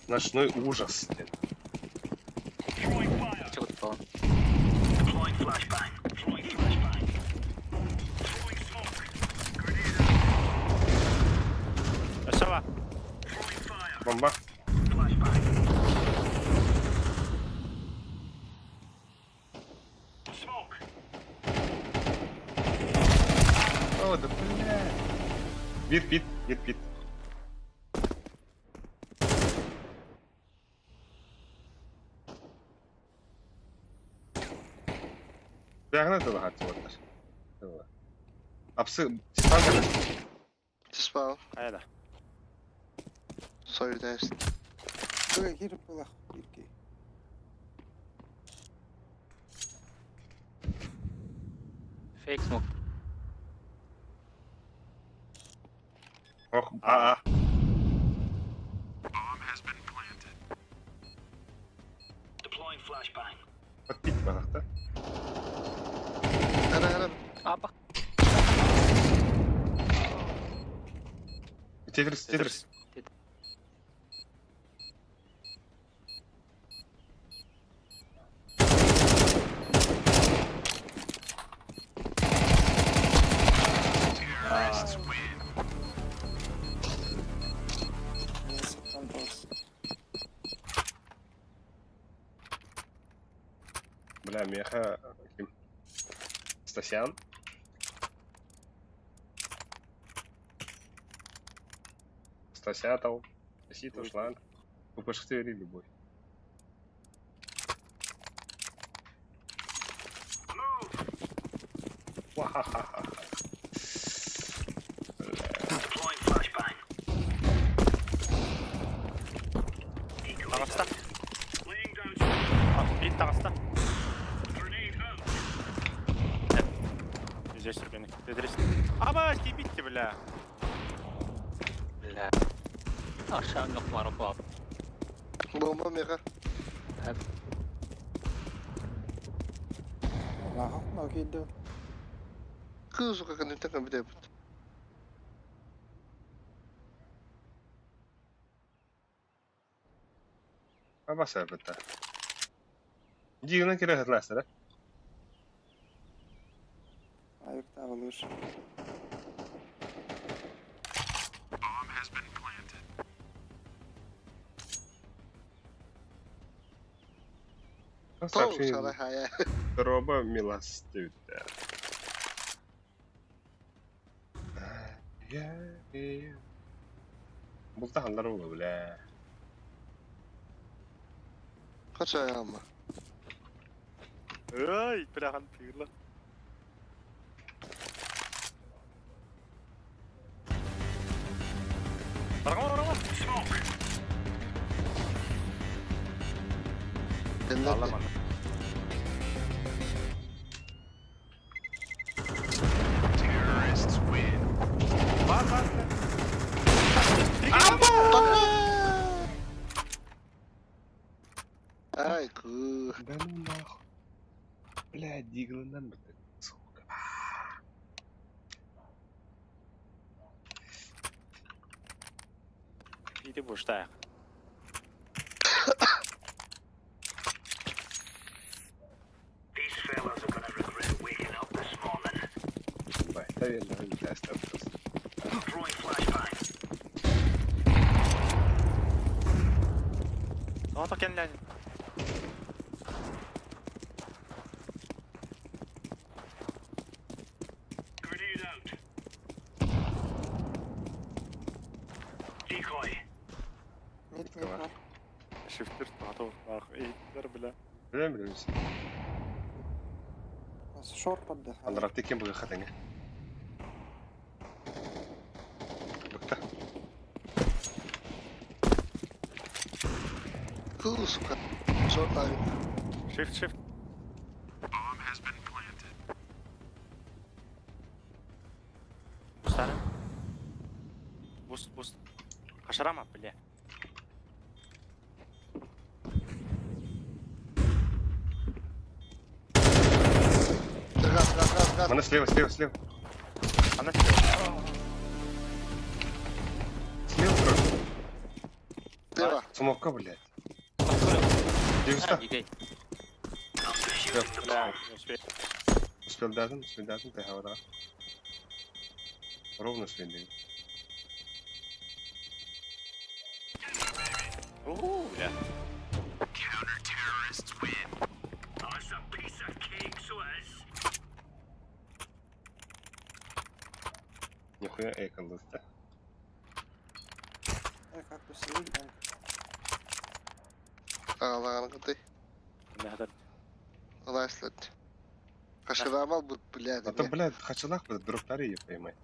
Ночной ужас. Чего ты пал? Өссө Бомба. О, да бля. Вир пит, вир пит. Бягна тылы хатты Апсы, диспансер. Диспал. Хайа да. Sorry guys. Б киирip булах бирки. Фейк смог. Ох, а, а. Подпить балахта. Ара ара. Апа. Тетрис, тетрис. Саттан тоғыз. Бля, меха... ким? Стасян. Стасятал. Стасита, шланг. Упашты любовь. Ва-ха-ха-ха. Таҕыста. Биир таҕыста. Здесь түргенник. Тетрис. Аба, кибитти, бля. Бля. Aşağı yok var o Бомба меха. Лахах ма киирди. Кыз кэнниттэн кэмбитэ. Аба сәбіті. Дигінен керек атластыр, да? Аюк табылыр. Тоу Сообщение сара хая. Роба милостивда. Бултахандар ола, бля. Кача яма. Ой, бля, тыгырла. Баргама, баргама. Теннет. Бар, бар. Ай, ку. Да ну нахуй. Бля, диглынан бітті, сука. Иди будешь, так. Бай, наверное, не остался. Ото кенлән. Мид мид бар. Шифтер тату. Ах, иттер, бля. Білем, білем. Шорт барды. Андырапты кем бұғы қатыңы. Бұқта. Ку, сука. Шорт ай. Shift, shift. Бустары. Буст, буст. Кашарама, бля. Газ. Мана слева, слева, слева. Она слева. Слева, короче. Слева. Смока, блядь. 90. Дикей. Всё. Бля, не успел. Успел дазен, успел дазен, ты говорил. Ровно следы. У, бля. Нихуя эйкон да? Я как бы сижу, Аҕалаҕын кытай. Надо. Лайслет. Хашырамал бут, блядь. А то, блядь, хачалах, блядь, дроптары ее поймай.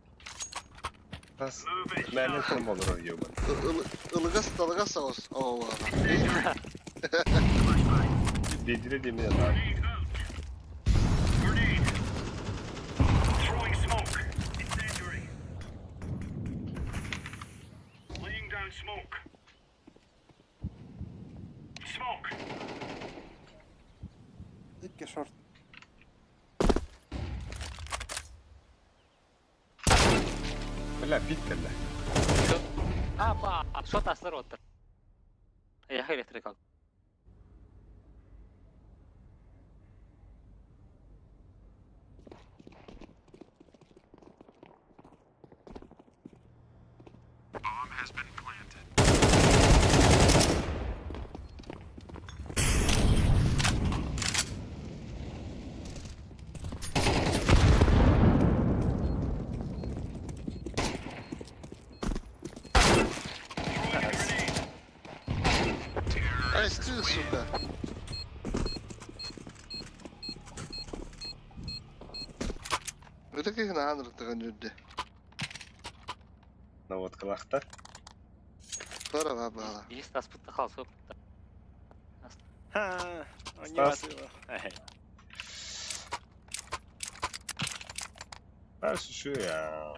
Тас, мэлен там ебан. Ылыгас талыгас соҕус. Оо, Бедре де меня надо. Икки шорт. Бля, пить когда. Апа, шот аслар оттар. Я электрикал. Ай, ты, сука. Это как на Андр жүрді. На вот калахта. Пора бала. Есть тас пытта халсы. Ха, он не Стас. ватыло. Эй. А, шучу я.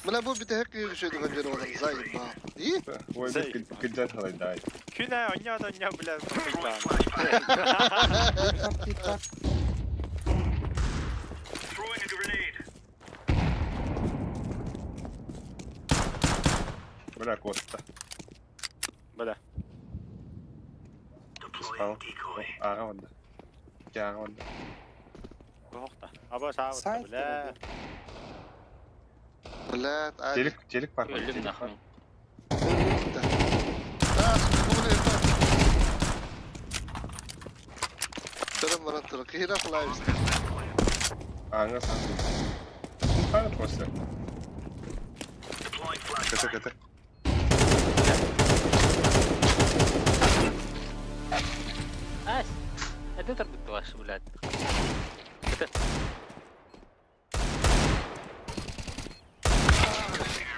Мына бұл біте хек үйрішеді ғанжер олар. Заебал. И? Ой, Зай. кыджан халай дай. Күнә, оня да оня, бля, пойман. Так, и так. Бля, кот-то. Бля. Спал. Ага, вот. Ага, вот. Бұқта. Аба сабыт, Сайт бля. Блядь, ай. Телек, телек пар. Өлдüm нахуй. А, сука, bunu yapar. Тұрым бара тұр. Қира флайвс. Ага, сам. Ну, пара просто. Ката, ката. Ась. Это тарбыт ваш, блядь. Это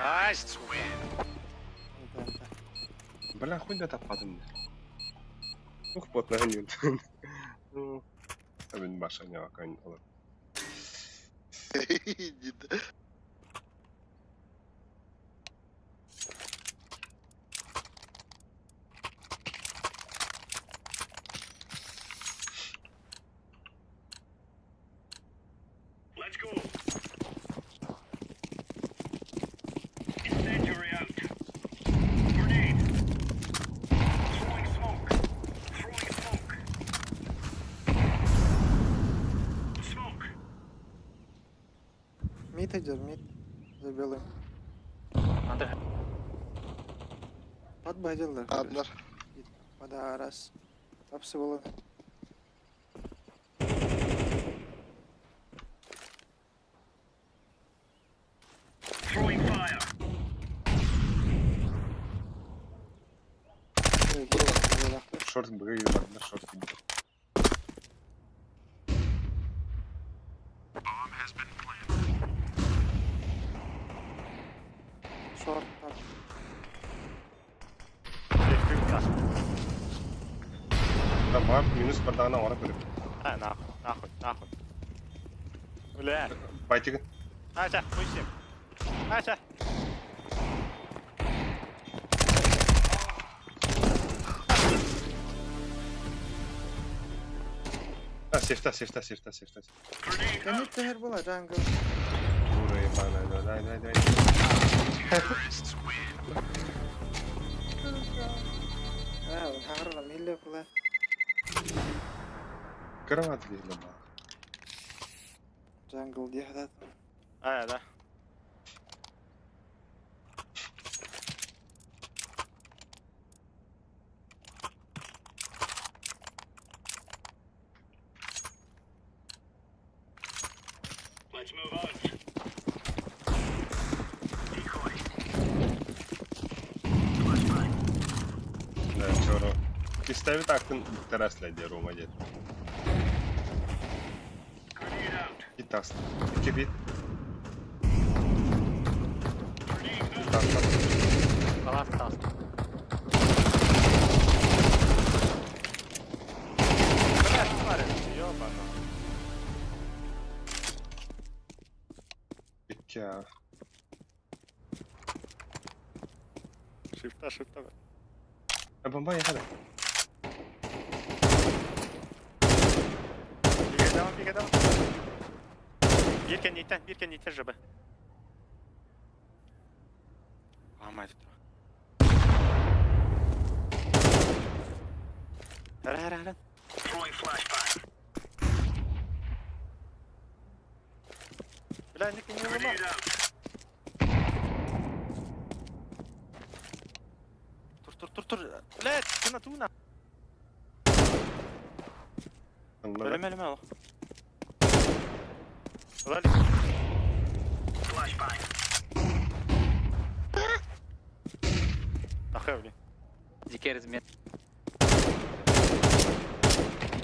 Ай, сука. Да, да. Бля, хуй да тападым. Ух, потно нет. Ну, Табин баша не вакань. Дейді. Мид идет, мид. За белым. Андр. Подбадил, Аднар. Пода раз. Апсы было. Шорт б, да, шорт б. Шорт, так. Да, бар, минус бардағына ора көріп. А, нахуй, нахуй, нахуй. Бля. Байтигін. Ася, пусти. Ася. А, Сефта, сефта, сефта, сефта. Кэнник түһэр буола jungle. Дура ебаная, давай, давай, давай. Аа, хаҥарар милле була. Кровать легла. Jungle диye хадат. А, да. Да, чоро. Кистави так тересле Рома дед. И таст. Кибит. Таст. Балас тас. Бля, смотри, ёбана. Икки. Шифта, шифта. А бомба ехали. Бигэ даун, бигэ даун. Биир кэнниттэн, биир кэнниттэн жб. Ламай тут. Ара, ара, ара. Бля, ник не ломал. Тур, тур, тур, тур. Бля, ты на туна. Өлөмө, өлөмө, ал. Лали. Нахуй, блин. Дикерز мен.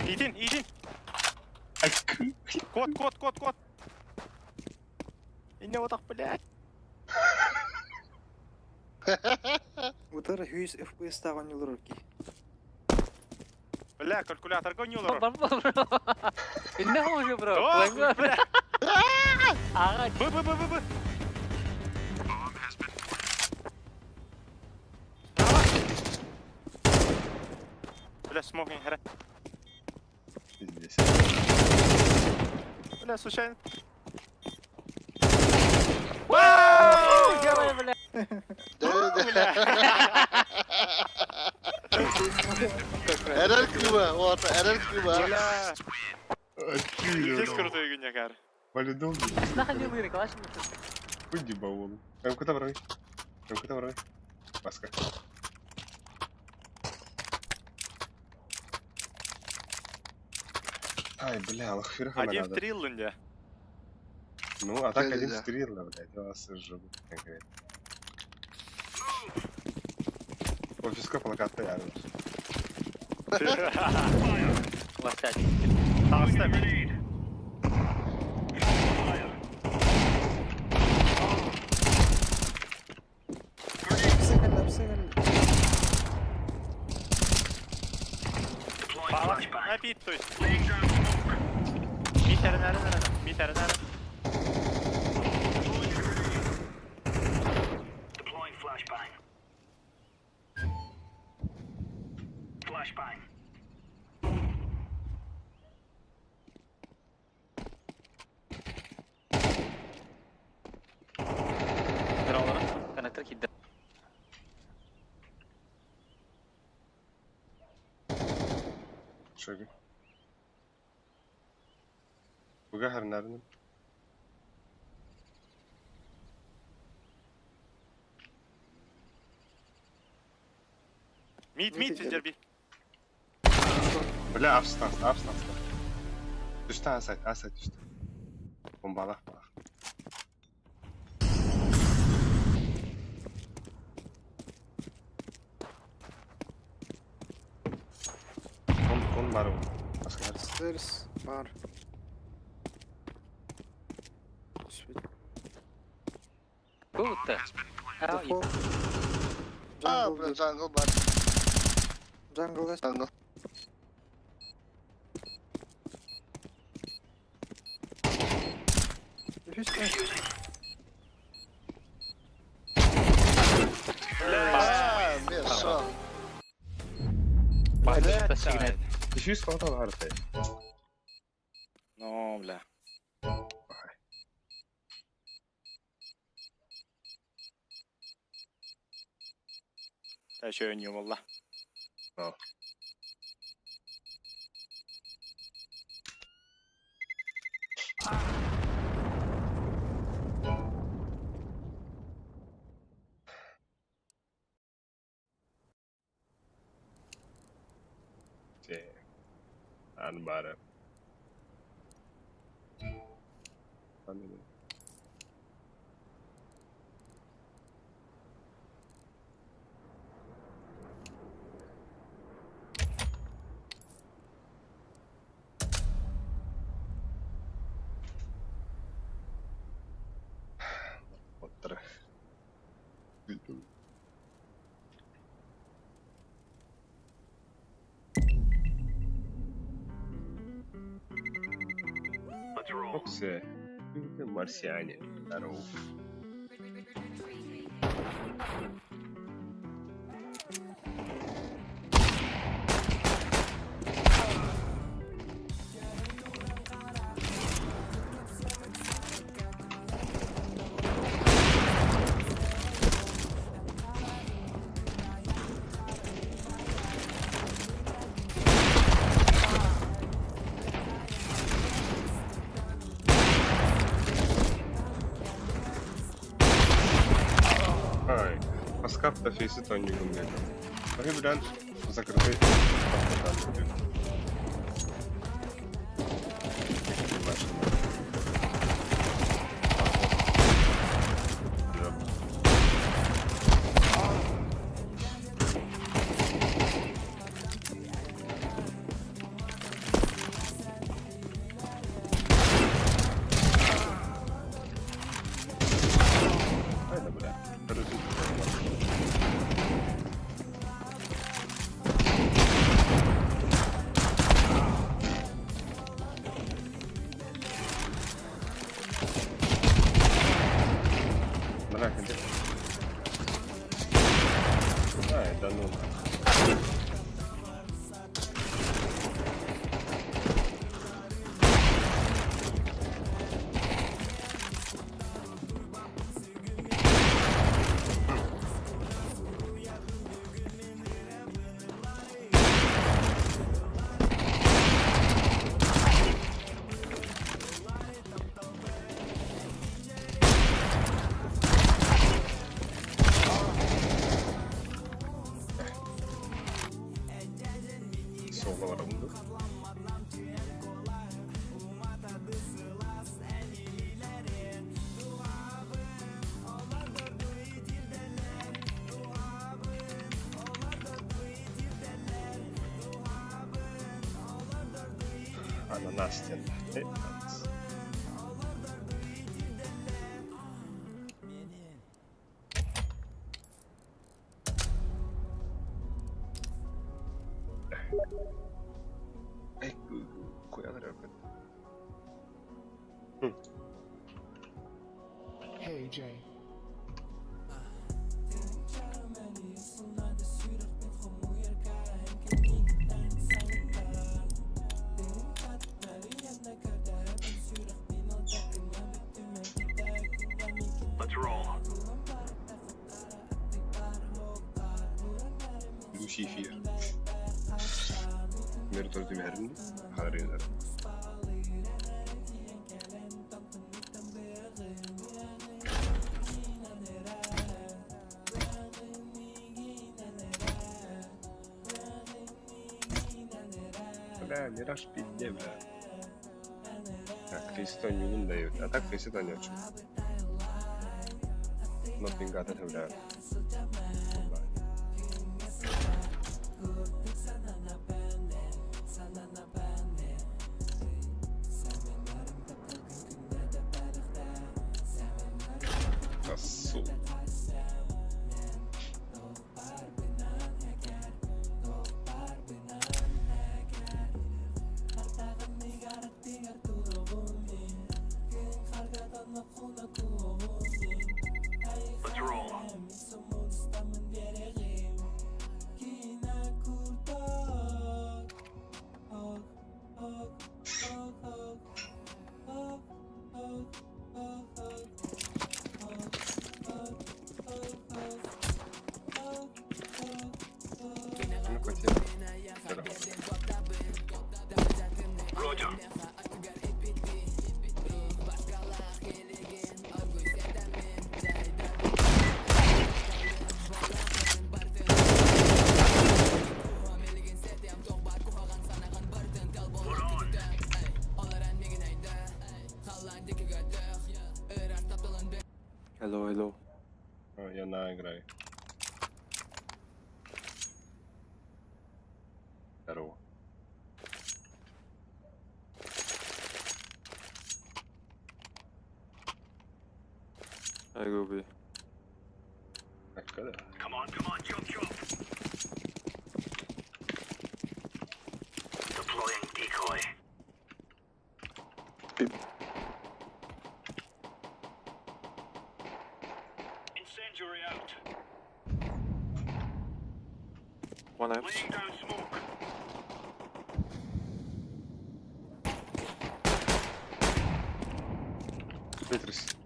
Иди, иди. Кот, кот, кот, кот. Инне вот так, блядь. Утары 100 FPS тагын юлыр ки. Бля, калькулятор гонюлар. Бар бро. Инне уже бро. О, бля. Ага. Б, Б, Б, Б, Б. Бля, смог не хера. Пиздец. Бля, случайно. Делай, бля. Бля. Эрэл кыба, вот, эрэл кыба. Бля. Здесь крутой гунякар. Валидол. Нахуй юлыр, клаш. Хуй баул. Там куда брой? Там куда брой? Маска. Ай, бля, лохера Один в надо. три лунде. Ну, а так один Да-да-да. в три, да, блядь, я вас жгу конкретно. Офиска плаката я. Васять. Таста. Псыгал, псыгал. Напит, то есть. Митер, наверное, наверное. Митер, наверное. Бро, коннектор кидде. Шоги. Буга харнарны. Мид, мид, дерби. Бля, апстан, апстан. Түстә асайт, асайт түстә. Бомбалах балах. Кон, кон бар ул. Баска Stairs бар. Түспөт. Будто. Дефолт. А, Jungle бля, бир. jungle бар. Jungle Jungle. Үһүс А, мен шо. Баш Дефьюз қалта бар. Еще не болла. А. Чэ, аан баара. Оттара. Оксе. Марсиане. Здорово. Ай, Паскап та фейсит он не гумлет. Вариант закрытый. Ай да бля. Бля, где? Ай, да ну нахуй. Соло барамды. Ананас диэн. Ананас. Эй, куя Hey Jay. Люцифер. Мир только мэрин. Харинер. Бля, Мираж пизде, бля. Так, фейсит он не дает. А так фейсит он не очень. Но пингата бля. Косу. Спасибо. Здорово. Hello, hello. А, я на играю. Здорово. I go B. Так, когда? One apps. Петрис.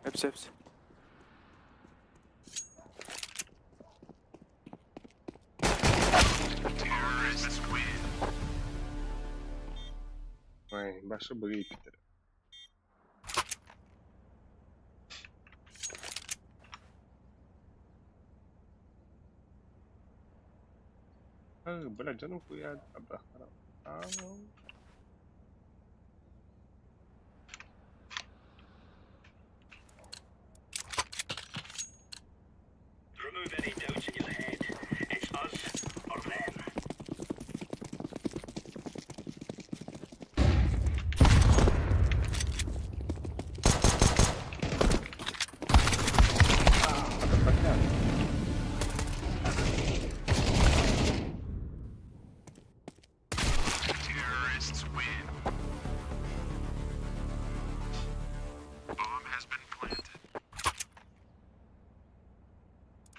Apps, apps. Ой, баша быгы Питер. Бля, дьону хуя абрахтара.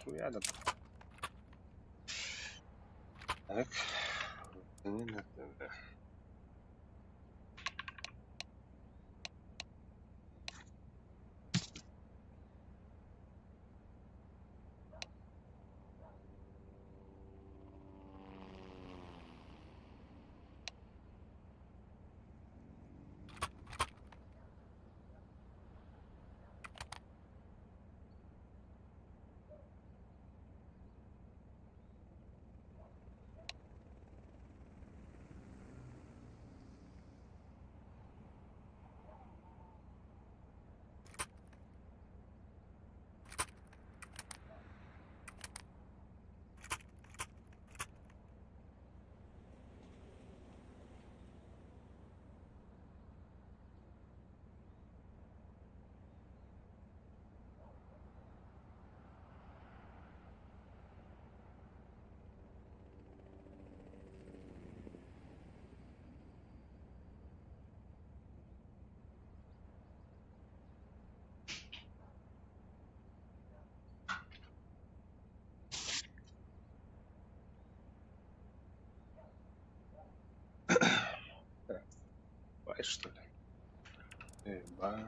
Хуя да. Так. Не надо. Бай, что ли? Ба.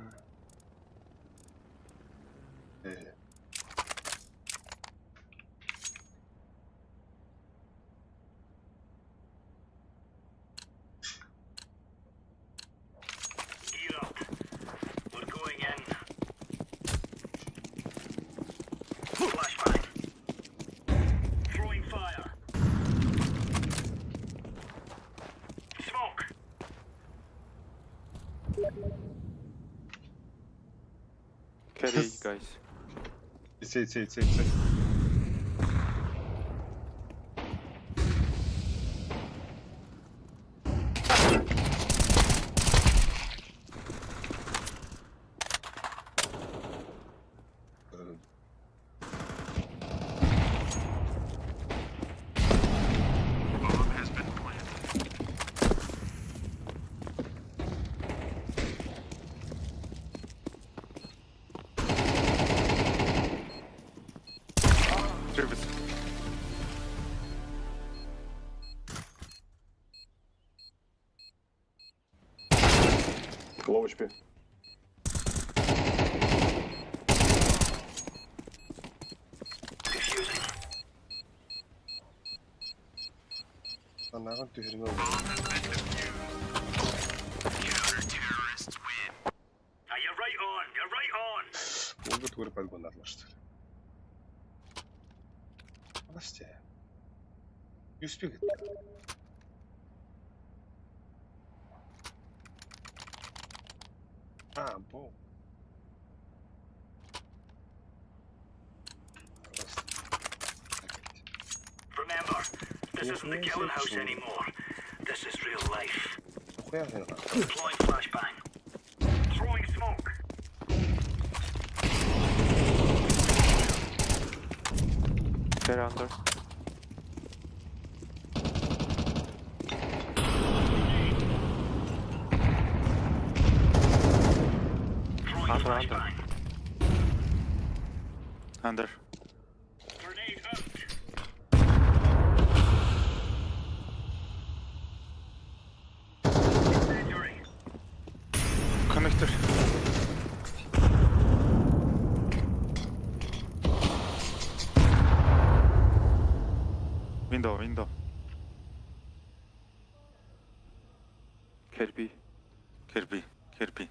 Carry, guys. Сей, сей, сей, сей. Service. Low HP. Санааҕын түһэримэ уолум. Уолга тугу эрэ подгоннарлар что ли? Настя. Юспик. А, бу. They're under. Under, under. Under. Connector. Window, window. Kirby. Kirby, Kirby.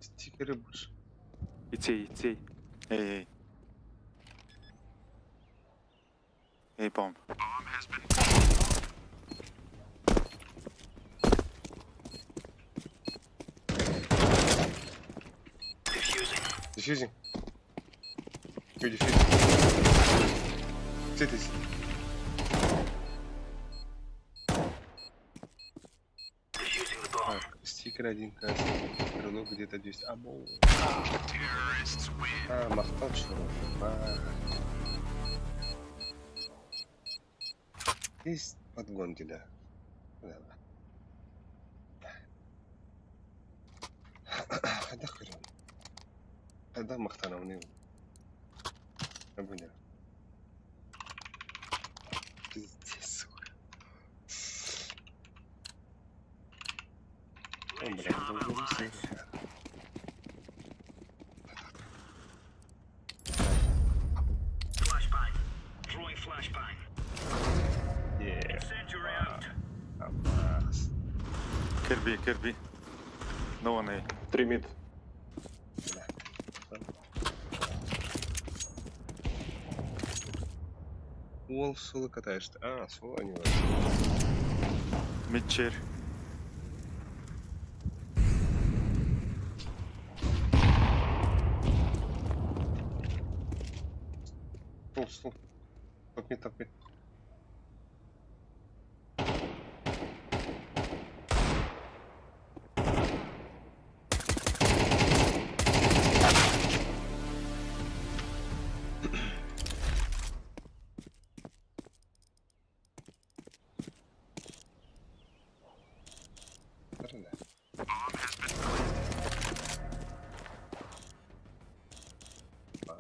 Стикеры больше. It's A, it's A. Hey, hey. Hey, bomb. Defusing. You defuse. City. Так, стикер один красный. Крыло где-то 200. А, бол. А, махтал чурок. Есть подгонки, да. Да. Хайдах көрөм. Хайдах махтанабыный. Абыня. Пиздец, сука. О, блядь, долбоеб. Yeah. Абас. Kirby, Kirby. No one A. Three mid. Бля. Уол соло катаешься. А, соло не важно. Mid chair. Стол, стол. Топ мид, топ мид. Да. А.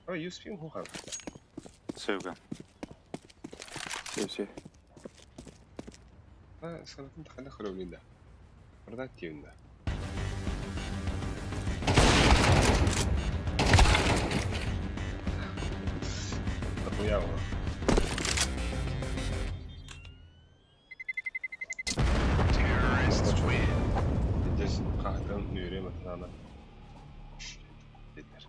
Ой, USP хухан. Сөйгөн. Все, все. А, санатын тахана хөрөвлүндэ. Продактивно. Нахуя его? Здесь хахтан нүрем атнана. Дедер.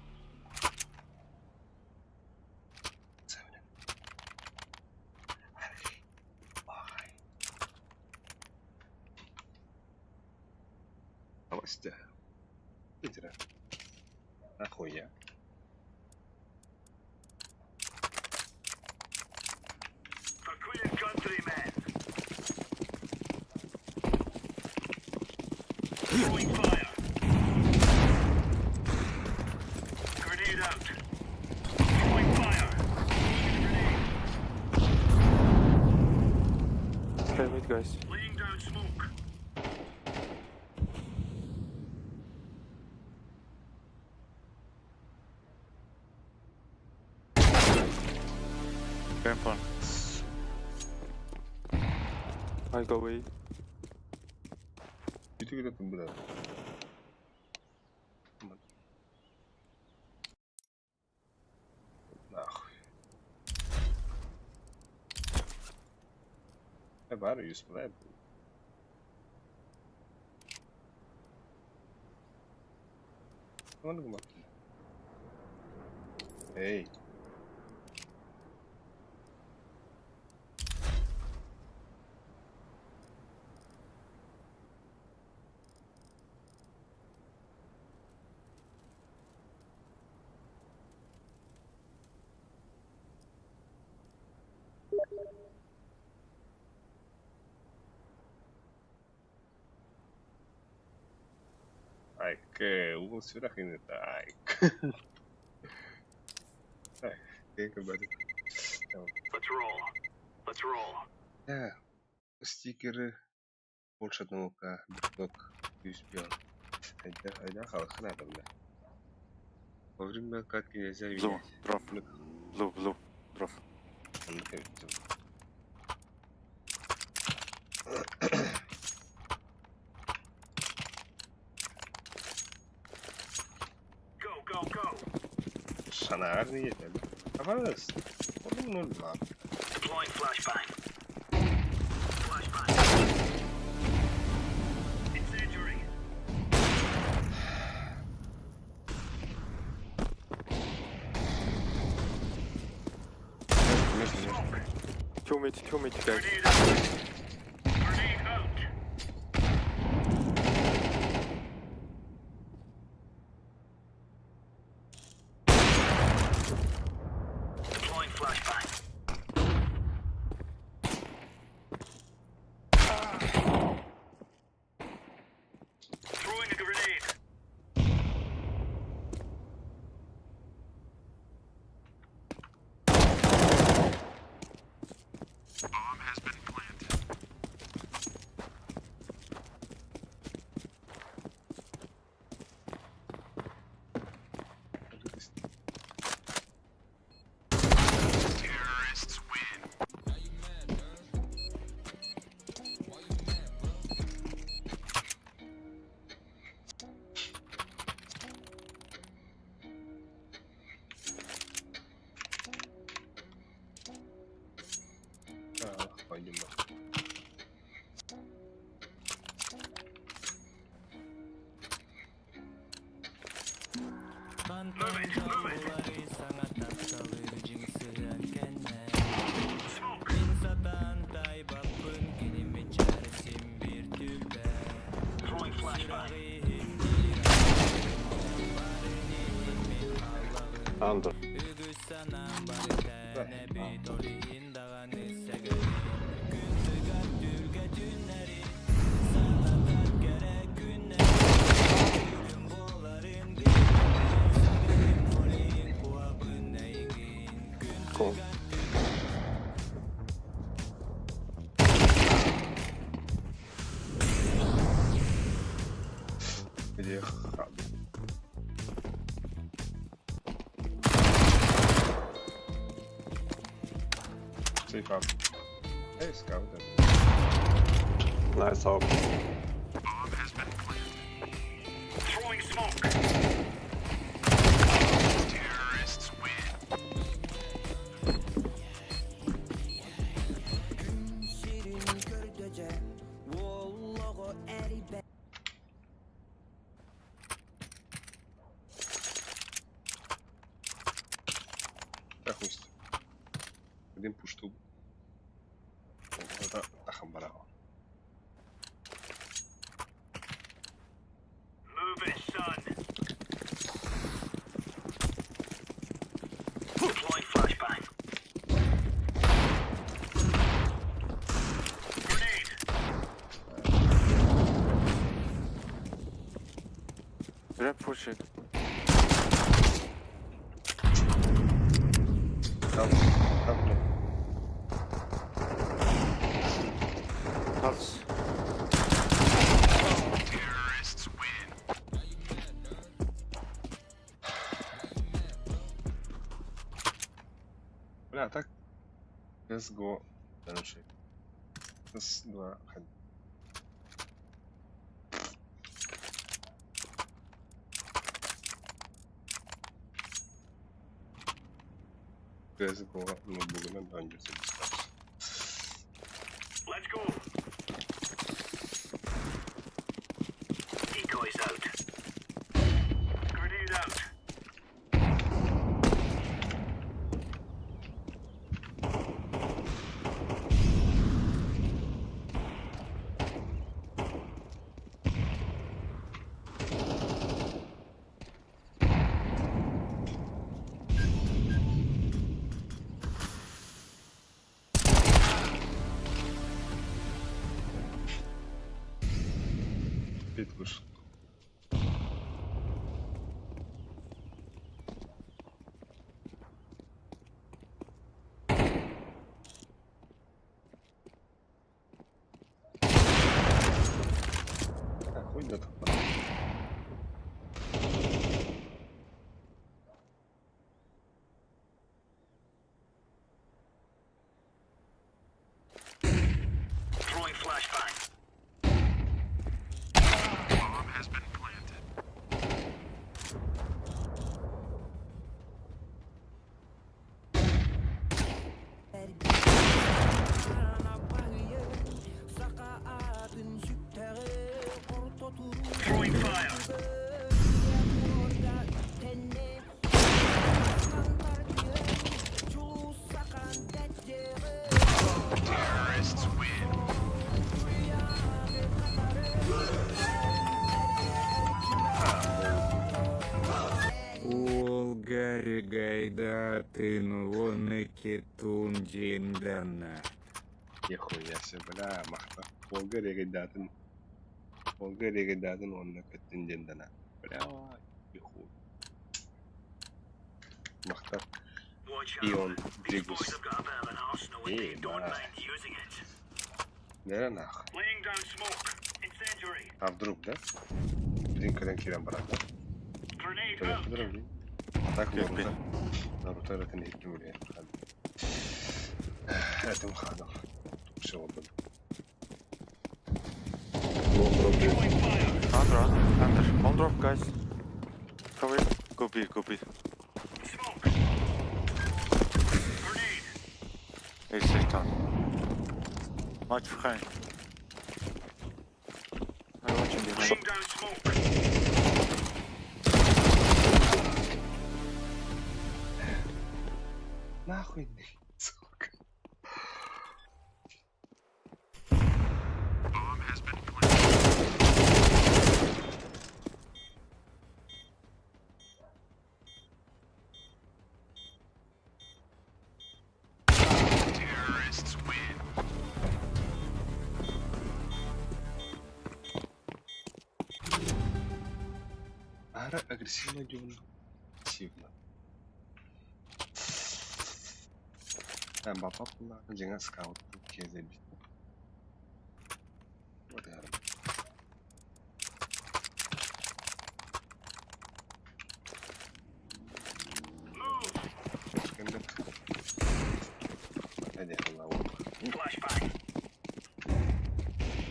Новости. Питера. Нахуя. Play mid, guys. Ramp one. I go away. Бүтүгү бля. Нахуй. Бар юсплэ. Эй. Айк, угол сүрэх это айк. Так, как бы. Let's roll. Let's roll. Да, стикеры больше 1К, биток, USB. Айда, айда, халхана бля. Во время катки нельзя Blue, менять. drop. Blue, blue, drop. Go, go, go. Шанаар не это. Авас. Ну, ладно. Deploying flashbang. Flashbang. Incendiary. Между, между. Two mid, guys. Grenade out. Grenade out. Deploying flashbang. Throwing a grenade. А, пойдем. Move it, move it. Smoke. Throwing flashbang. Under. Cool. Где хаб? Сейф ап. Эй, скаут. Nice op. Throwing smoke. Так, хуй. Один пушту. Это тахамбара. Move it, son. Deploying flashbang. Grenade. Ramp pushing. Там, там, ну, House. Бля, так CS:GO короче Раз, два, один. CS:GO ноутбугунан оонньуур сөбүлээх. Пит вышел. А, хуй да тут. Улгари гайдатын воныкетундинданна. Нихуя себе, бля, махта. Волга регайдатын. Волга регайдатын онна кеттиндендана. Бля, нихуя. Махта. И он, Дригус. Эй, да. Да нахуй. А вдруг, да? Блин, когда киран брат, да? А так Наруто. Наруто это не хитнули. Это мхадов. Все вот. Under, under, under. One drop, guys. Cover. Go B, go B. Hey, sit down. Watch behind. I'm watching behind. Нахуй, сука. Ара агрессивно дюна. Агрессивно. Бапа була дьиҥэ скаут киэзэбит. Вот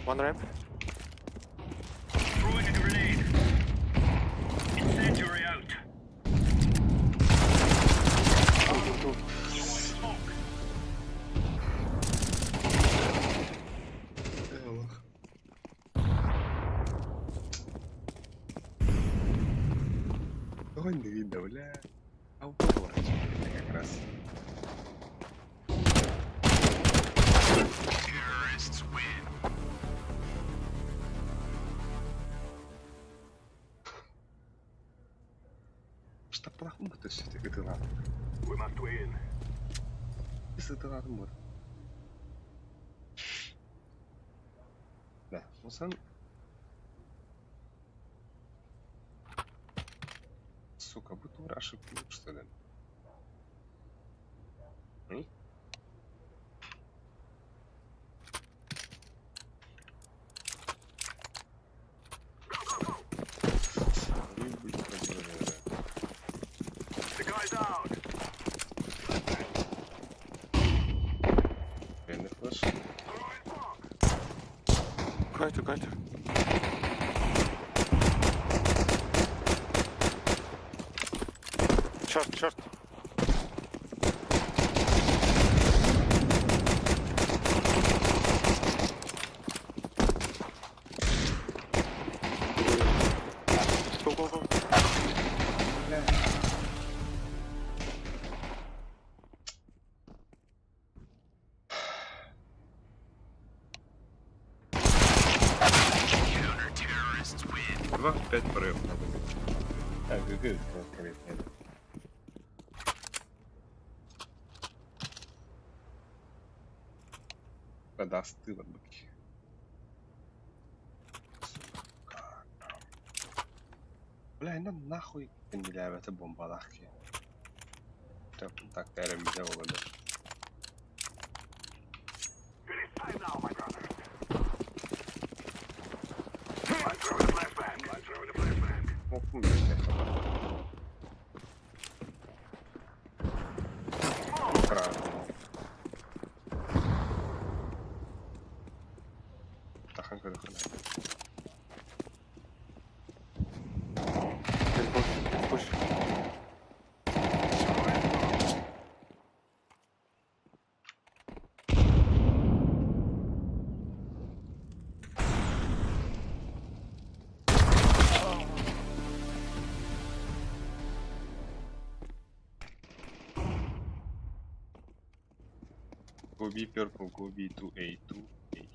One ramp. Two, two, two. Ой, не видно, бля. А упор как раз. Что плохому то все-таки ты ладно. Если ты ладно, вот. Да, ну сам. Сука, будто ошибку, что ли? М? Вы будете поделали, да. Go to, go to. Short, short. Go, go, go. Два, пять порыв. Так, ГГ конкретно. Продаст ты вот быки. Сука. Бля, ну нахуй это бомбалахи. Так, так, наверное, было, Правильно. Тахан көрөхүнэ. Can push, can push. Go B purple, go B 2A, 2A.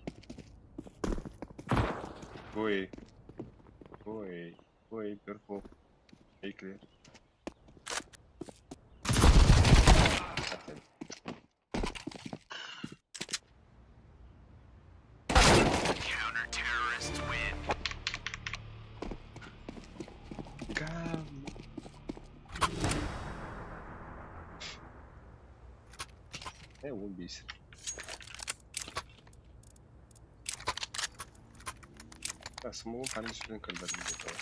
Go A. Go A. Go A purple. A clear. Опять. Говно. Убейся. А, самого парня сюда когда не готово.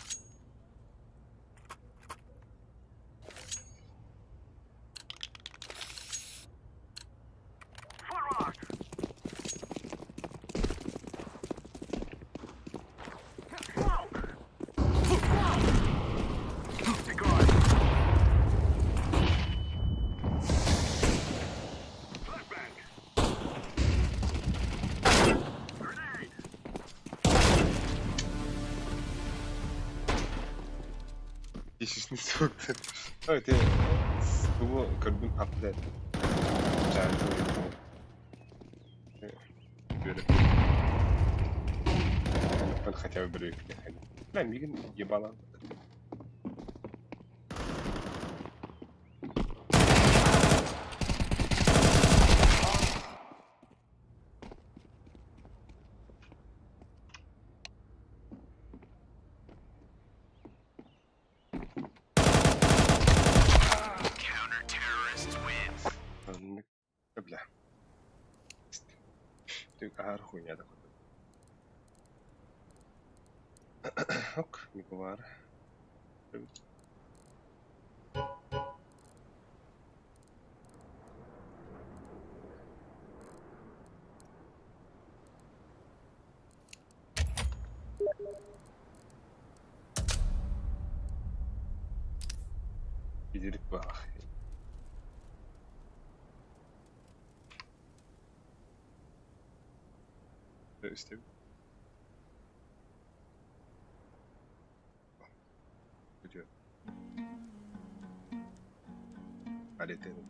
Тысячный доктор. Ой, ты его как бы апдейт. Хотя бы брейк не ходил. Бля, Миган ебала. Бля. Ты хуйня такой. Ок, Николар. Иделик бах. Üstü. Gidiyor. Halledelim.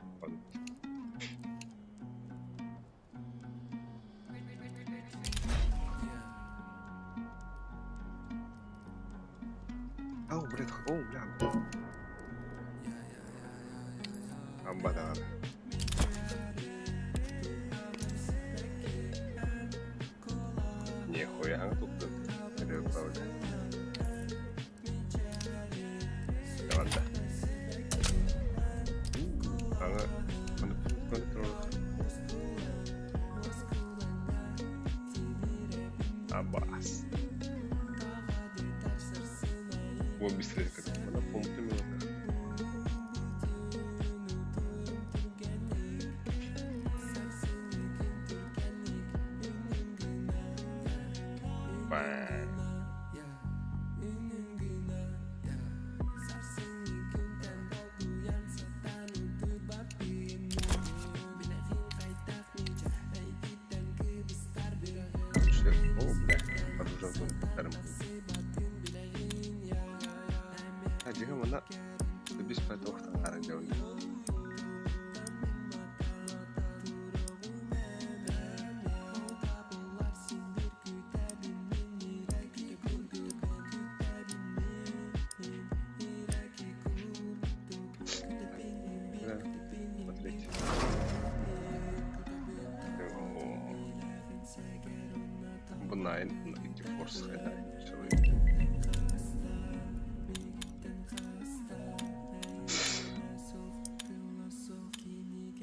Ау, блядь, о, бля. Амбадар. Нихуя тут правда. Ладно. Ана, Абас. О, быстрее, как она помнит. Ебать. О, бля, подужал. Дьиҥэ манна биспэт охтан дьон. Да, смотрите. Бу nine икки форс хайда.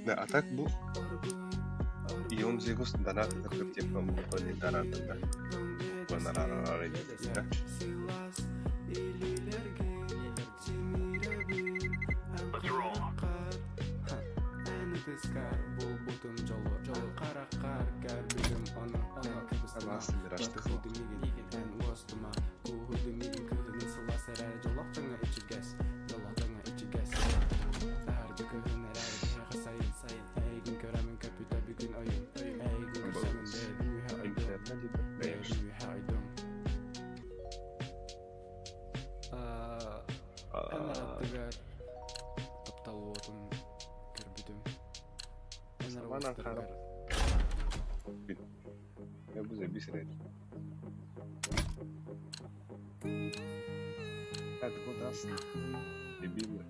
Да, а так бу Ион Зигус донат это типа буквально донат, да. Буквально да. Я бы забисрать. Откуда Дебилы.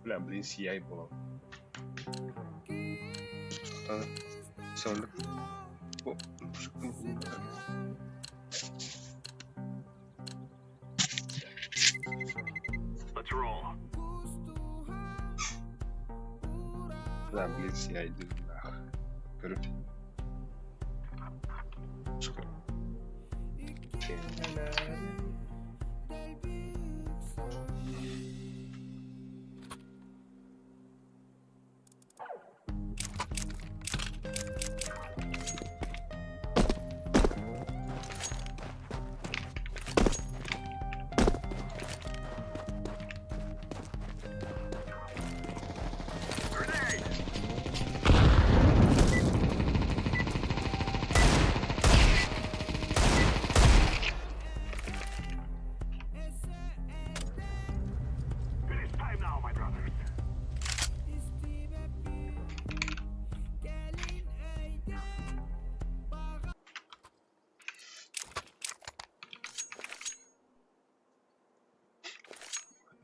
Бля, блин, сияй было. Все, О, Да, блин, сияй, нахуй. Короче.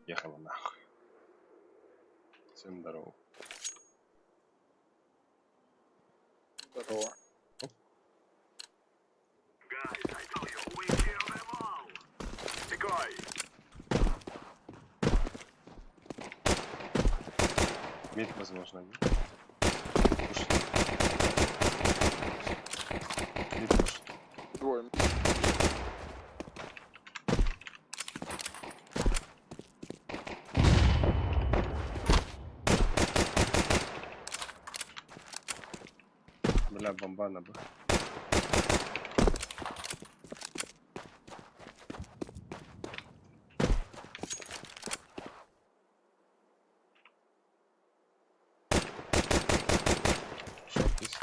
Ехала нахуй. Всем здорово. Здорово. Мид, возможно, нет? Пуш. Мид пуш. Двое. Бля, бомба на Б. Шорт есть.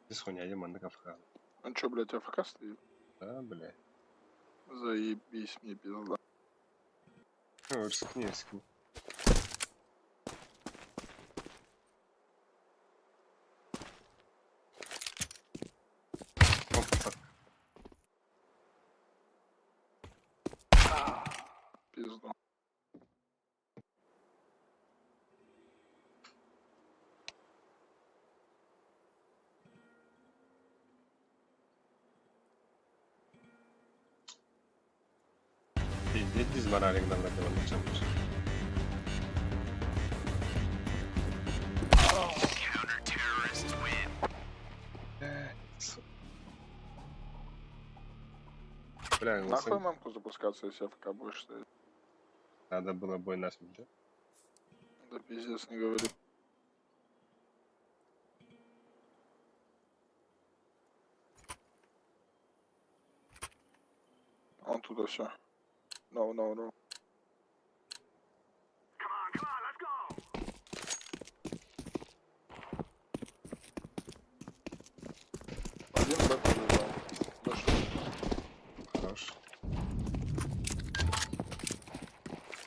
Здесь хуйня, я манна кафка. Он чё, блядь, АФК стоит? Да, бля. Заебись мне, пизда. Ну, рискни, рискни. Оп, так. Пизда. Пиздец дизморалик надо было начать. Бля, Нахуй Лысый, мамку запускаться, если АФК будешь стоять? надо было бой насмерть, да? Да пиздец, не говори. Он туда все. No, no, no. Один Б побежал. Дошел. Хорош.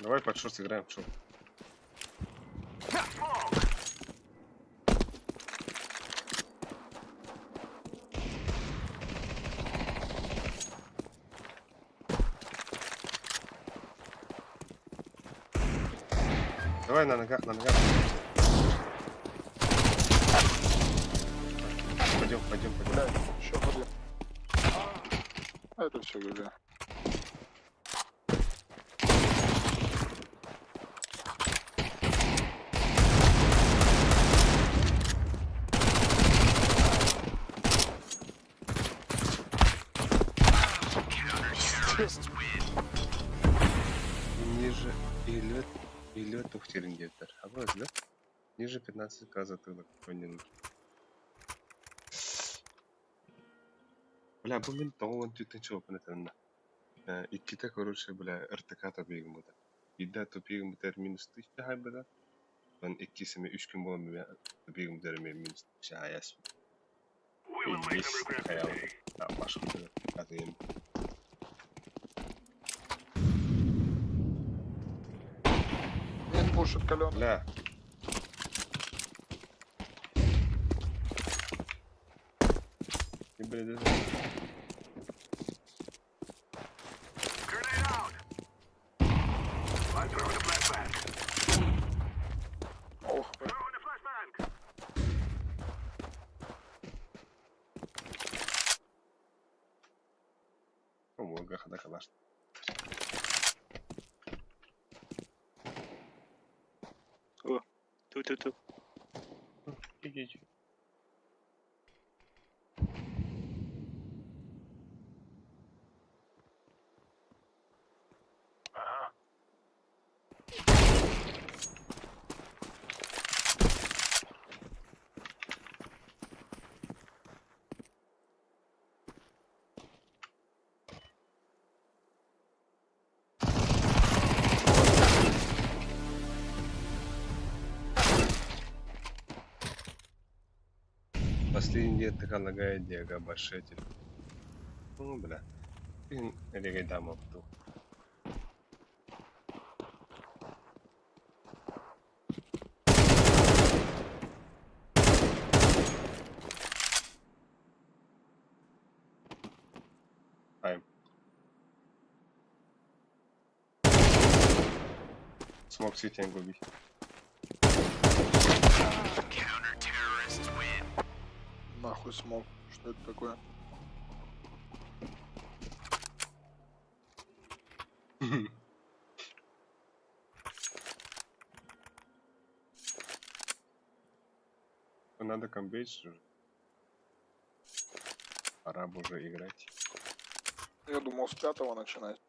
Давай под short сыграем, шо. Давай на ногах, на ногах. Пойдем, пойдем, пойдем. Блядь, еще ходи. А это все ГГ. Ниже илет, илет ухтерингетер. А вот, да? Ниже 15к затылок. Понятно. Бля, бу мин тоҕо түтен чуопын этэннэ. Иккитэ, короче, бля, РТК топигым бута. Бидда топигым бутер минус 1000 хайбыда. Он иккисими үч күн болан топигым бутер минус 1000 хаяс. Бес хаял. Башка Атыйым. Нет, пушит кален. Бля. И, бля, да. Ох, Ого, хада калаш. Two, two, two. Иди. Последний такая лагает диага большая. Ну, бля. Регайдам опту. Тайм. Смог сити губи. Нахуй смог. Что это такое? Надо комбейч уже. Пора бы уже играть. Я думал с пятого начинать.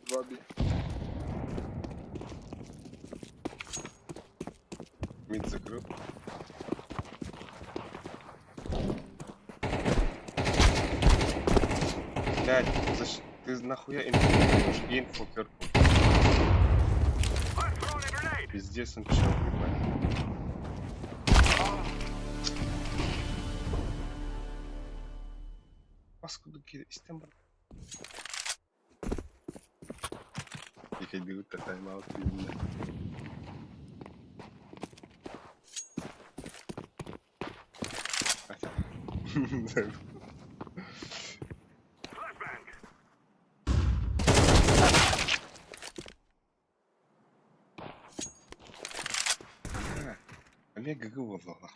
Два би. Мид закрыл. Блядь, ты нахуя инфу даешь? Инфу перпу. Пиздец он чел, ебать. Паскуду истем бар. Бегут тайм-аут, видно. Хотя. Эмиэ ГГ буоллаҕа.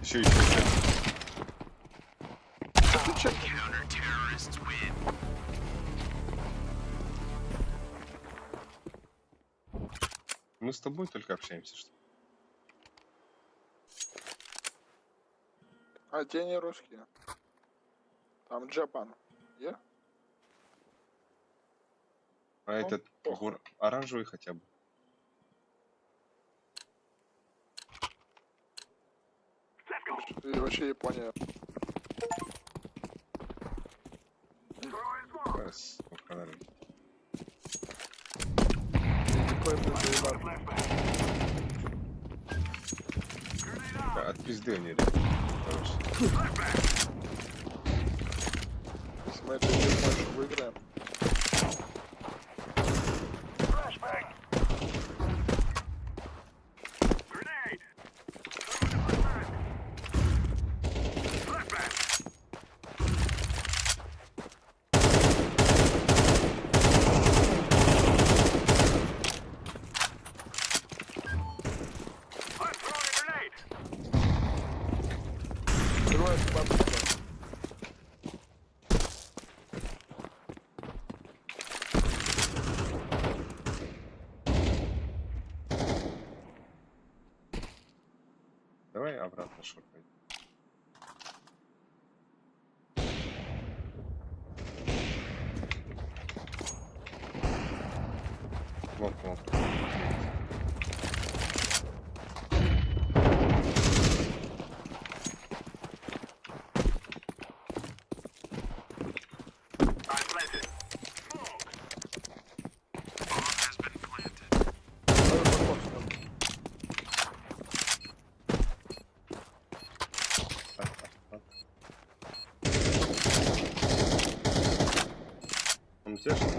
Еще, еще, еще. Ты че? Мы с тобой только общаемся, что ли? А те не русские. Там Japan. Yeah? А этот похуй. оранжевый хотя бы. И вообще Япония. Раз, сука, наверное. Какой ты заебал. Да, От пизды они, реально. Короче. Если мы эту игру больше выиграем. Другая бабка. Давай обратно short пойдем. Long, long. Давай подход сюда. Так, так, так. Он у тебя что ли?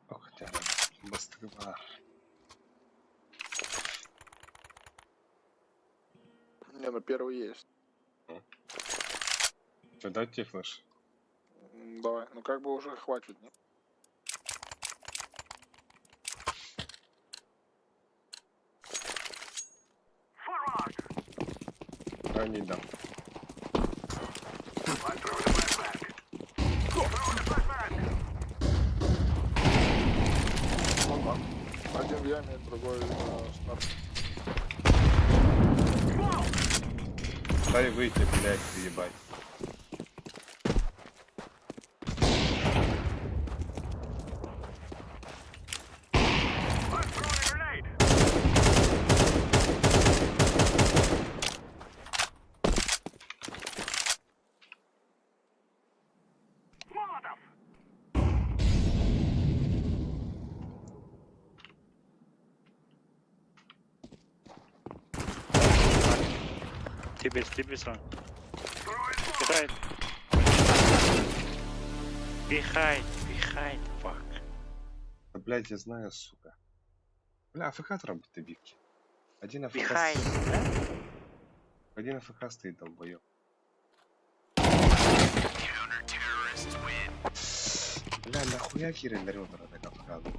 Ох, хотя Бастыгва. Не, ну первый есть. Что, дать тебе flash? Давай, ну как бы уже хватит, не? А, не дам. Вон он. Один в яме, другой на старте. Дай выйти, блядь, ебать. Тебе one. Behind. Behind, behind, fuck. Да, блядь, я знаю, сука. Бля, AFK работает, Вики. Один AFK. Behind, да? Один AFK стоит, долбоёб. Бля, нахуя Кирилл Рёдера так AFK был?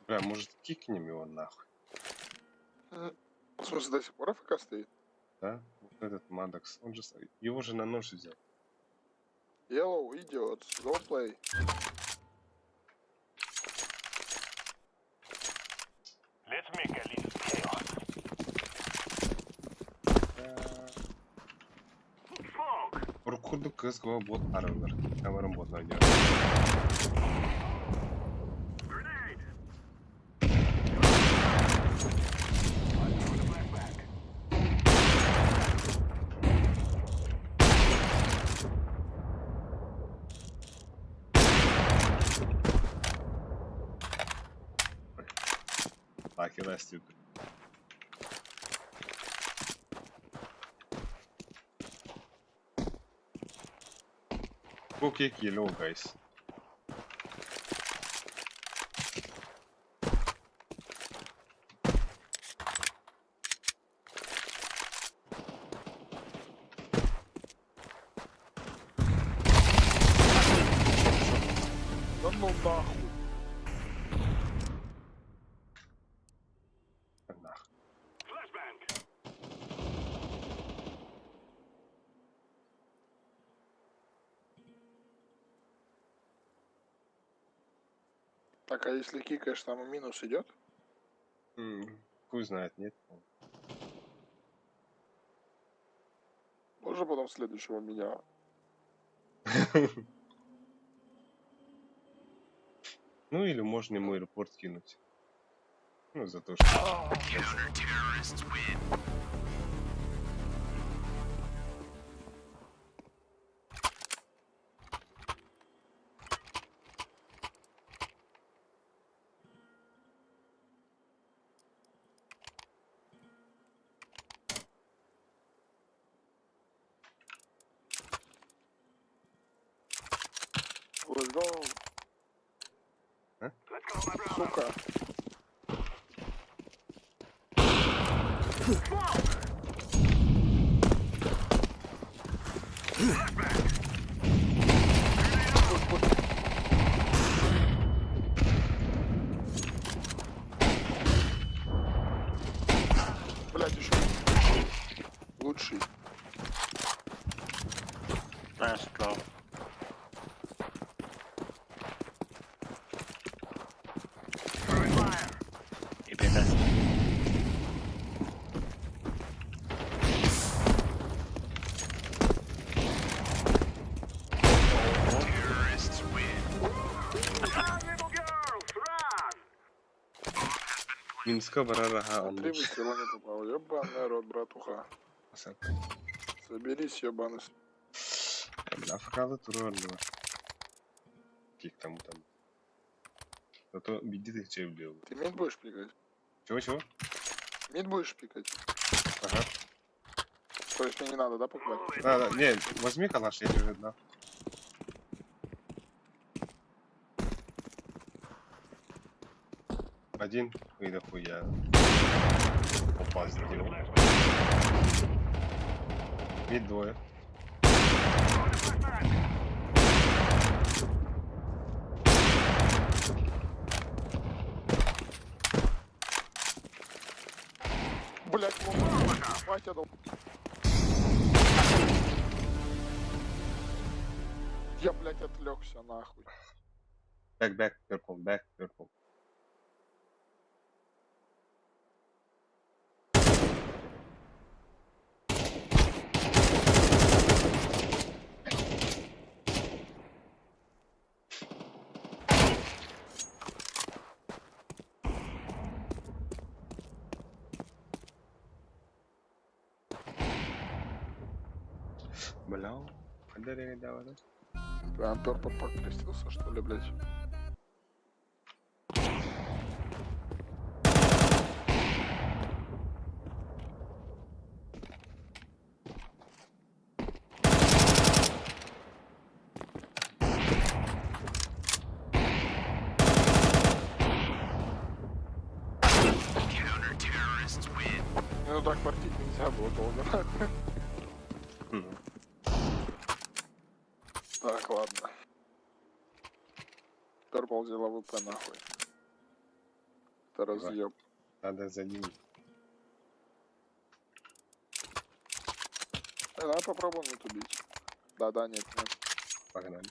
Бля, может кикнем его нахуй, В смысле, до сих пор AFK стоит? да? Вот этот Мадокс, он же, его же на нож взял. Yellow, idiots, go play. Уркурдук кызгова бот арылар. Камерон бот найдет. Lucky last stupid. Go kick yellow, guys. Да ну нахуй. Нах. Так, а если кикаешь, там и минус идет? Хуй знает, нет? Можно потом следующего меня? Ну или можно ему аэропорт кинуть. Ну, за то, что... Let's go. А? Сука. Блять, еще лучший. Last low. И last. Минска барараха Три выстрела не попал. Ебаный рот, братуха. Соберись, ебаный. Африкада турар Кик там там. Зато бедит их чем бил. Ты мид будешь пикать? Чего-чего? Мид будешь пикать? Ага. То есть мне не надо, да, покупать? Да, да, не, возьми калаш, я тебе дам. Один, и дохуя. Опа, сделал. Мид двое. Блять, батя дал. Я, блять, отвлекся нахуй. Back, back, purple, back, purple. Бля, когда реально Прям Пёрпл покрестился, что ли, блять? Ну так портить нельзя было долго. Так, ладно. Перпл взяла ВП нахуй. Это разъеб. Надо за ним. Давай попробуем тут убить. Да-да, нет, нет. Погнали.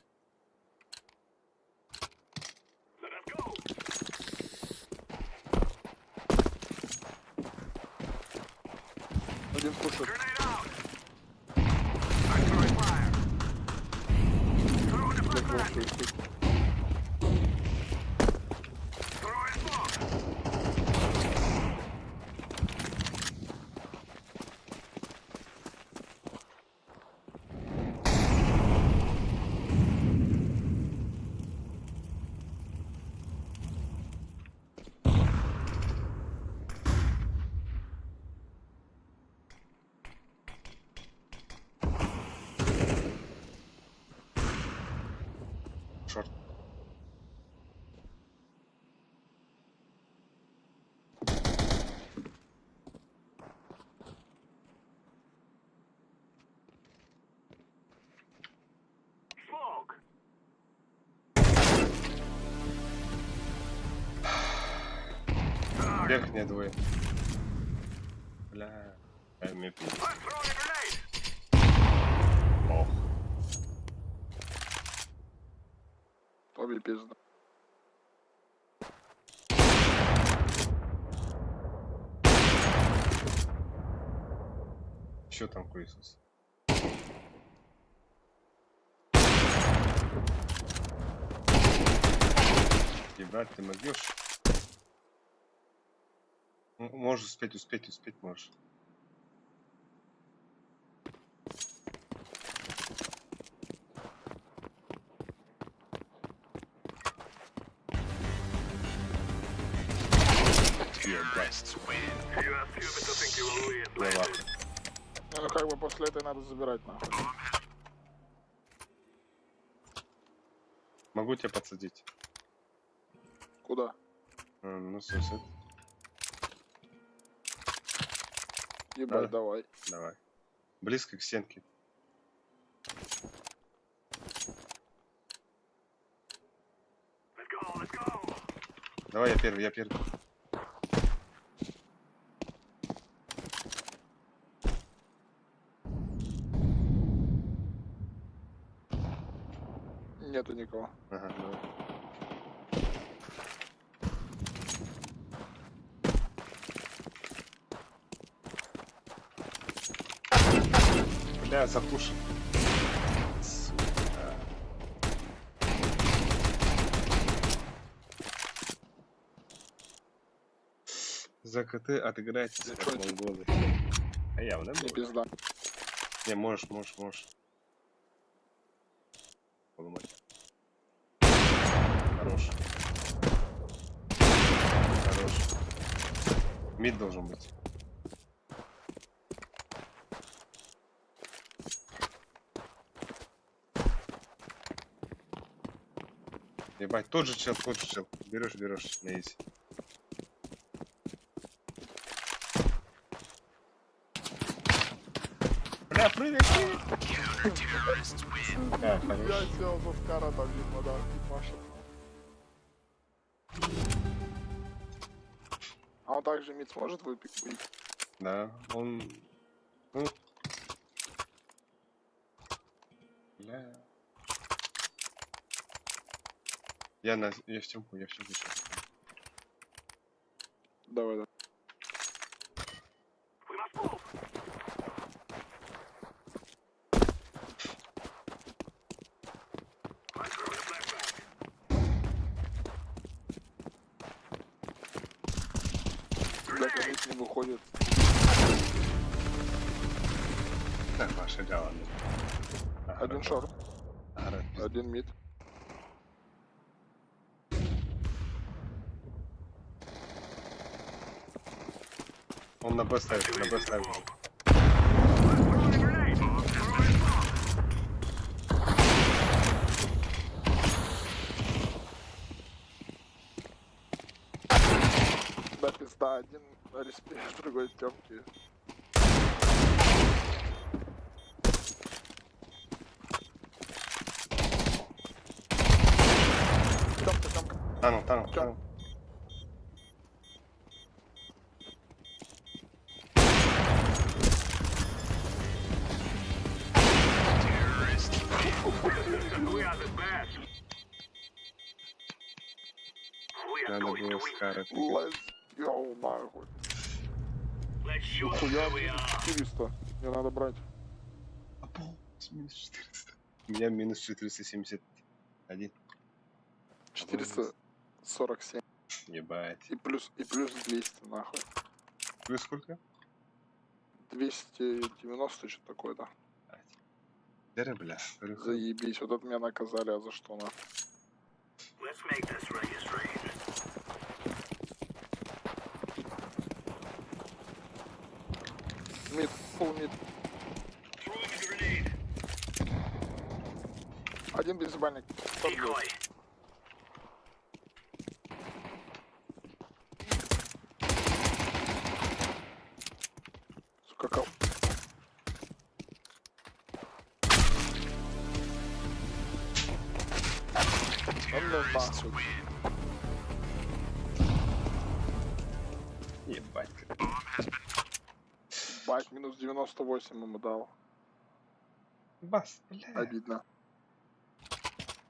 Один пушит. Блядь, лучший пик. Верхние двое. Бля. Дай мне пиздец. Ох. Тоби пизда. Еще там хуесос. Ебать, ты могешь? Можешь успеть, успеть, успеть можешь. Ебать. Я в ахуе. Не, ну как бы после этой надо забирать нахуй. Могу тебя подсадить. Куда? Ну, сосед. Ебать, Надо? давай. Давай. Близко к стенке. Давай я первый, я первый. Нету никого. Ага, давай. Бля, запушил. Сука. За КТ отыграйтесь, За как чё? монголы. А явно Не было. пизда. Не, можешь, можешь, можешь. Поломать. Хорош. Хорош. Мид должен быть. Ебать, тот же чел, тот же чел. Берешь, берешь на изи. Бля, прыгай, прыгай. Сука, хорош. Я сел за Скара там, видно, да, Маша. А он также мид сможет выпить? Да, он... Ну... Бля. Я на... Я в темку, я в темку сейчас. Давай, да. Бля, мид не выходит. Так, ваша ладно. Один short, Ага, один mid. Он на Б ставит, на Б ставит. уже. Да пизда, один на респе, другой в темке. Темка, темка. Танул, танул, танул. Надо было с кары пикать. Let's go, нахуй. Нихуя, минус 400. Мне надо брать. А пол, минус 400. У меня минус 471. 447. Ебать. И плюс 200, нахуй. Плюс сколько? 290, что-то такое, да. Деры, бля. Заебись, вот это меня наказали, а за что, нахуй? Mid, full mid. Один безбальник. Топ был. Сука, кал. Да ну нахуй. Бать, минус 98 ему дал. Бас, бля. Обидно.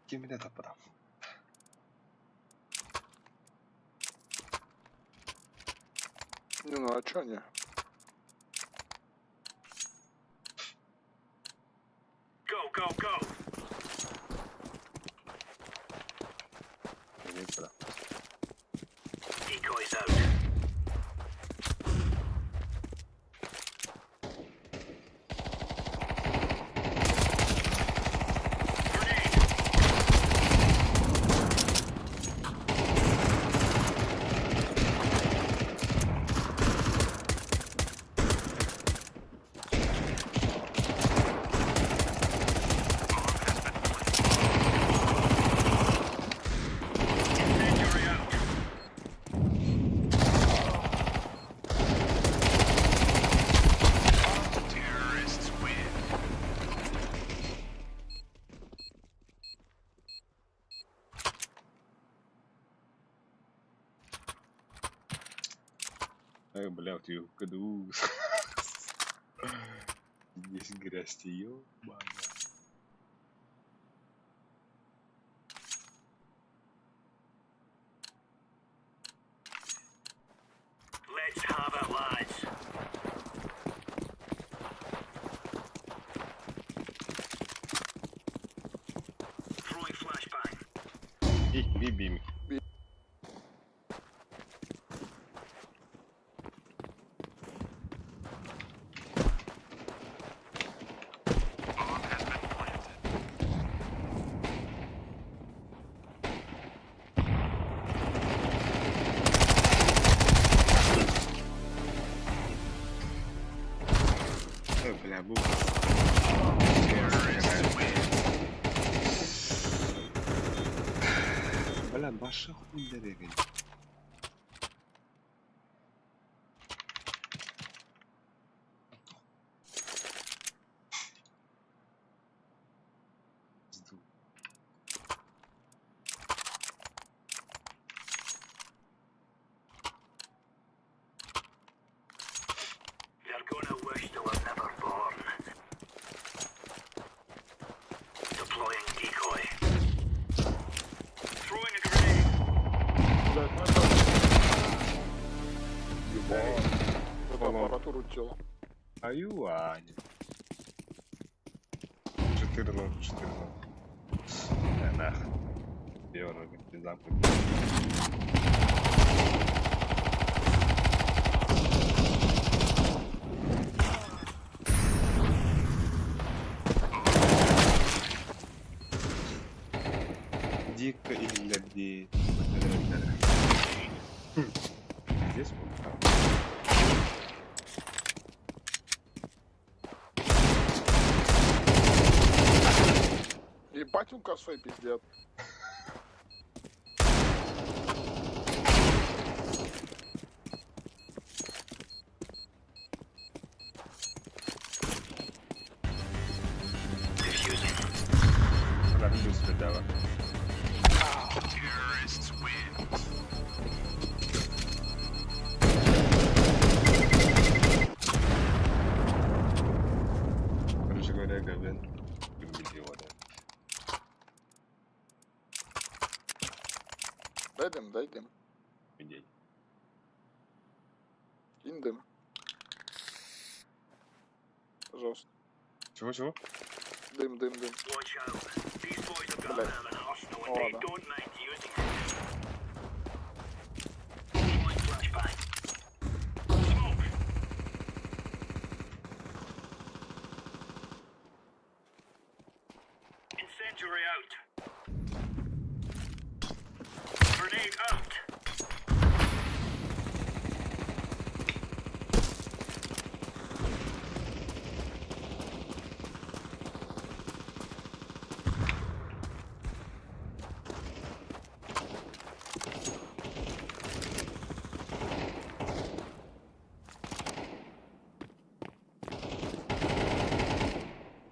Кимine tapıram. Не, ну а чё не? Ай, бля, вот её каду. Здесь грязь, ёбана. И, би, би. Ой, бля, бу. Бля, баша хуй деревень. Пизду. Блядь, ну это... Ебать. Это Алло. аппаратуру тело. А юань. 4-0, 4-0. Да нах. Дёргай, пизда. Дико иллерди. Здесь вот там. Ебать он косой пиздец. Она плюс дала. Короче говоря, Гавен победил, да. Дай дым, дай дым. День. Кинь дым. Пожалуйста. Чего-чего? Дым, дым, дым. Блядь. Ну ладно.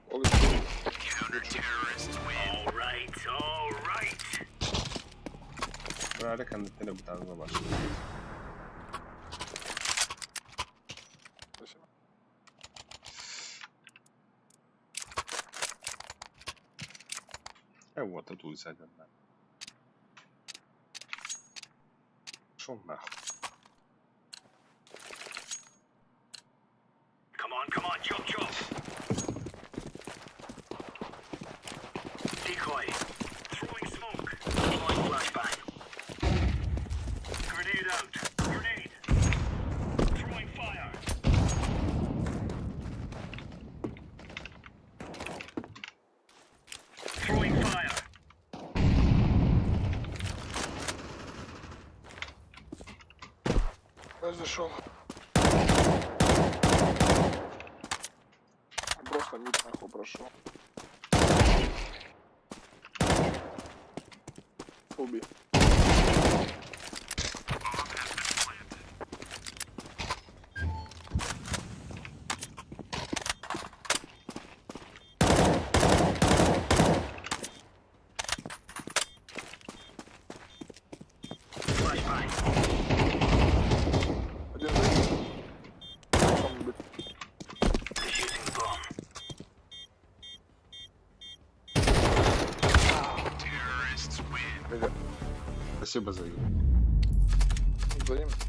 Ол Правильно, когда ты работал. Э, вот тут улица одна. Шел нахуй. Я зашел. Просто мид нахуй прошел. Убей. Один за Там быть. Спасибо за игру. Взаимно.